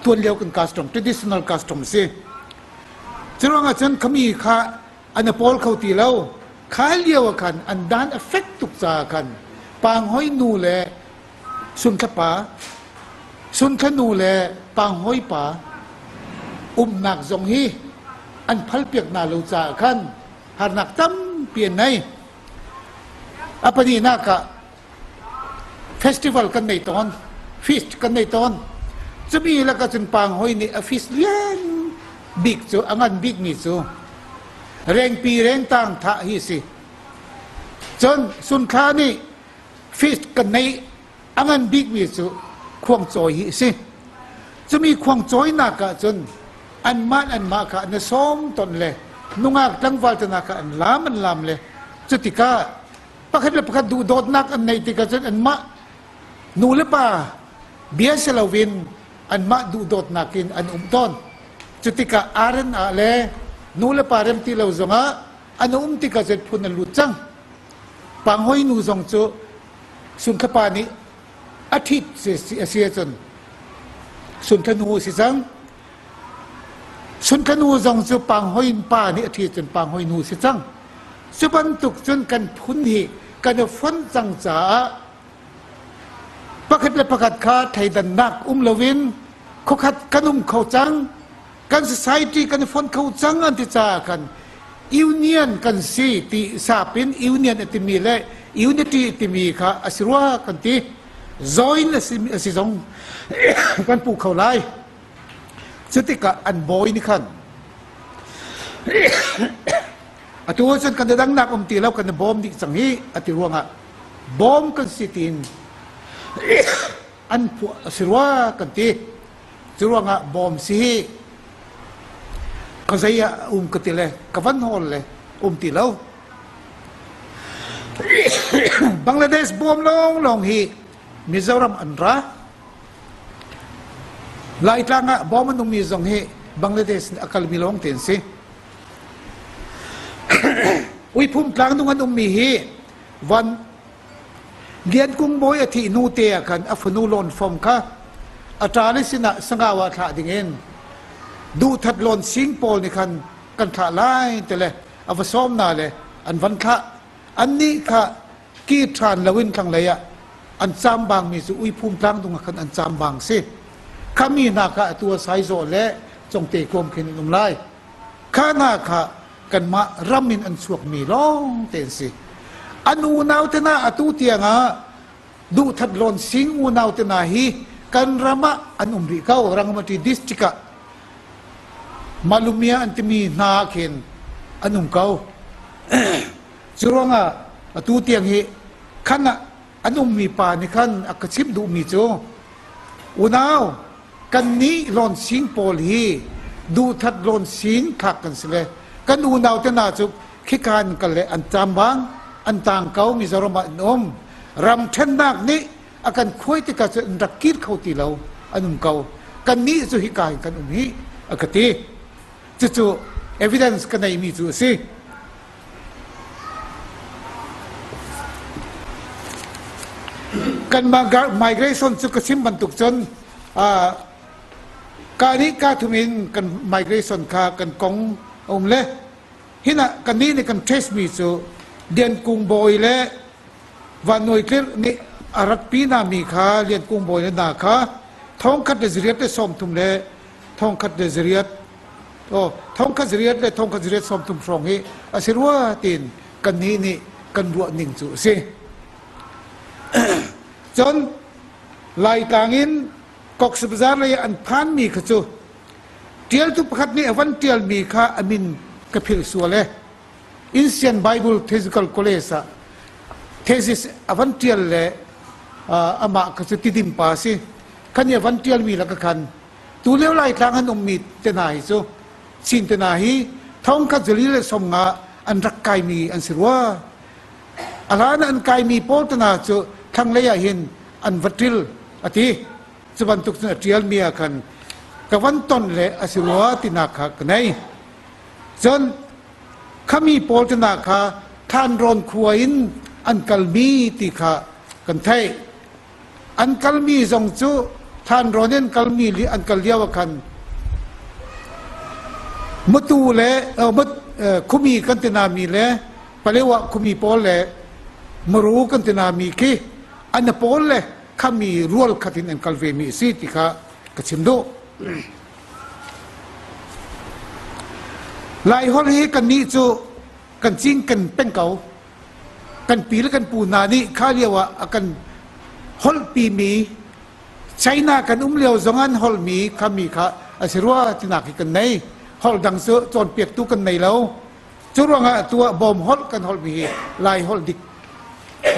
Tuan lio kan custom, traditional custom a si. Curuangah cun khami kha an i pawl kho ti lo. Kha lio ah khan an dan a fek tuk caah khan panghoi nu le sunthla pa, sunthla nu le panghoi pa umnak zong hi an phalpiak hna lo caah khan harnak tampi an nei. A pahnihnak ah festival kan nei tawn, feast kan nei tawn. Cumi lakah cun panghoi nih a feast lian bik cu a ngan bikmi cu rengpi rengtang thah hi a si. Cun sunthla nih feast kan nei a ngan bikmi cu khuangcawi hi a si. Cumi khuangcawinak ah cun anmah anmah kha an i sawm ton le nungak tlangval te hna kha an laam an laam le cutikah pakhat le pakhat duhdawtnak an neih tikah cun anmah nu le pa bia si loin anmah duhdawtnak in an um tawn. Cutikah aren ah le nu le pa rem ti lo zongah an um tikah cun phun an lut cang. Panghoi nu zong cu Sunthla nih a ṭhit a si ahcun Sunthla nu a si cang. Sunthla nu zong cu panghoi pa nih a ṭhit cun panghoi nu a si cang. Cu bantuk cun kan phun hi kan i fonh cang caah pakhat le pakhat kha thleidannak um loin khuakhat kan um kho cang. Kan society kan i fonh kho cang an ti caah khan union kan si ti sap in union a timi le unity timi kha a si rua kan ti. Join a si, a si zong kan pu kho lai. Cutikah an bawi nih khan atu cun kan dangnak um ti lo kan i bawm dih cang hi a ti ruangah bawm kan si tiin an phuah a si rua kan ti. Cu ruangah bawm si hi ka zei ah um ka ti le ka van hawl le um ti lo. Bangladesh bawm lawnglawng hi Mizoram an ra. Laitlang ah bawm an ummi zong hi Bangladesh a kalmi lawng te an si. Uiphum tlang nung an ummi hi van Lian Kung Bawi a thih hnu te ah khan a fanu Lawn Fom kha a ṭale sinah Sangau ah thlah dingin duhthat Lawn Sing pawl nih khan kan thlah lai ti le a va sawm hna le an van thlah. Annih kha kir ṭhan loin thlanglei ah an caambangmi cu Uiphum tlangdung ah khan an caambang si. Khami hna kha atu ah Saizawh le Congte kuam khin an um lai. Kha hna kha kanmah ram in an chuakmi lawng te an si. An unau te hna atu tiangah duhthat lawn sing unau te hna hi kan ram ah an um rih ko. Rangamati district ah Malumia an timi hna khin an um ko. Cu ruangah atu tiang hi khan ah an ummi pa nih khan a ka chimh duhmi cu unau kannih lawn sing pawl hi duhthat lawn sing thlak kan si le kan unau te hna cu khika an kal le an cambang an tang ko Mizoram ah an um ram ṭhennak nih a kan khuai tikah cun an rak kir kho ti lo an um ko kannih cu hika hin kan um hi a ka ti cucu evidence ka neimi cu a si Kan migration cu ka chim bantuk cun. Ka nih ka thum in kan migration kha kan kong a um le hinah kannih nih kan trace mi cu Lian Kung Bawi le Van Nawi Tlirh nih a ratpi na mi kha Lian Kung Bawi le hna kha 1830 le 1800 oh 1800 le 1830 hrawng hi a si rua tiin kannih nih kan ruah ning cu a si. Cun Laitlang in Cox's Bazar lei an phanmi kha cu ṭialtu pakhat nih a van ṭialmi kha a min ka philh sual e. Insian Bible Theological College ah thesis a van ṭial le amah kha cu Tidim pa a si. Khan i a van ṭialmi laka khan tu lio Laitlang an ummi te hna hi cu Chin te hna hi 1050 an rak kaimi an si rua. A hlan an kaimi pawl te hna cu thlanglei ah hin an va ṭil a ti. Cu bantuk cun a ṭialmi ah khan ka van ton le a si rua tinak kha ka nei. Cun khami pawl te hna kha Thlanrawn khua in an kalmi ti kha kan theih. An kalmi zong cu Thlanrawn in kalmi li an kal lio ah khan Matu le khumi kan ti nami le Palewa khumi pawl le Maru kan ti nami khi an pawl le khami rual khat in an kal ve mi a si ti kha ka chim duh. Lai holh hi kannih cu kan cing kan peng ko. Kan pi le kan pu hna nih kha lio ah a kan holhpi mi China kan um lio zong an holhmi khami kha a si rua tinak hi kan nei. Holh dang cu cawnpiaktu kan nei lo. Cu ruangah atu ah bawm holh kan holhmi hi Lai holh dik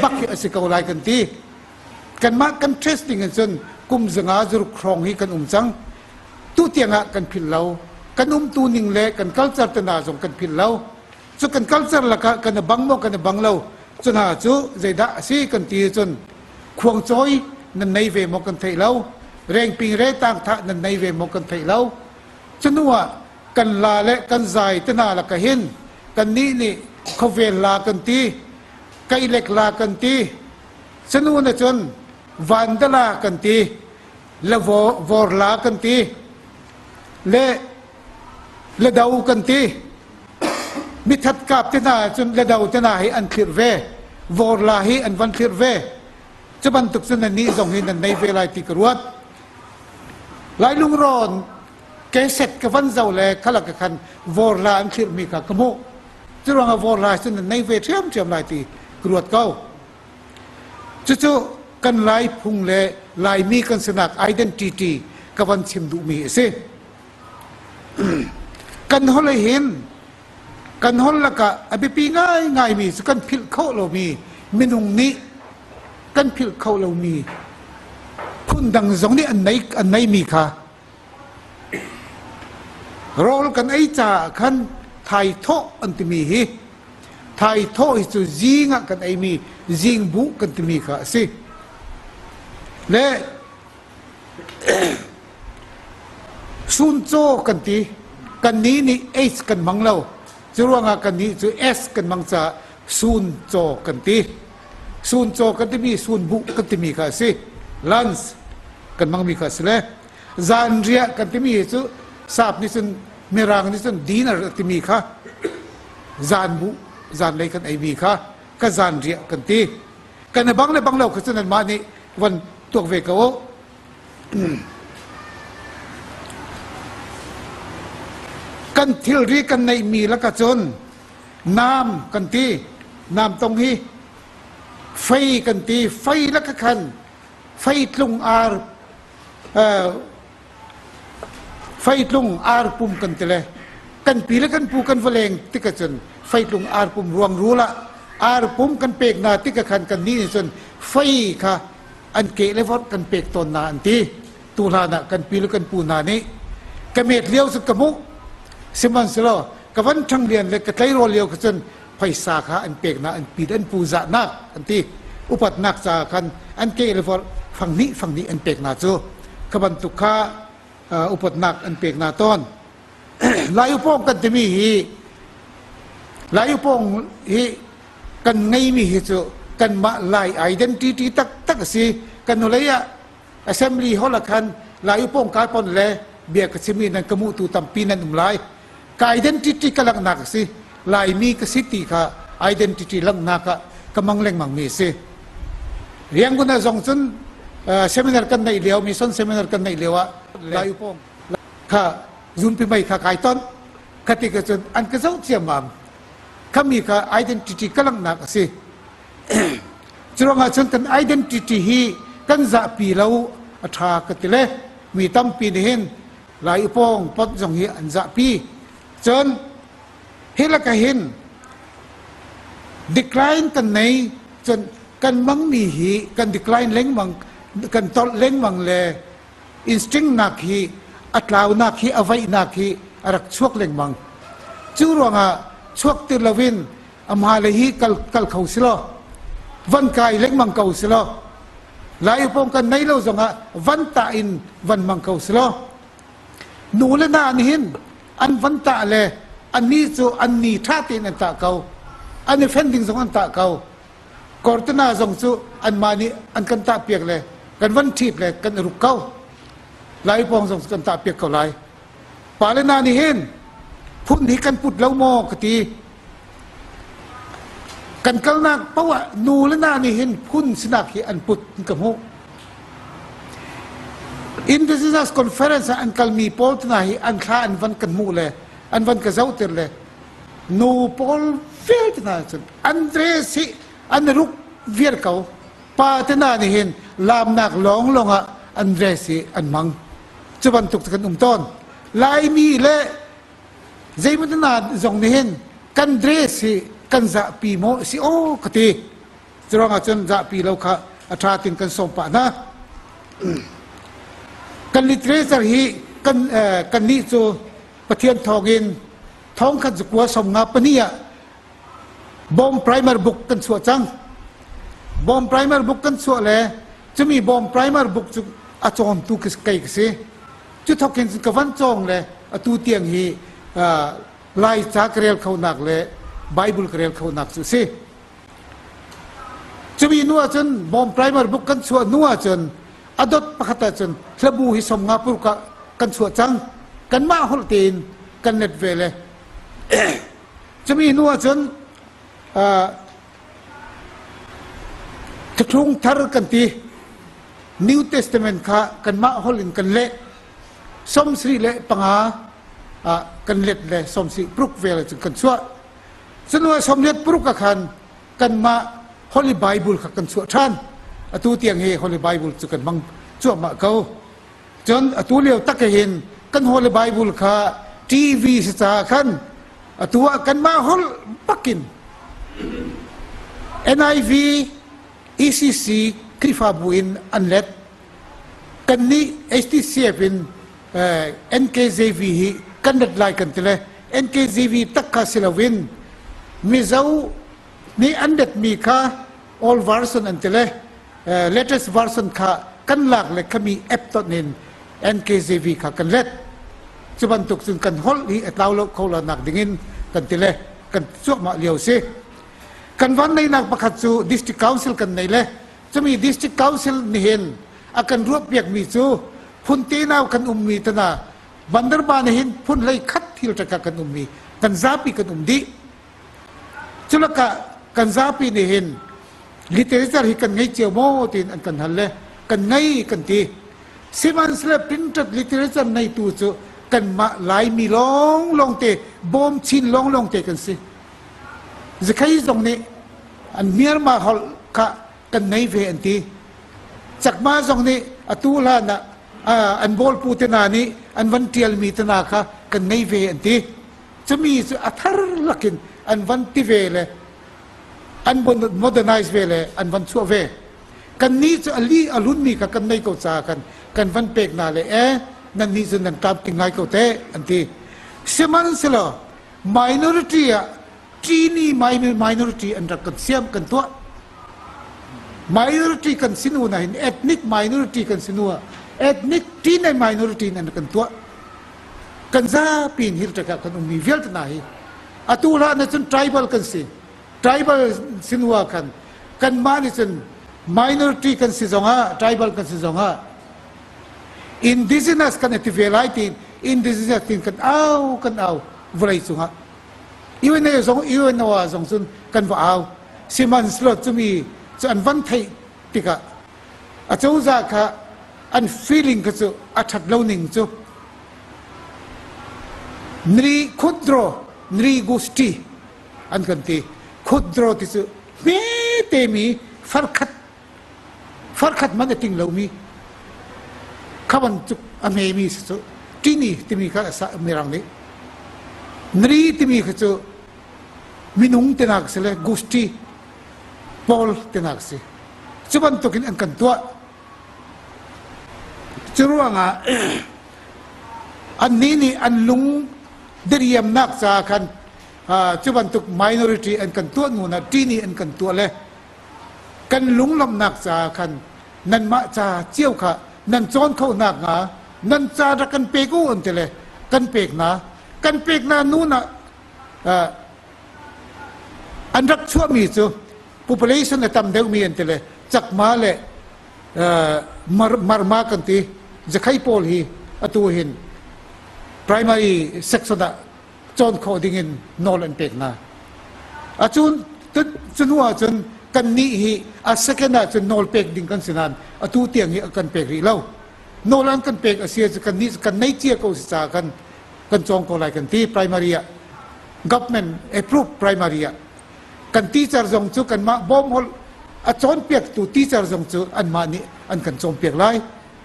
bak hi a si ko lai kan ti. Kanmah kan trace ding in cun kum zanga zuruk hrawng hi kan um cang. Tu tiang ah kan philh lo. Kan umtu ning le kan culture te hna zong kan philh lo. Cu kan culture lakah kan i bang maw kan i bang lo. Cu hna cu zeidah a si kan ti cun khuangcawi nan nei ve maw kan theih lo. Rengping re tang thah nan nei ve maw kan theih lo. Cu hnu ah kan la le kan zai te hna lakah hin kannih nih khuavel la kan ti, kailek la kan ti, cunu na cun vandala kan ti, le vor la kan ti, le le do kan ti. Mithat kap te hna cun le do te hna hi an thlirh ve, vor la hi an van thlirh ve. Cu bantuk cun nan nih zong hi nan nei ve lai ti ka ruat. Lai lungrawn keset ka van zo le khalak ka khan vor la an thlirhmi kha ka hmuh. Cu ruangah vor la cun nan nei ve ṭhiamṭhiam lai ti ka ruat ko. Cucu kan Lai phung le Laimi kan sinak identity ka van chim duhmi a si. Kan holh hin kan holh lakah a biapi ngaingaimi cu kan philh khawh lomi minung nih kan philh kho lomi phundang zong nih an nei an neimi kha rawl kan ei caah khan thaithawh an timi hi thaithawh hi cu zing ah kan eimi zingbuh kan timi kha a si le suncaw kan ti kannih nih H kan hmang lo cu ruangah kannih cu S kan hmang caah suncaw kan ti Suncaw kan timi sunbuh kan timi kha a si. Lunch kan hmangmi kha a si le zanriah kan timi hi cu sap nih cun mirang nih cun dinner a timi kha zanbuh zanlei kan eimi kha ka zanriah kan ti. Kan i bang le bang lo kha cun anmah nih van tuak ve ko u. Kan thilri kan neihmi lakah cun Nam kan ti. Nam tong hi fei kan ti. Fei le ka khan feitlung ar feitlung ar pum kan ti le kan pi le kan pu kan va leng tik ahcun feitlung ar pum ruang rul ah ar pum kan pek na tik ah khan kan nih nih cun fei kha an ke le vot kan pek tawn na an ti tu hlan ah kan pi le kan pu hna nih ka met lio cu ka hmuh sihmanhsehlaw ka van ṭhang lian le ka tleirawl lio kha cun phaisa kha an peknak an pit an pu zahnak an ti upatnak caah khan an ke le vor fang hnih fang hnih an pek hna cu kha bantuk kha upatnak an pek hna tawn Lai upawng kan timi hi Lai upawng hi kan ngeimi hi cu kanmah Lai identity taktak a si kan hnulei ah assembly hall ah khan Lai upawng kai pon le. bia ka chim i nan ka muhtu tampi nan um lai. Ka identity ka langhnak a si. Laimi ka si ti kha identity langhnak ah ka mang lengmang mi a si. Riangun ah zong cun seminar kan neih lio, mission seminar kan neih lio ah Lai upawng kha zunpi mei kha kai ton. Kha ti ka cun an ka zoh ciammam. Khami kha identity ka langhnak a si. Curuangah cun kan identity hi kan zahpi lo a ṭha ka ti le mi tampi nih hin Lai upawng pot zong hi an zahpi. Cun hi laka hin decline kan nei cun kan mangmi hi kan decline lengmang kan tolh lengmang le instinct nak hi a tlaunak hi a vaihnak hi a rak chuak lengmang. Cu ruangah chuak ti loin amah le hi kal kal kho si law van kai lengmang ko si law lai upong kan nei lo zongah van tah in van mang ko si law nu le na nih hin an van tah le an ni cu an ni tha tein an tah ko an i fen ding zong an tah ko kortana zong cu an mah nih an kan tah piak le kan van ṭhit le kan ruk ko lai upong zong cu kan tah piak ko lai pa le na nih hin phun hi kan put lo maw ka ti Kan kalnak paoh ah nu le na nih hin phun sinak hi an put ka hmuh. Indigenous Conference ah an kalmi pawl tana hi an thla an van kan hmuh le an van ka zohter le nu pawl vialte hna cun an dress hi an ruk viar ko. Pa te hna nih hin laamnak lawnglawng ah an dress hi an hmang. Cu bantuk cu kan um tawn. Laimi le Zeimaw na zong nih hin kan dress hi kan zahpi maw si aw ka ti. Curuangah cun zahpi lo kha a ṭha tin kan sawm pah hna. Kan literature hi kan kan nih cu Pathian thawngin thong khat zakua som nga pahnih ah Bawm primer book kan chuah cang. Bawm primer book kan chuah le cumi bawm primer book cu a cawntu kei ka si. Cu thawk hin ka van cawng le atu tiang hi Lai ca ka rel khonak le Bible ka rel khonak cu si. Cumi nu ahcun bawm primer book kan chuah nu ahcun a dot pakhat ahcun hlabu hi som nga puruk ah kan chuah cang. Kanmah holh tein kan let ve le Cumi hnu ahcun Thuthlung thar kan ti. New Testament kha kanmah holh in kan leh. 75 ah kan let le 76 vel cun kan chuah. Cun 86 ah khan kanmah Holy Bible kha kan chuah ṭhan. Atu tiang hi Holy Bible cu kan hmang cuahmah ko. Cun atu lio tak hin kan Holy Bible kha TV si caah khan atu ah kanmah holh bakin NIV, ECC Khrihfabu in an let. Kannih HTCF in NKJV hi kan let lai kan ti le NKJV tak kha si loin Mizo nih an letmi kha old version an ti le latest version kha kan lak le khami app ton in NKJV kha kan let cu bantuk cun kan holh hi a tlau lo kho lo nak dingin kan ti le kan cuahmah lio si kan van neinak pakhat cu district council kan nei le cumi district council nihin a kan ruah piak mi cu phun tenau kan ummi tana Bandarban hin phun hlei khat thil ṭaka kan ummi kan zapi kan um dih Culakah kan zapi nih hin literature hi kan ngei cio maw tiin an kan hal le kan ngei kan ti. Sihmanhsehlaw printed literature neitu cu kanmah Laimi lawnglawng te bawm chin lawnglawng te kan si. Zakhei zong nih an Myanmar holh kha kan nei ve an ti. Cakma zong nih atu hlan ah an bawlpu te hna nih an van ṭialmi te hna kha kan ngei ve an ti. Cumi cu a thar lakin an van ti ve le an modernize ve le an van chuah ve. Kannih cu a li a hlunmi kha kan nei ko caah khan kan van pek hna le e nannih cu nan tlamtling ngai ko te an ti. Sihmanhsehlaw minority ah Cini minority an rak kan siam kan tuah. Minority kan sinu na hin ethnic minority kan sinu ah ethnic Chin minority in an kan tuah. Kan zapi in hirṭek ah kan ummi vialte hna hi atu hlan ah cun tribal kan si. Tribal sinua khan kanmah nih cun minority kan si zongah tribal kan si zongah. Indigenous kan i ti ve lai tiin indigenous tiin kan au kan au vawlei cungah. UNA zong UNO ah zong cun kan va au. Sihmanhsehlaw cumi cu an van theih tikah a cozah kha an feeling kha cu a ṭhat lo ning cu nri khutdro nri gusti an kan ti. Khutdro ti cu hmete mi farkhat farkhat man a ting lomi kha bantuk a hmemi si cu tini timi kha mirang nih nri timi kha cu minung tinak si le gusti pawl tinak si cu bantukin an kan tuah cu ruangah annih nih an lung diriamnak caah khan cu bantuk minority an kan tuah nu na tini an kan tuah le kan lunglawmhnak caah khan nanmah ca cio kha nan cawn kho nakhnga nan ca rak kan pek u an ti le kan pek hna kan pek hna nu na an rak chuahmi cu population a tam deuhmi an ti le chakma le marma kan ti zakhai pawl hi atu hin primary section ah cawn khawh dingin nawl an pek hna. Acun cu hnu ahcun kannih hi a second ahcun nawl pek ding kan si nain atu tiang hi a kan pek rih lo. Nawl an kan pek a si ahcun kannih kan nei cia ko si caah kan kan cawng ko lai kan ti primary ah government approved primary ah kan teacher zong cu kanmah bawm holh a cawnpiaktu teacher zong cu anmah nih an kan cawnpiak lai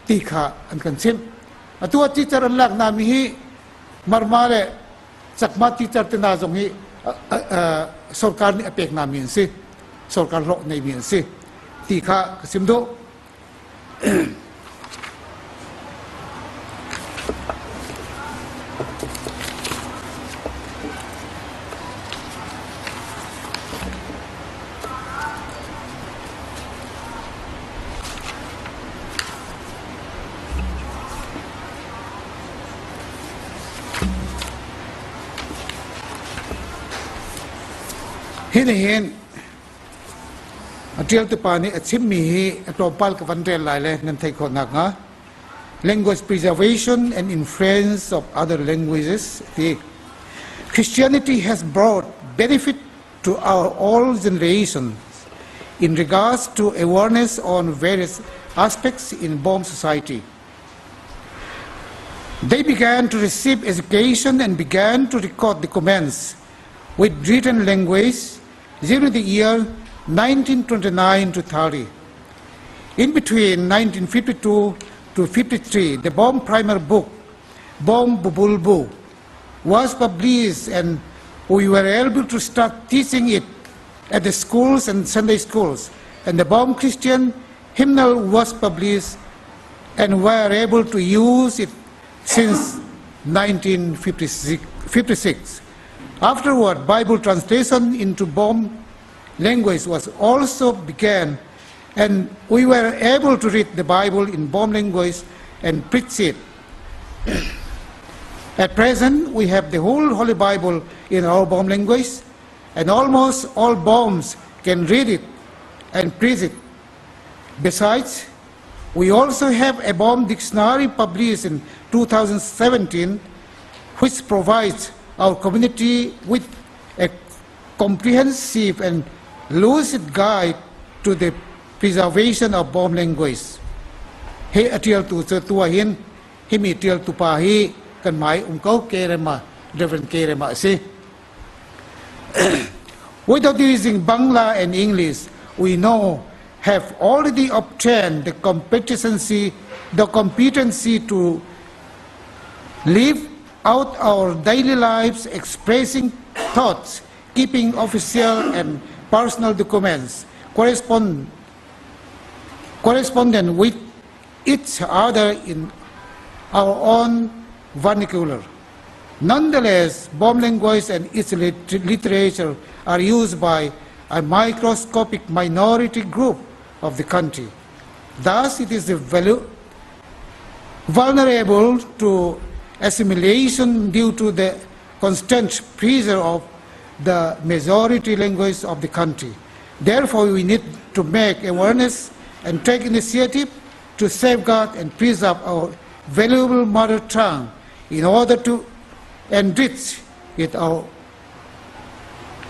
ti kha an kan chimh. Atu ah teacher an lak hna mi hi Marma le Chakma teacher te hna zong hi sarkar nih a pek hna mi an si. Sarkar hlawh nei mi an si ti kha ka sim duh. Hi nih hin a ṭialtupa nih a chimmi hi a tlawmpal ka van rel lai le nan theih khawh nakhnga language preservation and influence of other languages ti Christianity has brought benefit to our all generations in regards to awareness on various aspects in Bawm society. They began to receive education and began to record documents with written language during the year 1929 to 30. In between 1952 to 53, the Bawm Primer book, Bawm Bubulbu, was published and we were able to start teaching it at the schools and Sunday schools. And the Bawm Christian hymnal was published and were able to use it since 1956. Afterward, Bible translation into Bawm language was also began and we were able to read the Bible in Bawm language and preach it. At present, we have the whole Holy Bible in our Bawm language, and almost all Bawms can read it and preach it. Besides, we also have a Bawm dictionary published in 2017, which provides our community with a comprehensive and lucid guide to the preservation of Bawm language. Hi a ṭialtu cu tuah hin himi ṭialtu pa hi kan hmai um ko Kerema Reverend Kerema a si. Without using Bangla and English, we know have already obtained the competency, the competency to live out our daily lives expressing thoughts, keeping official and personal documents, correspond, correspondent with each other in our own vernacular. Nonetheless, Bawm language and its literature are used by a microscopic minority group of the country. Thus, it is vulnerable to assimilation due to the constant pressure of the majority language of the country. Therefore, we need to make awareness and take initiative to safeguard and preserve our valuable mother tongue in order to enrich it our,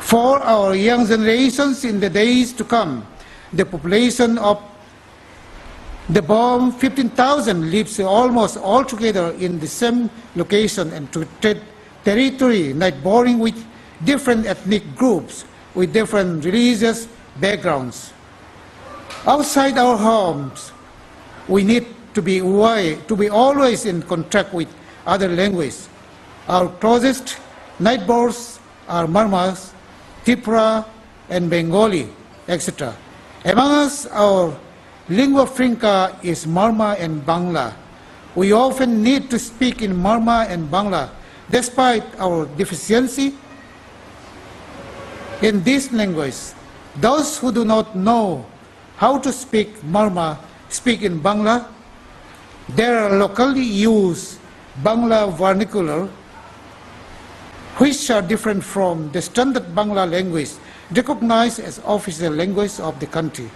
for our young generations in the days to come. The population of the Bawm 15,000 lives almost all together in the same location and territory, neighboring with different ethnic groups with different religious backgrounds. Outside our homes, we need to be aware, to be always in contact with other languages. Our closest neighbors are Marmas, Tripura, and Bengali, etc. Among us, our lingua franca is Marma and Bangla. We often need to speak in Marma and Bangla despite our deficiency in this language. Those who do not know how to speak Marma speak in Bangla. There are locally used Bangla vernacular which are different from the standard Bangla language recognized as official language of the country.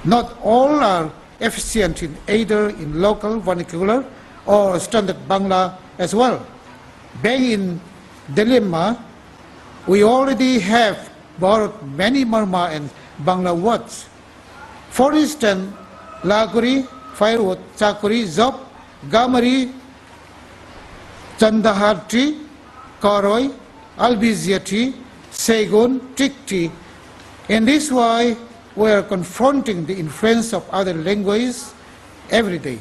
Not all are efficient in either in local vernacular or standard Bangla as well. Being in dilemma, we already have borrowed many Marma and Bangla words. For instance, Laguri, firewood, Chakuri, Zop, Gamari, Chandahar tree, Koroi, Albizia tree, Segun, Tik tree. In this way, we are confronting the influence of other languages every day.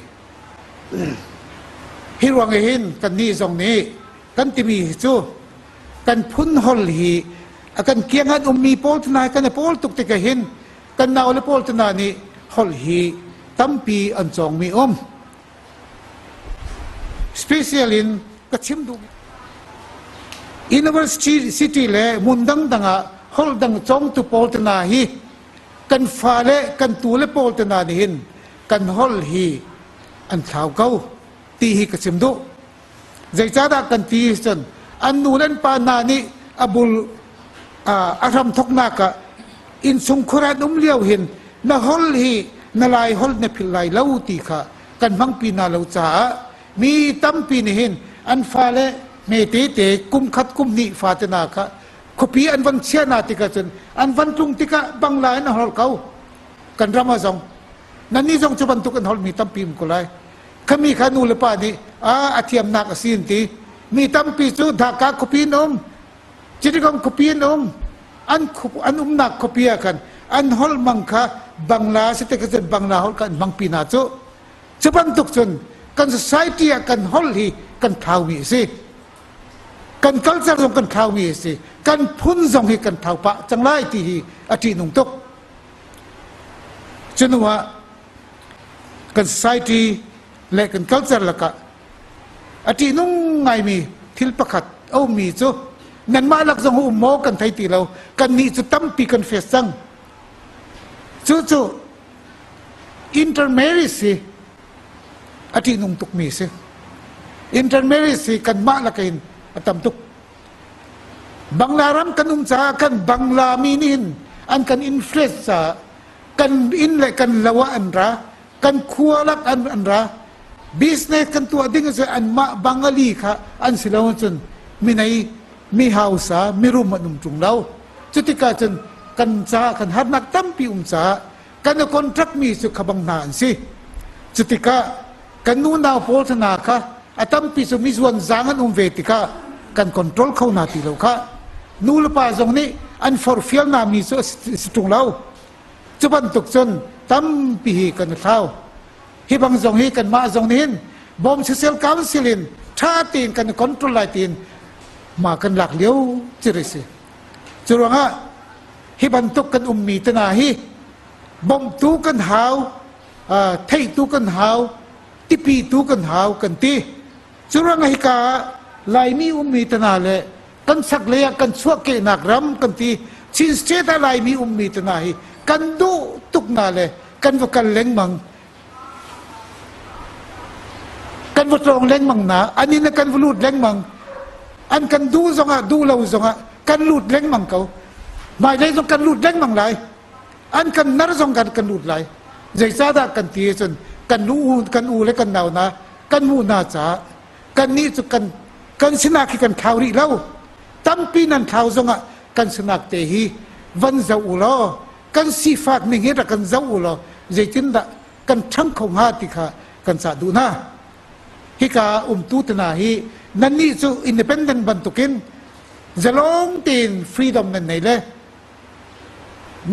Hi ruang hin kan nih zong nih kan timi hi cu kan phun hol hi a kan kiang an ummi pawl tana kan i pawl tuk tikah hin kan nau le pawl tana nih holh hi tampi an cawngmi um. Special in ka chim duh University city le hmun dangdang ah holh dang cawngtu pawl tana hi kan fale kan tu le pawl tana nih hin kan holh hi an thlau ko ti hi ka chim duh. Zeicahdah kan ti cun an nu le an pa hna nih a bul a hram thoknak ah innchungkhur an um lio hin na holh hi na lai holh na philh lai lo ti kha kan hmangpi hna lo caah mi tampi nih hin an fale hme tete kum khat kum hnih fate hna kha khuapi an van chiah hna tikah cun an van tlung tikah bangla in an holh ko kan ram ah zong nannih zong cu bantuk an holhmi tampi um ko lai khami kha nu le pa nih a a thiamnak a si an ti mi tampi cu Dhaka khuapi in um Chittagong khuapi in um an an umnak khuapi ah khan an holh mang kha Bangla si te cun Bangla holh kha an hmangpi hna cu cu bantuk cun kan society ah kan holh hi kan thlaumi a si kan culture zong kan thlaumi a si kan phun zong hi kan thlau pah cang lai ti hi a ṭihnung tuk Cu ah kan society le kan culture lakah a ṭihnung ngaimi thil pakhat a ummi cu nanmah lak zong um maw kan thei ti lo kannih cu tampi kan face cang cu cu intermarriage hi a ṭihnung tukmi si intermarriage hi kanmah lakin a tam tuk Bangla ram kan um caah kan Bangla mi nih hin an kan influence caah kan inn le kan lo ah an ra kan khua lak an an ra business kan tuah ding cu anmah Bangali kha an si lo cun minei mi hausa mirum an um ṭung lo cutikah cun kan caah kan harnak tampi um caah kan i contract mi cu kha bang hna an si cutikah kan unau pawl hna kha a tampi cu mizuan zaang an um ve tikah kan control kho hna ti lo kha nu le pa zong nih an forhfial hna mi cu a si ṭung lo cu bantuk cun tampi hi kan i thlau hi bang zong hi kanmah zong nih hin Bawm Social Council in ṭha tein kan i control lai tiin ma kan lak lio ciri si cu ruangah hi bantuk kan ummi tana hi bawmhtu kan hau theihtu kan hau tipitu kan hau kan ti cu ruangah hika ah Laimi ummi tana le kan chaklei ah kan chuahkehnak ram kan ti Chin State ah Laimi ummi tana hi kan duh tuk na le kan va kal lengmang kan va tlawng lengmang na an inn ah kan va lut lengmang an kan duh zongah duh lo zongah kan lut lengmang ko hmailei zong kan lut lengmang lai an kan nar zong kan kan lut lai zeicahdah kan ti ahcun kan u kan u le kan nau na. Kan hmuh hna caah kannih cu kan kan sinak hi kan thlau rih lo. Tampi nan thlau zongah kan sinak te hi van zoh u law kan sifak ning hi rak kan zoh u law zeitindah kan ṭhang kho hnga ti kha kan cah duh hna. Hika umtu te hna hi nannih cu independent bantukin zalong tein freedom nan nei le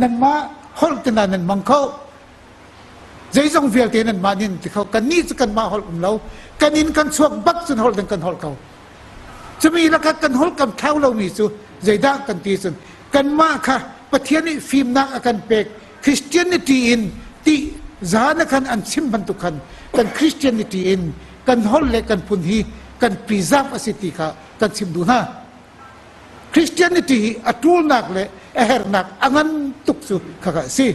nanmah holh te hna nan hmang kho. Zeizong vialte nanmah nih nan ti kho. Kannih cu kanmah holh um lo. Kan inn kan chuak bak cun holh ding kan holh ko. Cumi lakah kan holh kan thlau lomi cu zeidah kan ti cun kanmah kha Pathian nih fimnak a kan pek Christianity in ti zan khan an chim bantuk khan kan Christianity in kan holh le kan phun hi kan preserve a si ti kha kan chim duh hna. Christianity hi a ṭulnak le a hernak a ngan tuk cu khakha a si.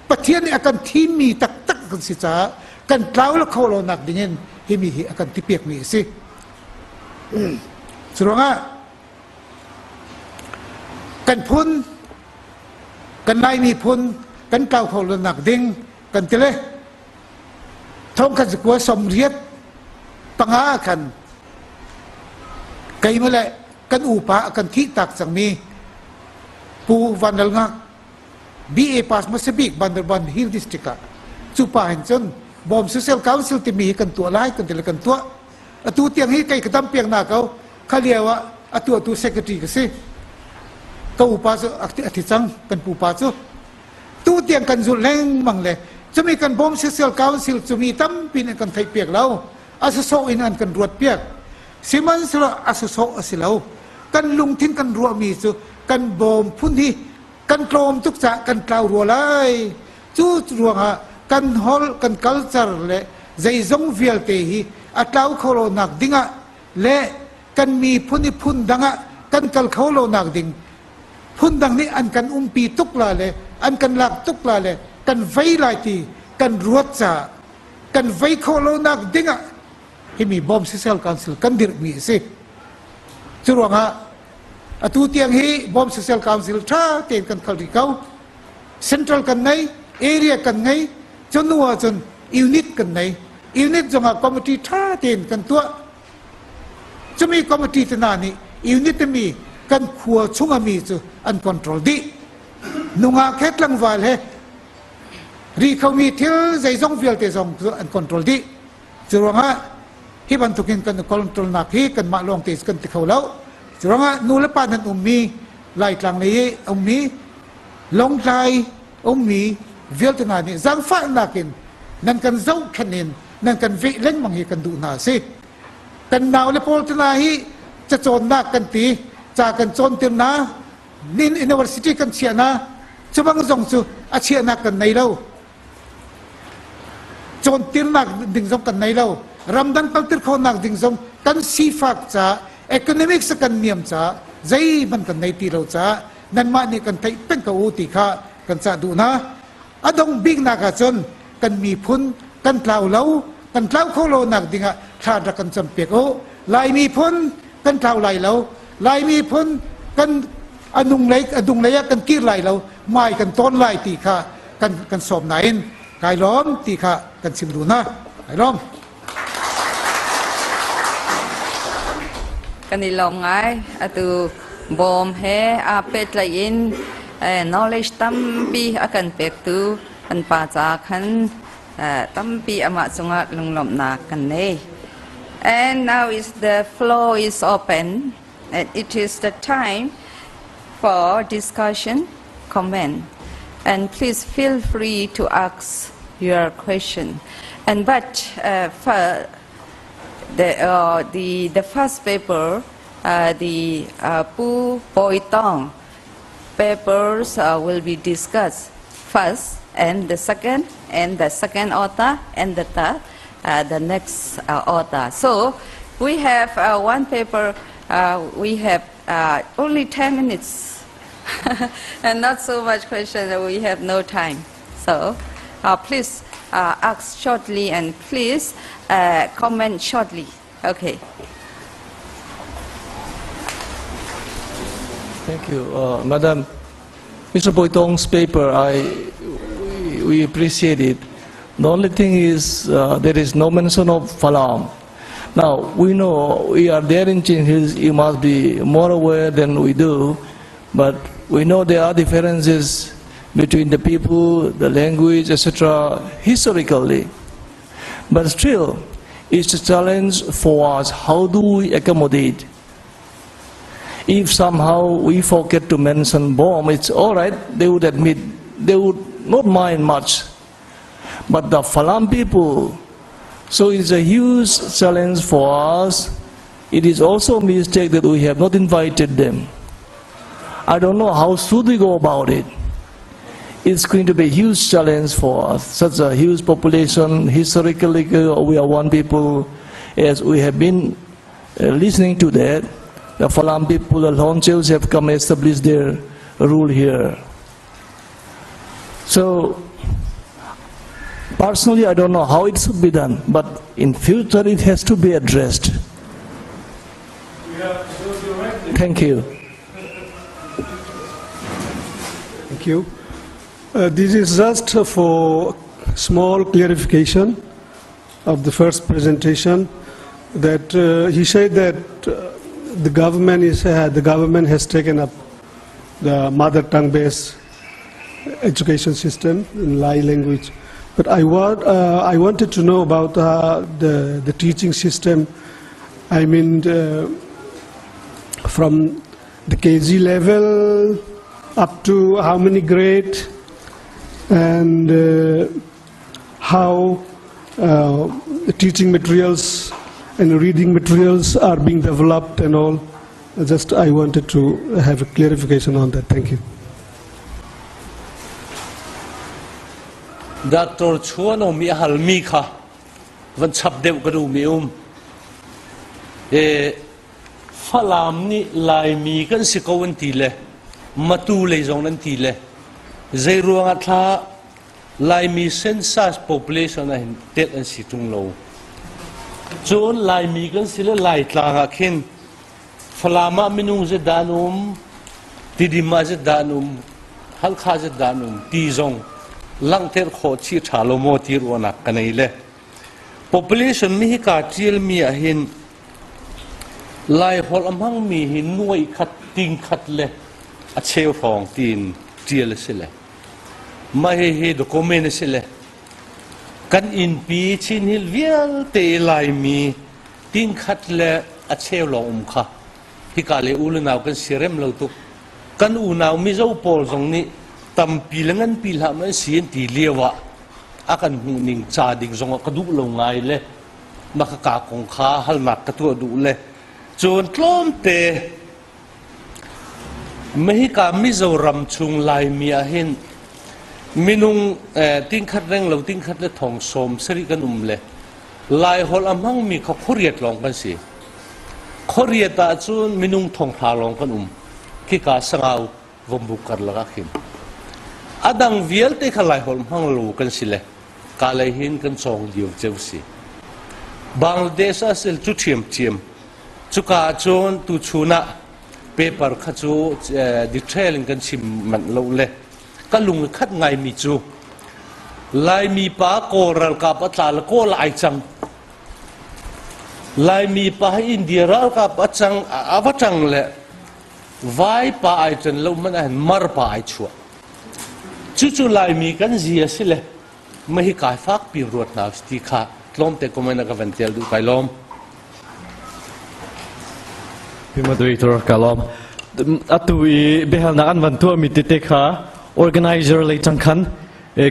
Pathian nih a kan thimmi taktak kan si caah kan tlau le kho lo nak dingin himi hi a kan tipiakmi a si. Curuangah kan phun kan Laimi phun kan tlau kho lo nak ding kan ti le thong khat zakua 85 khan keimah le kan upa a kan thih tak cangmi Pu Van Lal Ngak BA pass hmasa bik Bandarban Hill District ah cu pa hin cun Bawm Social Council timi hi kan tuah lai kan ti le kan tuah. Atu tiang hi kei ka dam piak na ko. Kha lio ah a tuahtu secretary ka si. Ka upa cu a thi cang kan pupa cu. Tu tiang kan zulh lengmang le cumi kan Bawm Social Council cumi tampi nih kan theih piak lo. A sawsawh in an kan ruat piak. Sihmanhsehlaw a sawsawh a si lo. Kan lungthin kan ruahmi cu kan bawm phun hi kan tlawm tuk caah kan tlau rua lai. Cu ruangah kan holh, kan culture le zeizong vialte hi a tlau kho lo nak dingah le kan miphun i phun dang ah kan kal kho lo nak ding phun dang nih an kan umpi tuk la le an kan lak tuk la le kan vei lai ti kan ruat caah kan vei khawh lo nak dingah himi Bawm Social Council kan dirhmi a si. Cu ruangah atu tiang hi Bawm Social Council ṭha tein kan kal rih ko. Central kan nei, area kan ngei, cu hnu ahcun unit kan nei. Unit zongah committee ṭha tein kan tuah. Cumi committee te hna nih unit mi kan khua chung a mi cu an control dih. Nungak he tlangval he ri khomi thil zeizong vialte zong cu an control dih. Cu ruangah hi bantukin kan control nak hi kanmah lawng te kan ti kho lo. Cu ruangah nu le pa nan ummi Laitlang lei i ummi Lawngtlai ummi vialte hna nih zaangfahnak in nan kan zohkhenh in nan kan veh lengmang hi kan duh hna a si. Kan nau le pawl te hna hi cacawnnak kan ti, ca kan cawntir hna, nin university kan chiah hna, cu bang zong cu a chiahnak kan nei lo. Cawntirnak ding zong kan nei lo. Ramdang kaltir khawhnak ding zong kan sifak caah, economics kan niam caah, zeihmanh kan nei ti lo caah nanmah nih kan theih peng ko u ti kha kan cah duh hna. A dong biknak ahcun kan miphun kan tlau lo, kan tlau kho lo nak dingah thla rak kan campiak u. Lai miphun kan tlau lai lo. Lai miphun kan a nung lei a dung lei ah kan kir lai lo, mai kan tawn lai ti kha kan kan sawm nain kai lawm ti kha kan chim duh hna. Kai lawm. Kan i lawm ngai. Atu bawm he aa pehtlaih in knowledge tampi a kan pektu kan pa ca khan tampi amah cungah lunglawmhnak kan nei. And now is the floor is open and it is the time for discussion, comment. And please feel free to ask your question. And but for the first paper, the Pu Poi Tong papers will be discussed first, and the second, and the second author, and the third, the next author. So we have one paper, we have only 10 minutes and not so much question, we have no time. So please ask shortly and please comment shortly. Okay. Thank you, Madam. Mr. Boitong's paper, we appreciate it. The only thing is there is no mention of Falam. Now, we know we are there in Chin Hills, you must be more aware than we do, but we know there are differences between the people, the language, etc., historically. But still, it's a challenge for us. How do we accommodate? If somehow we forget to mention Bawm, it's all right, they would admit, they would not mind much. But the Falam people, so it's a huge challenge for us. It is also a mistake that we have not invited them. I don't know how should we go about it. It's going to be a huge challenge for us. Such a huge population, historically we are one people, as we have been listening to that, the Falam people, the Hloncheus have come and established their rule here. So, personally, I don't know how it should be done, but in future it has to be addressed. Thank you. Thank you. This is just for small clarification of the first presentation that he said that the government has taken up the mother tongue based education system in Lai language. But I wanted to know about the teaching system. I mean, from the KG level up to how many grade and how the teaching materials and reading materials are being developed and all. Just I wanted to have a clarification on that. Thank you. Doctor Chuan om i hal mi kha van chap deuh ka duh mi um. E Falam nih Laimi kan si ko an ti le Matu lei zong an ti le zei ruangah thla Laimi census population ah hin telh an si ṭung lo. Cun Laimi kan si le Laitlang ah khin Falam ah minung zeidah an um, Tidim ah zeidah an um, Halkha zeidah an um ti zong langhter khawh chih ṭha lo maw ti ruahnak ka nei le population mi hika ṭialmi ah hin Laiholh a hmangmi hi nuai khat ting khat le a cheu hrawng tiin ṭial a si le Mah hihi document a si le kan innpi Chin Hill vialte i Laimi tingkhat le a cheu lawng um kha hika le u le nau kan siarem lo tuk. Kan unau Mizo pawl zong nih tampi le nganpi hlah man si an ti lio ah a kan hmuh ning ca ding zong ah ka duh lo ngai le mah ka kong kha halnak ka tuah duh le cun tlawmte Mahika Mizoram chung Laimi ahhin minung tingkhat renglo tingkhat le thong sawm sarih kan um le Laiholh a hmangmi kha khuariat lawng kan si. Khuariat ahcun minung thong hra lawng kan um. Khika Sangau Vombu karlak ah khin. A dang vialte kha Laiholh hmang lo kan si le kalay hin kan cawng lio ceu si. Bangladesh ah sil cu ṭhiamṭhiam. Cuka ahcun tuchun ah paper kha cu detail in kan chim manh lo le ka lung i khat ngaimi cu Laimi pa Kawl ralkap a tla le Kawl ai cang. Laimi pa hi India ralkap a cang a va cang le vai pa ai can lo hmanh ahhin mar pa ai chuah. Cucu Laimi kan zia si le mahi kai fak pi ruat hna ti kha tlawmte comment ka van tial duh kai lawm. Pi moderator ka lawm. Atu i biahalnak an van tuahmi tete kha organizer lei cang khan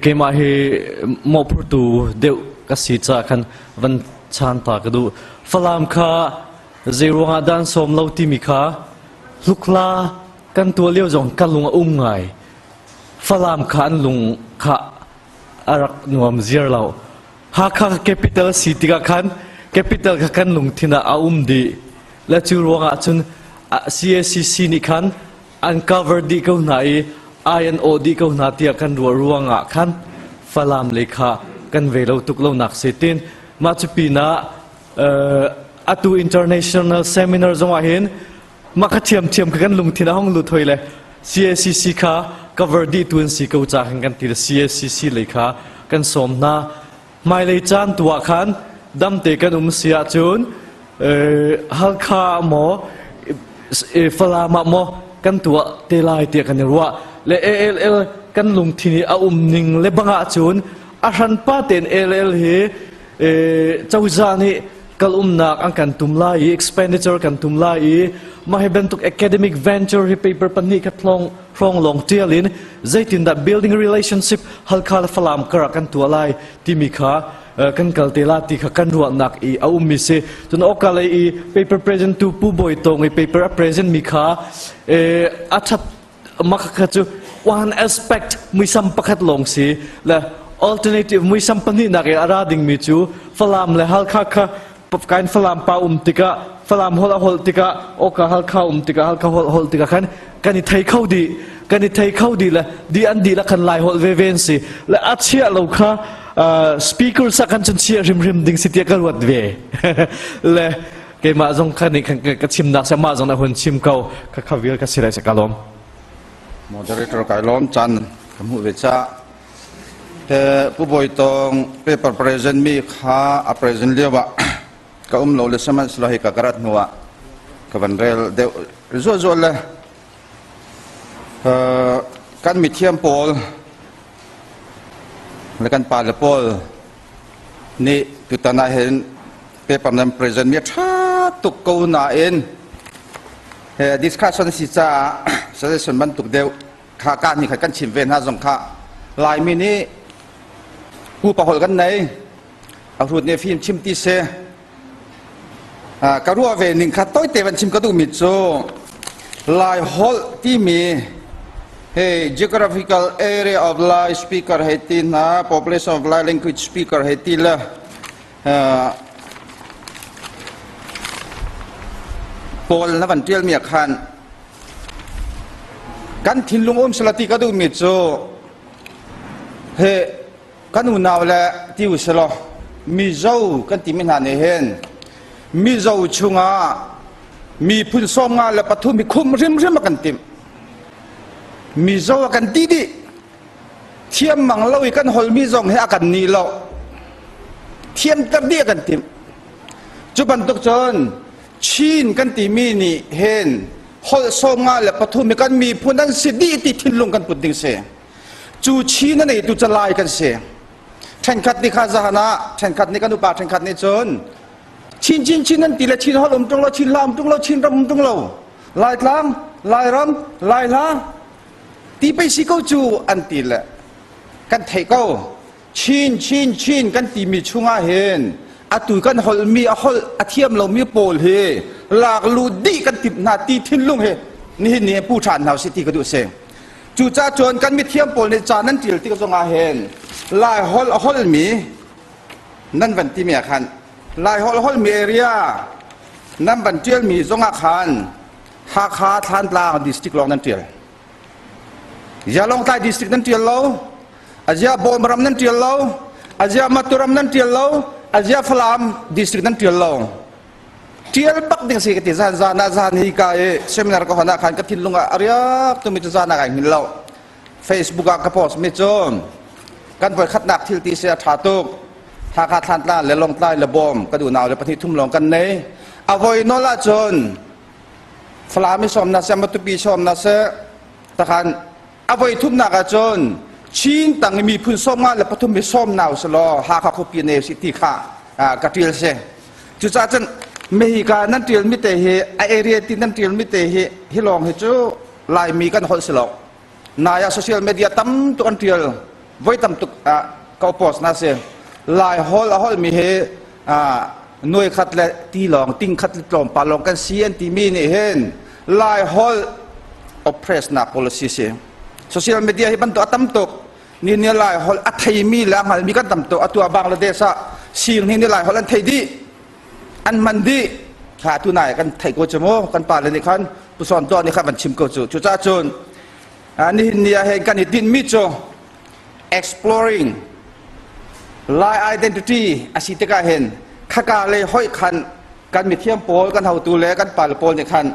keimah hi mawhphurtu deuh ka si caah khan van chan ta ka duh. Falam kha zei ruangah dah an sawm lo timi kha hlukla kan tuah lio zong ka lung a um ngai. Falam kha an lung kha a rak nuam ziar lo. Hakha capital si tikah khan capital kha kan lungthin ah a um dih. Le cu ruangah cun CACC nih khan an cover dih ko hna i ai an awh dih ko hna tiah kan ruah ruangah khan Falam lei kha kan ve lo tuk lo nak si tin mah cu pinah atu international seminar zongah hin mah kha thiamthiam kha kan lungthin a hong lut hoi le CACC kha cover dih tu an si ko ca khan kan ti le CACC lei kha kan sawm hna hmailei caan tu ah khan damte kan um si ahcun Halkha maw Falam ah maw kan tuah te lai tiah kan i ruah. Le ALL kan lungthin i a um ning le bang ahcun a hranpa tein ALL hi cozah nih kal umnak an kan tum lai i expenditure kan tum lai i mah hi bantuk academic venture hi paper pahnih khat hlong hrawng lawng tial in zeitindah building relationship Halkha le Falam kar ah kan tuah lai timi kha kan kal te la ti kha kan ruahnak i a ummi si. Cun oka lei i paper present tu Pu Bawi Tawng i paper a present mi kha a that mah kha cu one aspect muisam pakhat lawng si le alternative muisam pahnihnak i a ra dingmi cu Falam le Halkha kha kain Falam pa um tikah Falam holh a holh tikah oka Halkha um tikah Halkha holh holh tikah khan kan i thei kho dih kan i thei kho dih le di an dih la khan lai holh ve ve an si le a chiah lo kha speaker sa kan cun chiah hrimhrim ding si tiah ka ruat ve. Le keimah zong kha nih ka chimnak sa mah zong na hun chim ko ka kha vial ka si lai ka lawm. Moderator kai lawm chan ka hmuh ve cha he Pu Bawi Tawng paper present mi kha a present lio ah ka um lo le sihmanhsehlaw hi ka karat hnu ah ka van rel deuh zuah zuah le kan mithiam pawl le kan pa le pawl nih tutan ah hin paper nan present mi tha tuk ko nain he discussion si caah suggestion bantuk deuh kha ka ni kha kan chim ve hna zong kha Laimi nih pupa holh kan nei a hrut nih fim chim ti si. Ka ruah ve ning kha toite van chim ka duhmi cu Lai holh timi hey geographical area of Lai speaker hei ti hna, population of Lai language speaker hei ti le pawl na van tialmi ah khan kan thinlung um sala ti ka duhmi cu he kan unau le ti u selaw Mizo kan timi hna nih hin Mizo chungah miphun 53 hi khum hrimhrim a kan timh. Mizo a kan ti dih. Thiam mang lo i kan holmi zong hi a kan ni lo. Thiamter dih a kan timh. Cu bantuk cun Chin kan timi nih hin holh 53 hi kan miphun an si dih ti thinlung kan put ding si. Cu Chin a neitu calai kan si. Ṭhenkhat nih kha zahan ah, ṭhenkhat nih kan upa ṭhenkhat nih cun Chin Chin Chin an ti le Chin holh um ṭung lo, Chin hla um ṭung lo, Chin ram um ṭung lo, Laitlang, Lairam, Laihla ti pei si ko cu an ti le kan theih ko. Chin Chin Chin kan timi chungah hin atu kan holhmi a holh a thiam lomi pawl hi lak lu dih kan timh hna ti thinlung hi nihin ni pu ṭhan hna usih ti ka duh si. Cucaah cun kan mithiam pawl nih ca nan ṭial tik zongah hin Lai holh a holhmi nan van timi ah khan Lai holh holhmi area nan van ṭialmi zongah khan Hakha Thlantlang district lawng nan ṭial. Lawngtlai district nan ṭial lo, Azia Bawmram nan ṭial lo, Azia Maturam nan ṭial lo, Azia Falam district nan ṭial lo. Ṭial bak ding si ka ti. Zan zan ah zan hi ka i seminar ka hon ah khan ka thinlung ah a riak tumi cu zan ah kai hngil lo. Facebook ah ka post mi cu kan voi khatnak thil ti si a ṭha tuk. Hakha Thlantlang le Lawngtlai le Bawm ka duh nau le pahnih thum lawng kan nei. A voi nol ahcun Falam i sawm na seh, Matupi sawm na seh, takhan a voi thumnak ahcun Chin tang i miphun 53 mi sawm nau selaw Hakha khuapi ne si ti kha ka ṭial si. Cucaah cun Mehika nan ṭial mi te hi a area ti nan ṭial mi te hi hi lawng hi cu Laimi kan holh si lo. Nai ah social media tam tuk an ṭial voi tam tuk ka post na si. Lai holh a holh mi hi nuai khat le ti lawng ting khat le tlawmpal lawng kan si an timi nih hin Lai holh oppress nak policy si. Social media hi bantuk a tam tuk. Ni ni Lai holh a theimi le a hngalmi kan tam tuk. Atu ah Bangladesh ah sing hi ni Lai holh an thei dih. An hman dih. Kha tu nai kan thei ko cu mu. Kan pa le nih khan pusawn tuah nih khan van chim ko cu. Cucaah cun nihin ni ah hin kan i tinhmi cu exploring Lai identity a si tikah hin khaka le hoi khan kan mithiam pawl kan hotu le kan pale pawl nih khan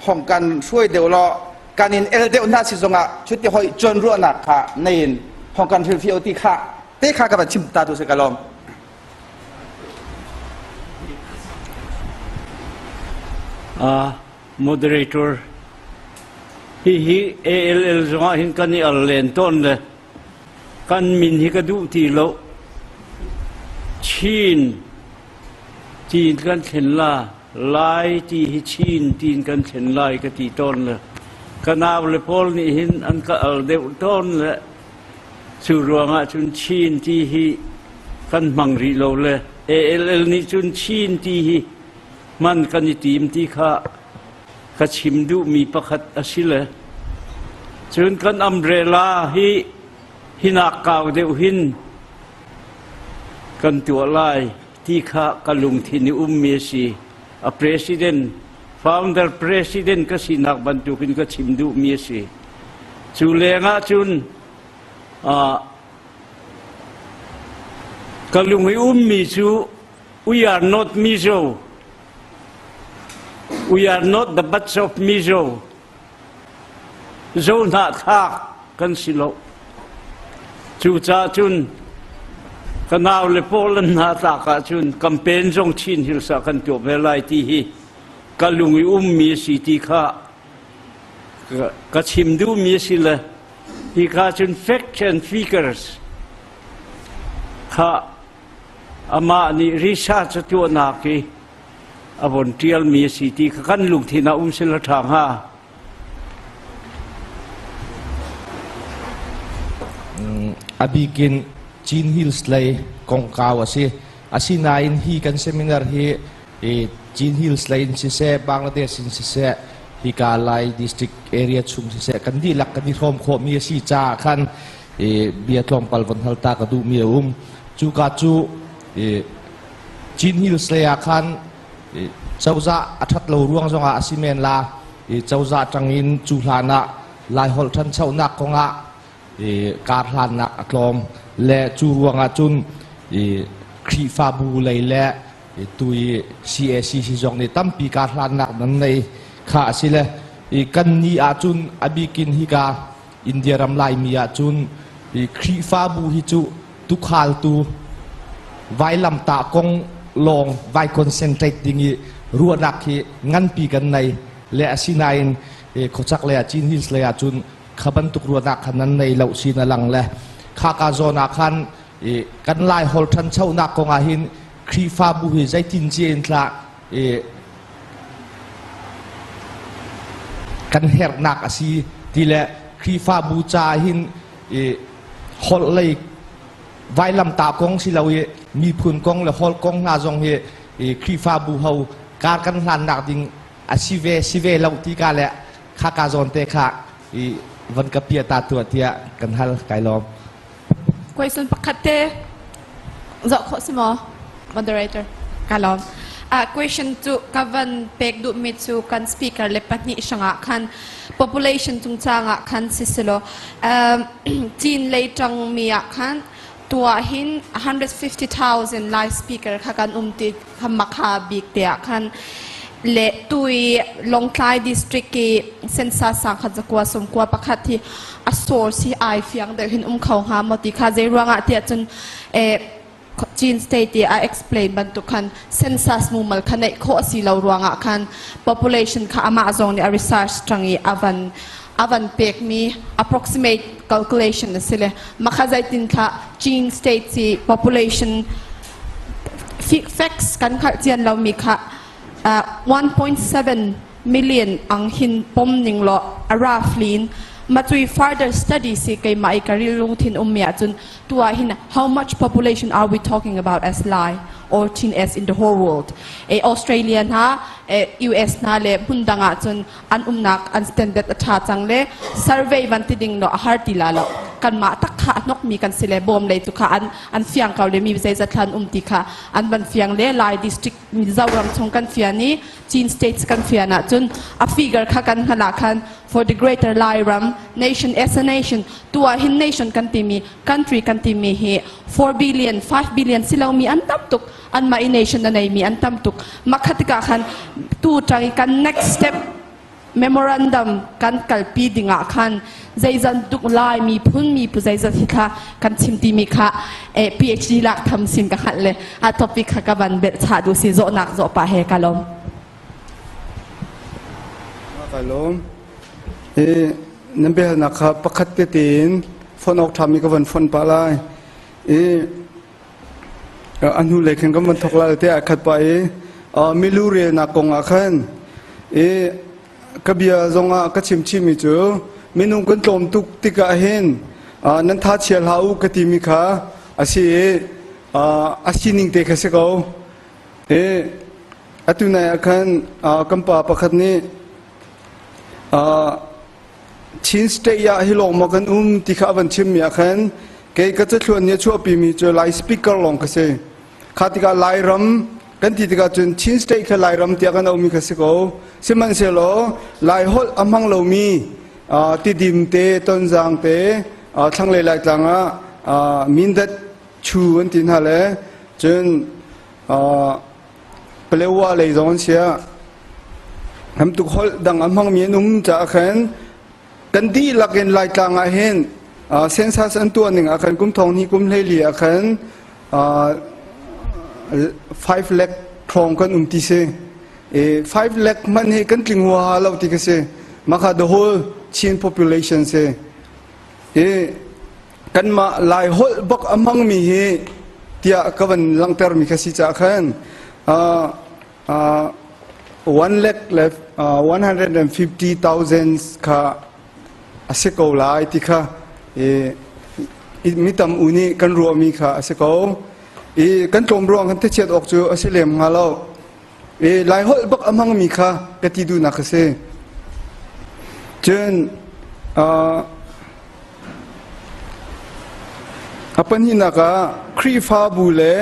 hong kan hruai deuh law kan in el deuh hna si zongah chuti hoi chon ruahnak kha nei in hong kan hrilhfiah ti kha te kha ka van chim ta tu si ka lawm. Moderator, hihi ALL zongah hin kan i al len tawn le kan min hi ka duh ti lo. Chin tiin kan thlen la, Lai ti hi Chin tiin kan thlen lai ka ti tawn le ka nau le pawl nih hin an ka al deuh tawn le cu ruangah cun Chin ti hi kan hmang rih lo le ALL nih cun Chin ti hi hman kan i tim ti kha ka chim duhmi pakhat a si le cun kan umbrella hi hinak kau deuh hin kan tuah lai ti kha ka lungthin i ummi a si. A president, founder president ka sinak bantukin ka chim duhmi a si. Cu lengah cun ka lung i ummi cu we are not Mizo. We are not the buts of Mizo. Zo hnahthlak kan si lo. Cucaah cun ka nau le pawl an hnatlak ahcun campaign zong Chin Hills ah kan tuah ve lai ti hi ka lung i ummi a si ti kha ka chim duhmi a si le hi kha cun facts and figures kha amah nih research a tuahnak i a von ṭialmi a si ti kha kan lungthin ah um sila ṭha hnga. A bikin Chin Hills lei kongkau a si. Asinain hi kan seminar hi Chin Hills lei in siseh, Bangladesh in siseh, hika Lai district area chung siseh, kan dihlak kan i hrawm khawhmi a si caah khan bia tlawmpal von hal ta ka duhmi a um. Cuka cu Chin Hills lei ah khan cozah a ṭhat lo ruang zongah a si men la. Cozah ṭangin cu hlan ah Laiholh ṭhanchonak kongah kar hlannak a tlawm le cu ruangah cun Khrihfabu lei le tu i CACC zong nih tampi kar hlannak nan nei kha a si le kan ni ahcun a bikin hika India ram Laimi ahcun Khrihfabu hi cu tukhaltu vailamtah kong lawng vai concentrate ding i ruahnak hi nganpi kan nei le asinain khuachak lei ah Chin Hills lei ah cun kha bantuk ruahnak kha nan nei lo sin a lang le kha ka zawn ah khan kan lai hol ṭhanchonak kong ah hin Khrihfabu hi zeitin cia in tlah kan herhnak a si ti le Khrihfabu ca hin holh lei vailamtah kong si lo i miphun kong le holh kong hna zong hi Khrihfabu ho kar kan hlannak ding a si ve si ve lo ti ka le kha ka zawn te kha i van ka pia ta tua tiah kan hal kai lawm. Question pakhat te zoh khawh si maw moderator ka lawm. Question cu ka van pek duhmi cu kan speaker le pahnih hrangah khan population cungcang ah khan siselaw Chin lei ṭangmi ah khan tuah hin 150,000 Lai speaker kha kan um ti kha makha bik te ah khan le tui Lawngtlai district i census sang khat zakua sum kua pakhat hi a source hi ai fiang deuh hin um kho hnga maw ti kha zei ruangah tiah cun Chin state i a explain bantuk khan census mumal kha neih khawh a si lo ruangah khan population kha amah zong nih a research ṭang i a van pekmi approximate calculation a si le makha zeitin thla Chin state ci population facts kan hngalh cian lomi kha 1.7 million ang hin pom ning law a roughly in macui further study si keimah i ka ril lungthin ummi ahcun tu ah hin how much population are we talking about as Lai or Chin as in the whole world? E Australia hna, e US hna le hmun dang ah cun an umnak an standard a ṭha cang le survey van ti ding no a har ti la lo. Kanmah tak kha a hnokmi kan si le bawm lei tu kha an an fiang ko le mi zeizat thlan um ti kha an van fiang le Lai district Mizoram chung kan fian i Chin states kan fian ahcun a figure kha kan hngalh ah khan for the greater Lai ram nation as a nation tu ah hin nation kan timi country kan timi hi 4 billion 5 billion si lomi an tam tuk anmah i nation a neimi an tam tuk makhatika khan tu tang i kan next step memorandum kan kalpi dingah khan zeizan tuk lai miphun mi pu zeizat hi kha kan chim timi kha PhD lak tham sin ka hngalh le a topic kha ka van belh chah du si zawhnak zawh pa he ka lawm. Kai lawm. I nan biahalnak kha pakhat tete in fon awk ṭhami ka van fon pah lai. I a hnu lei khin kan van thok lai te ai khat pah i milu relnak kong ah khan i ka bia zongah ka chim chihmi cu minung kan tlawm tuk tikah hin nan tha chia hlah u ka timi kha a si i a sining te kha si ko. I atu nai ah khan kan pa pakhat nih Chin State ah hi lawng maw kan um ti kha a van chimmi ah khan kei ka cathluan nih a chuahpimi cu Lai speaker lawng ka si. Kha tikah Lairam kan ti tikah cun Chin State kha Lairam tiah kan auhmi kha si ko. Sihmanhsehlaw Lai holh a hmang lomi Tidim te, Tonzang te, thlanglei Laitlang ah Mindat Chu an ti hna le cun Palewa lei zong an si ah hamtuk holh dang a hmangmi an um caah khan kan dihlak in Laitlang ah hin census an tuah ning ah khan kum thong hnih kum 14 ah khan 5 lakh ṭhawng kan um ti si. 5 lakh hmanh hi kan tling huaha lo ti ka si. Mah kha the whole Chin population si. I kanmah Lai holh bak a hmangmi hi tiah ka van langhtermi kha si caah khan 1 lakh le 150,000 kha a si ko lai ti kha mi tam u nih kan ruahmi kha a si ko. I kan tlawm ruang kan thechiat awk cu a si lem hnga lo. I Lai holh bak a hmangmi kha ka ti duhnak a si. Cun a pahnihnak ah Khrihfabu le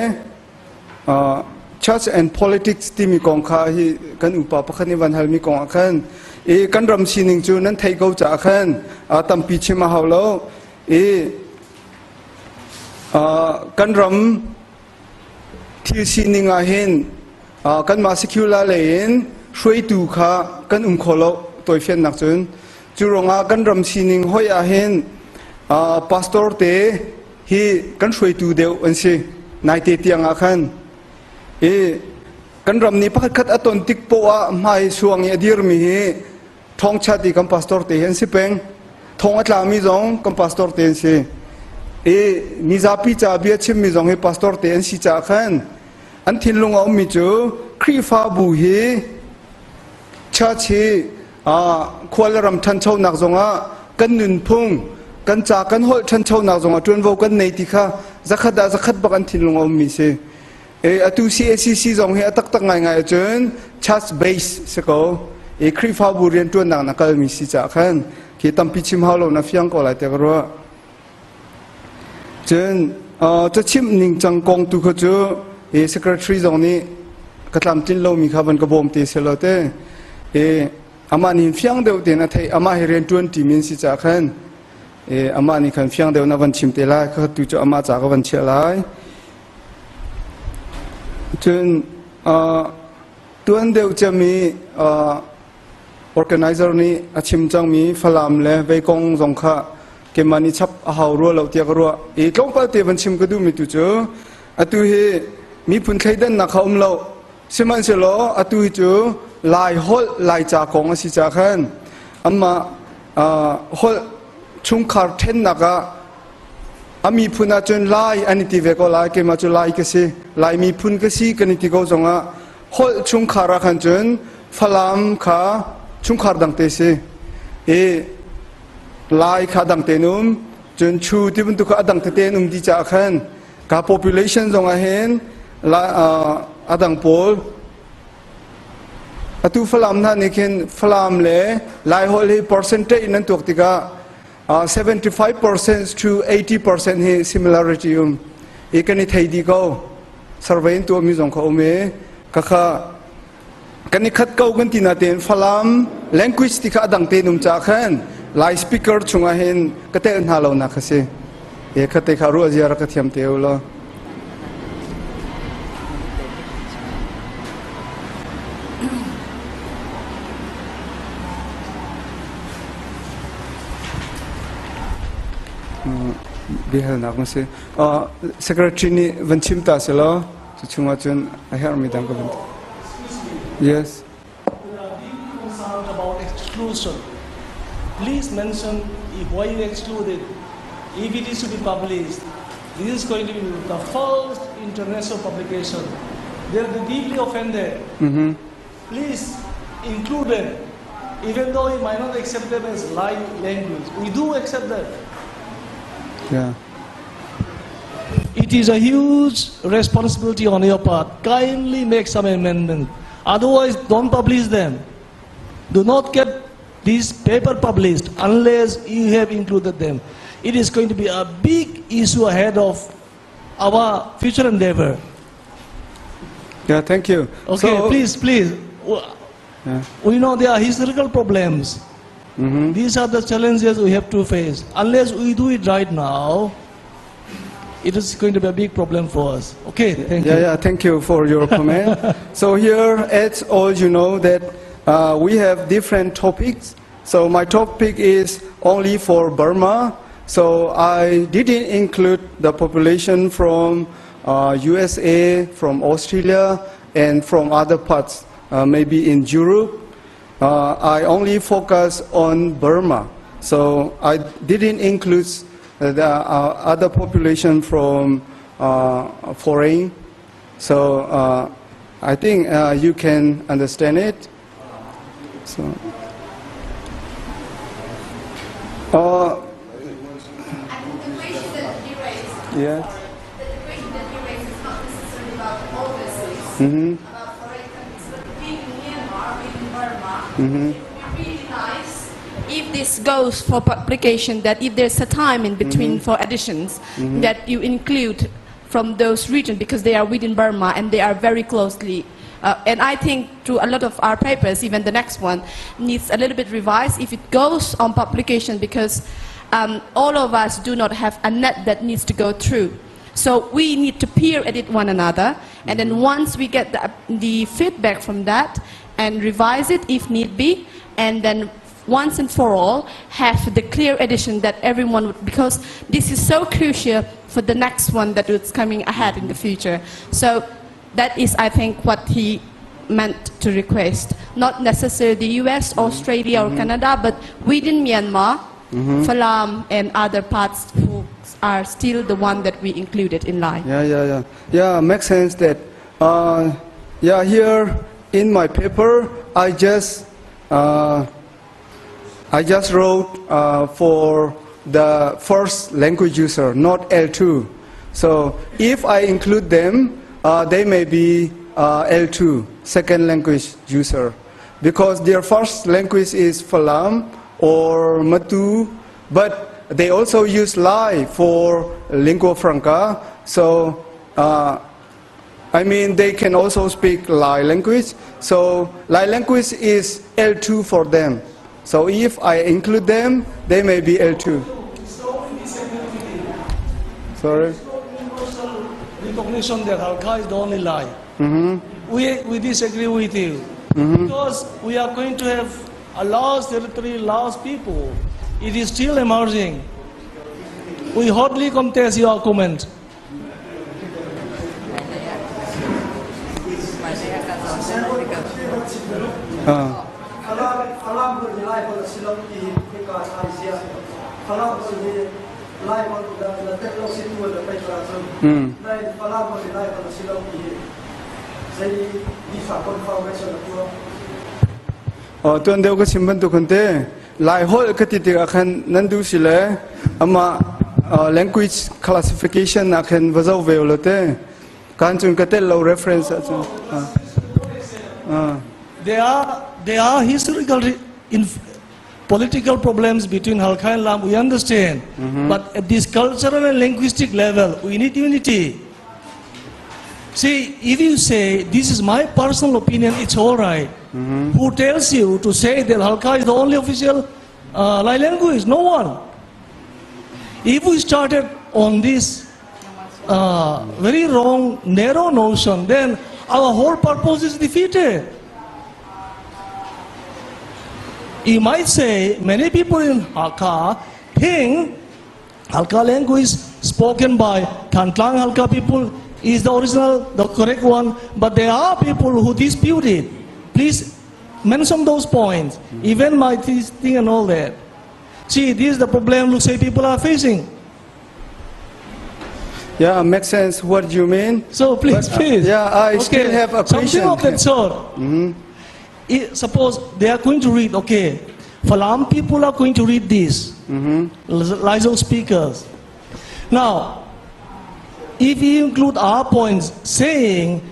Church and politics timi kong kha hi kan upa pakhat nih van halmi kong ah khan i kan ram sining cu nan theih ko caah khan tampi chim a hau lo i kan ram thil sining ah hin kanmah secular lei in hruaitu kha kan um kho lo tawifiannak cun cu ruangah kan ram sining hoi ah hin pastor te hi kan hruaitu deuh an si naite tiang ah khan i kan ram nih pakhat khat a ton tik poah ah hmai suang i a dirmi hi thawngchat i kan pastor te hi an si peng thong a tlami zong kan pastor te an si i mizapi ca bia chimmi zong hi pastor te an si caah khan an thinlung a ummi cu Khrihfabu hi church hi khua le ram ṭhanchonak zongah kan nunphung kan ca kan holh ṭhanchonak zongah ṭuanvo kan nei ti kha zakhat ah zakhat bak an thinlung a ummi si. E, atu CACC zong hi a taktak ngaingai ahcun church base si ko. E, Khrihfabu rianṭuannak na kalmi si caah khan khi tampi chim hau lo na fiang ko lai tiah ka ruah. Cun cachimh ningcang kong tu kha cu i secretary zong nih ka tlamtlin lomi kha van ka bawm te selaw te i amah nih fiang deuh tein a theih amah hi rian ṭuan ṭimi an si caah khan i amah nih khan fiang deuh in a van chim te lai kha tu cu amah ca ka van chiah lai. Cun tuan deuh cem i Organizer nih a chim cangmi Falam le Veikong zong kha keimah nih chap a hau rua lo tiah ka ruah. I tlawmpal te van chim ka duhmi tu cu atu hi miphun thleidannak kha um lo. Sihmanhsehlaw atu hi cu Lai holh Laica kong a si caah khan anmah holh chungkhar ṭhennak ah a miphun ahcun Lai an i ti ve ko lai. Keimah cu Lai ka si. Lai miphun ka si kan i ti ko zongah holh chungkhar ah khan cun Falam kha chungkhar dangte si i Lai kha dangte in um cun Chu ti bantuk kha a dang tete in um dih caah khan ka population zong ah hin a dang pawl atu Falam hna nih khin Falam le Lai holh hi percentage in an tuak tikah 75% to 80% hi similarity um i kan i thei dih ko survey in tuahmi zong kha um i khakha kan i khat ko kan ti na tein Falam language ti kha a dang tein um caah khan Lai speaker chungah hin ka telh hna lo nak kha si e kha te kha ruah zia rak ka thiam te u law. Biahalnak na si. Secretary nih van chim ta si law cu chungah cun a herhmi dang ka van. Yes. About exclusion. exclusion. Please mention if why you excluded. If it is to be published, this is going to be the first international publication. They will be deeply offended. Please include them, even though you might not accept them as Lai language. We do accept them. It is a huge responsibility on your part. Kindly make some amendment. Otherwise, don't publish them. Do not get this paper published unless you have included them. It is going to be a big issue ahead of our future endeavor. Yeah, thank you. Okay, please, please. We know there are historical problems. These are the challenges we have to face. Unless we do it right now, it is going to be a big problem for us. Okay, thank you. Yeah, thank you for your comment. So here, as all you know, that we have different topics. So my topic is only for Burma. So I didn't include the population from USA, from Australia, and from other parts, maybe in Europe. I only focus on Burma. So I didn't include the other population from foreign. So I think you can understand it. So, yes. The question that he raised is not necessarily about overseas, about foreign countries, but being in Myanmar, being in Burma, it would be really nice if this goes for publication, that if there's a time in between for editions, that you include from those regions, because they are within Burma and they are very closely. And I think through a lot of our papers, even the next one, needs a little bit revised if it goes on publication, because all of us do not have a net that needs to go through. So we need to peer edit one another, and then once we get the feedback from that, and revise it if need be, and then once and for all have the clear edition that everyone would, because this is so crucial for the next one that is coming ahead in the future. So that is, I think, what he meant to request. Not necessarily the US, Australia, or Canada, but within Myanmar, Falam and other parts who are still the one that we included in Lai. Yeah. Yeah, makes sense that, yeah, here in my paper, I just wrote for the first language user, not L2. So if I include them, they may be L2, second language user, because their first language is Falam or Matu, but they also use Lai for lingua franca. So they can also speak Lai language. So Lai language is L2 for them. So if I include them, they may be L2. Sorry? Recognition that Halkha is the only Lai. We disagree with you. Because we are going to have a large territory, large people. It is still emerging. We hardly contest your argument. Tuan deuh ka chim bantuk khan te Lai holh ka ti tikah khan nan duh si le amah language classification ah khan va zoh ve lo te kan cun ka tel lo reference ahcun. There are historical political problems between Halkha and Lam, we understand. But at this cultural and linguistic level, we need unity. See, if you say, this is my personal opinion, it's all right. Who tells you to say that Halkha is the only official Lai language? No one. If we started on this very wrong, narrow notion, then our whole purpose is defeated. You might say many people in Halkha think Halkha language spoken by Thantlang Halkha people is the original, the correct one, but there are people who dispute it. Please mention those points, even my thing and all that. See, this is the problem Lusei people are facing. Yeah, makes sense what you mean. So please, But, please. Yeah, I Okay, still have a Something question. of that sort. Suppose they are going to read, okay, Falam people are going to read this, Laizo speakers. Now, if you include our points saying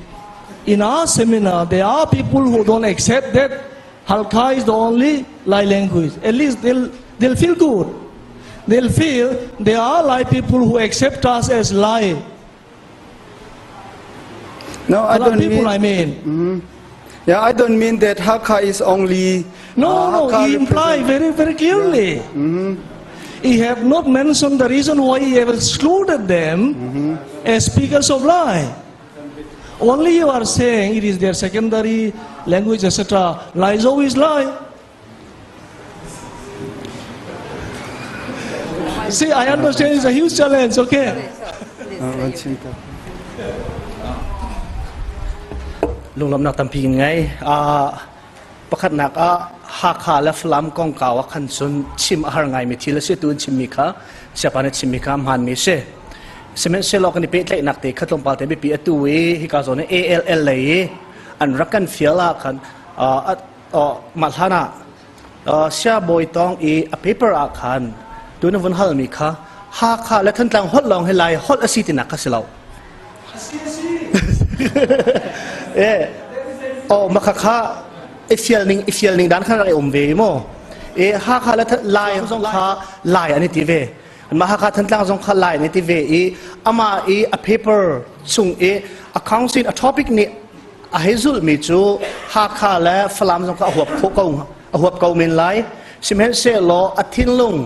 in our seminar there are people who don't accept that Halkha is the only Lai language, at least they'll feel good. They'll feel there are Lai people who accept us as Lai. No, I Falam don't people, mean. I mean. Yeah, I don't mean that Hakha is only. No, no, Hakha he implied very, very clearly. He have not mentioned the reason why he have excluded them as speakers of Lai. Only you are saying it is their secondary language, etc. Lai is always Lai. See, I understand it's a huge challenge, okay? Lunglawmhnak tampi in ngei. Pakhatnak ah Hakha le Falam kongkau ah khan cun chim a har ngaimi thil a si tu in chimmi kha siapa nih chimmi kha hmaanmi a si. Sihmanhsehlaw kan i pehtlaihnak te kha tlawmpal te biapi atu i hika zawn i ALL lei i an rak kan fial ah khan mah hlan ah Siabawi tawng i a paper ah khan tu na vun halmi kha Hakha le Thantlang holh lawng hi Lai holh a si tinak kha si lo. Eh, oh maka kha i fial ning i fial ning dan khan rak i um ve mo. E Hakha le Lai zong kha Lai an i ti ve. Mah Hakha Thantlang zong kha Lai an i ti ve i ama i a paper chung i a council a topic nih a hei zulhmi cu Hakha le Falam zong kha a huap khawh ko a huap ko men lai. Sihmanhsehlaw a thinlung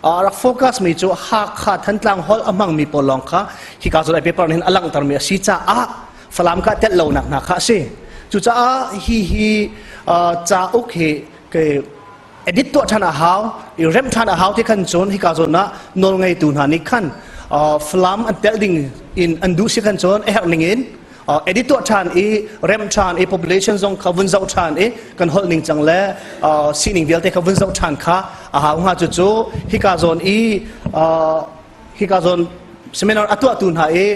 a rak focus mi cu Hakha Thantlang holh a hmangmi pawl lawng kha hika zawn ai paper nih a langhtermi a si caah Falam ka telh lonak hna kha a si. Cucaah hi hi cauk hi ke edit tuah ṭhan a hau i remh ṭhan a hau ti khan cun hika zawn ah nawlngeitu hna nih khan Falam an telh ding in an duh si khan cun a herh ning in edit tuah ṭhan i remh ṭhan i population zong kha vun zoh ṭhan i kan holh ning cang le sining vialte kha vun zoh ṭhan kha a hau hnga. Cucu hika zawn i hika zawn seminar a tuahtu hna i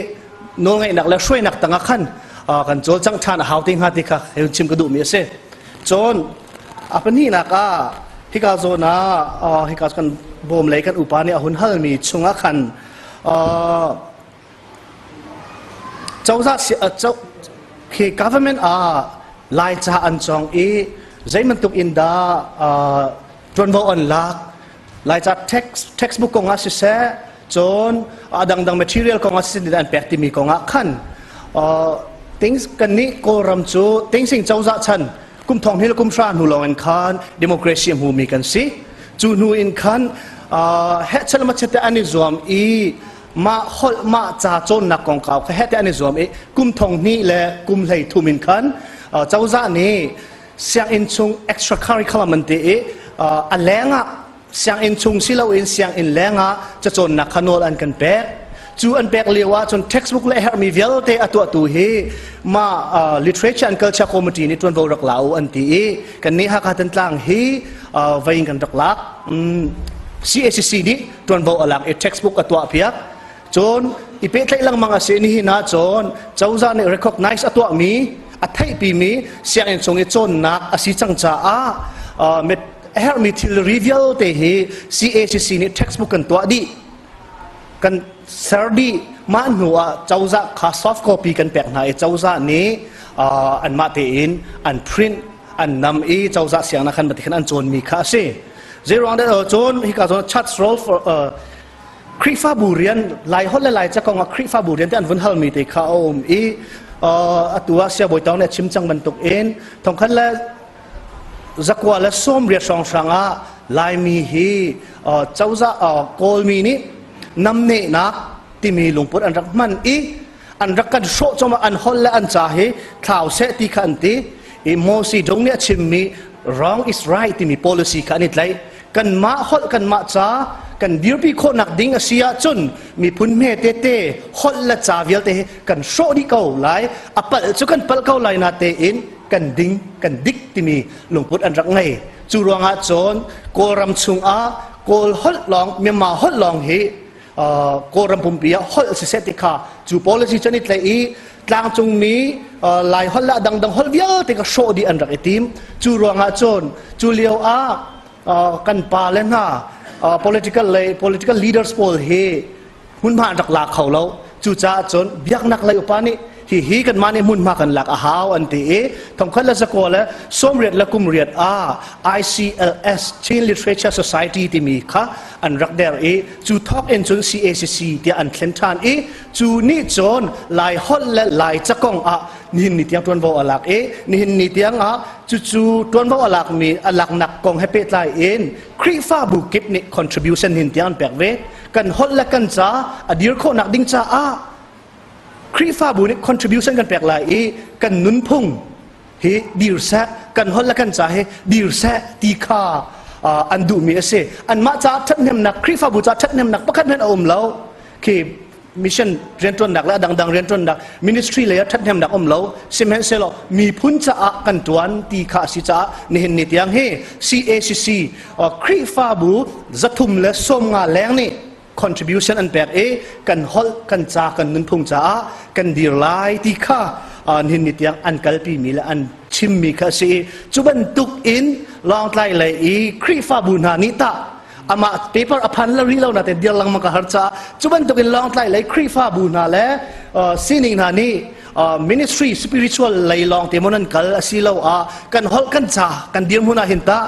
nawlngeihnak le hruainak tangah khan kan cawlcangh ṭhan a hau te hnga ti kha hei chim ka duhmi a si. Cun a pahnihnak ah hika zawn ah hika kan bawm lei kan upa nih a hun halmi chungah khan Cozah khi government ah Laica an cawng i zeibantuk in dah ṭuanvo an lak Laica textbook kong ah siseh cun a dangdang material kong ah siseh an pek timi kong ah khan things kannih Kawlram cu Tengsing cozah chan kum thong hnih le kum hra hnu lawng in khan democracy a hmumi kan si. Cu hnu in khan heh chalama chete an i zuam i mah holh mah ca cawnnak kongkau kha heh te an i zuam i kum thong hnih le kum hlei thum in khan cozah nih sianginn chung extra curriculum an ti i a leng ah sianginn chung si loin sianginn leng ah cacawnnak kha nawl an kan pek. Cu an pek lio ah cun textbook le herhmi vialte a tuahtu hi ma literature and culture committee nih ṭuanvo rak la u an ti i kannih Hakha Thantlang hi vein kan rak lak. CACC nih ṭuanvo a lak i textbook a tuah piak. Cun i pehtlaih lengmang a si. Nihin ah cun cozah nih recognize a tuahmi a theihpimi sianginn chung i cawnnak a si cang caah a herhmi thilri vialte hi CACC nih textbook kan tuah dih kan ser dih. Mah hnu ah cozah kha soft copy kan pek hna i cozah nih anmah tein an print an nam i cozah siangnak khan khan an cawnmi kha a si. Zeiruang dah cun hika zawn church role for Khrihfabu rian Lai holh le Lai ca kong ah Khrihfabu rian te an vun halmi te kha a um i atu ah siabawi tawng nih a chim cang bantuk in thongkhat le zakua le sawmriat hrawnghrang ah Laimi hi cozah Kawlmi nih namnehnak timi lungput an rak hman i an rak kan hrawh chom an holh le an ca hi thlau seh ti kha an ti i Mosi Dong nih a chimmi wrong is right timi policy kha an i tlaih. Kanmah holh kanmah ca kan dirpi khawhnak ding a si ahcun miphun hme tete holh le ca vialte hi kan hrawh dih ko lai, a palh cu kan palh ko lai na tein. kan ding kan dik timi lungput an rak ngei. Cu ruangah cun Kawlram chungah Kawl holh lawng, Myanmar holh lawng hi Kawlram pumpi ah holh siseh ti kha cu policy cu an i tlaih i tlangcungmi Lai holh le a dangdang holh vialte kha hrawh dih an rak i tim. Cu ruangah cun cu lio ah kan pa le hna political lei political leaders pawl hi hmunhma an rak la kho lo. Cucaah cun biaknak lei upa nih hihi kanmah nih hmunhma kan lak a hau an ti i 1998 ah ICLS Chin Literature Society timi kha an rak der i cu thawk in cun CACC tiah an thlen ṭhan i cu nih cun Lai holh le Lai ca kong ah nihin ni tiang ṭuanvo a lak i nihin ni tiang ah cucu ṭuanvo a lakmi a laknak kong he pehtlai in Khrihfabu kip nih contribution hin tiang an pek ve. Kan holh le kan ca a dir khawhnak ding caah Khrihfabu nih contribution kan pek lai i kan nunphung hi dir seh, kan holh le kan ca hi dir seh ti kha an duhmi a si. Anmah caah ṭhathnemnak, Khrihfabu caah ṭhathnemnak pakhat hmanh a um lo. Khi mission rianṭuannak le a dangdang rianṭuannak ministry lei ah ṭhathnemnak um lo. Sihmanhsehlaw miphun caah kan ṭuan ti kha a si caah nihin ni tiang hi CACC Khrihfabu 350 leng nih contribution an pek i kan holh, kan ca, kan nunphung caah kan dir lai ti kha nihin ni tiang an kalpi mi le an chimmi kha a si i cu bantuk in Lawngtlai lei i Khrihfabu hna nih tah amah paper a phan lo rih lo na te dir lengmang ka har caah cu bantuk in Lawngtlai lei Khrihfabu hna le sining hna nih ministry spiritual lei lawng te mon an kal asilo ah kan holh kan ca kan dirhmun ah hin tah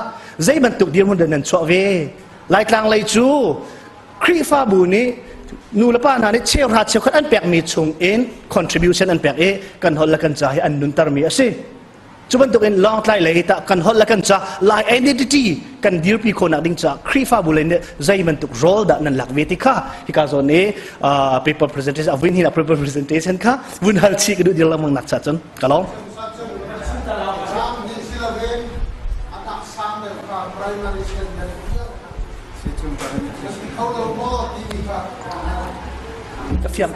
zei bantuk dirhmun dan nan chuah ve? Laitlang lei cu Khrihfabu nih nu le pa hna nih cheuhra cheukhat an pekmi chung in contribution an pek i kan holh le kan ca hi an nuntermi a si. Cu bantukin Lawngtlai lei tah kan holh le kan ca Lai identity kan dirpi khawhnak ding caah Khrihfabu lei nih zei bantuk role dah nan lak ve ti kha hika zawn i paper presentation a vun hi paper presentation kha vun hal chih ka duh dir lengmang nak cha cun ka lawm. Ka fiang.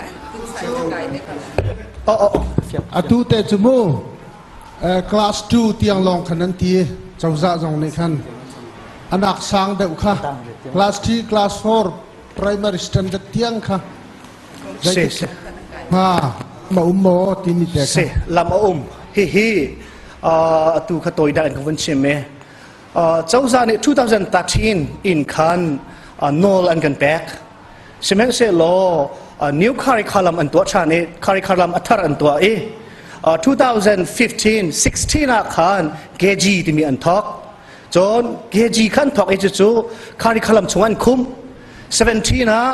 Oh, oh, oh. Atu te cu mu class 2 tiang lawng khan an ti, cozah zong nih khan anak sang deuh kha class 3, class 4, primary standard tiang kha Se se. Ha ma um maw timi te Se lam a um. Hi hi atu kha toi dah in ka vun chim e. Cozah nih 2013 in khan nawl an kan pek. Sihmanhsehlaw new curriculum an tuah ṭhan i curriculum a thar an tuah i 2015 16 ah khan KG timi an thawk. Cun KG khan thawk i cucu curriculum chung an khumh. 17 ah.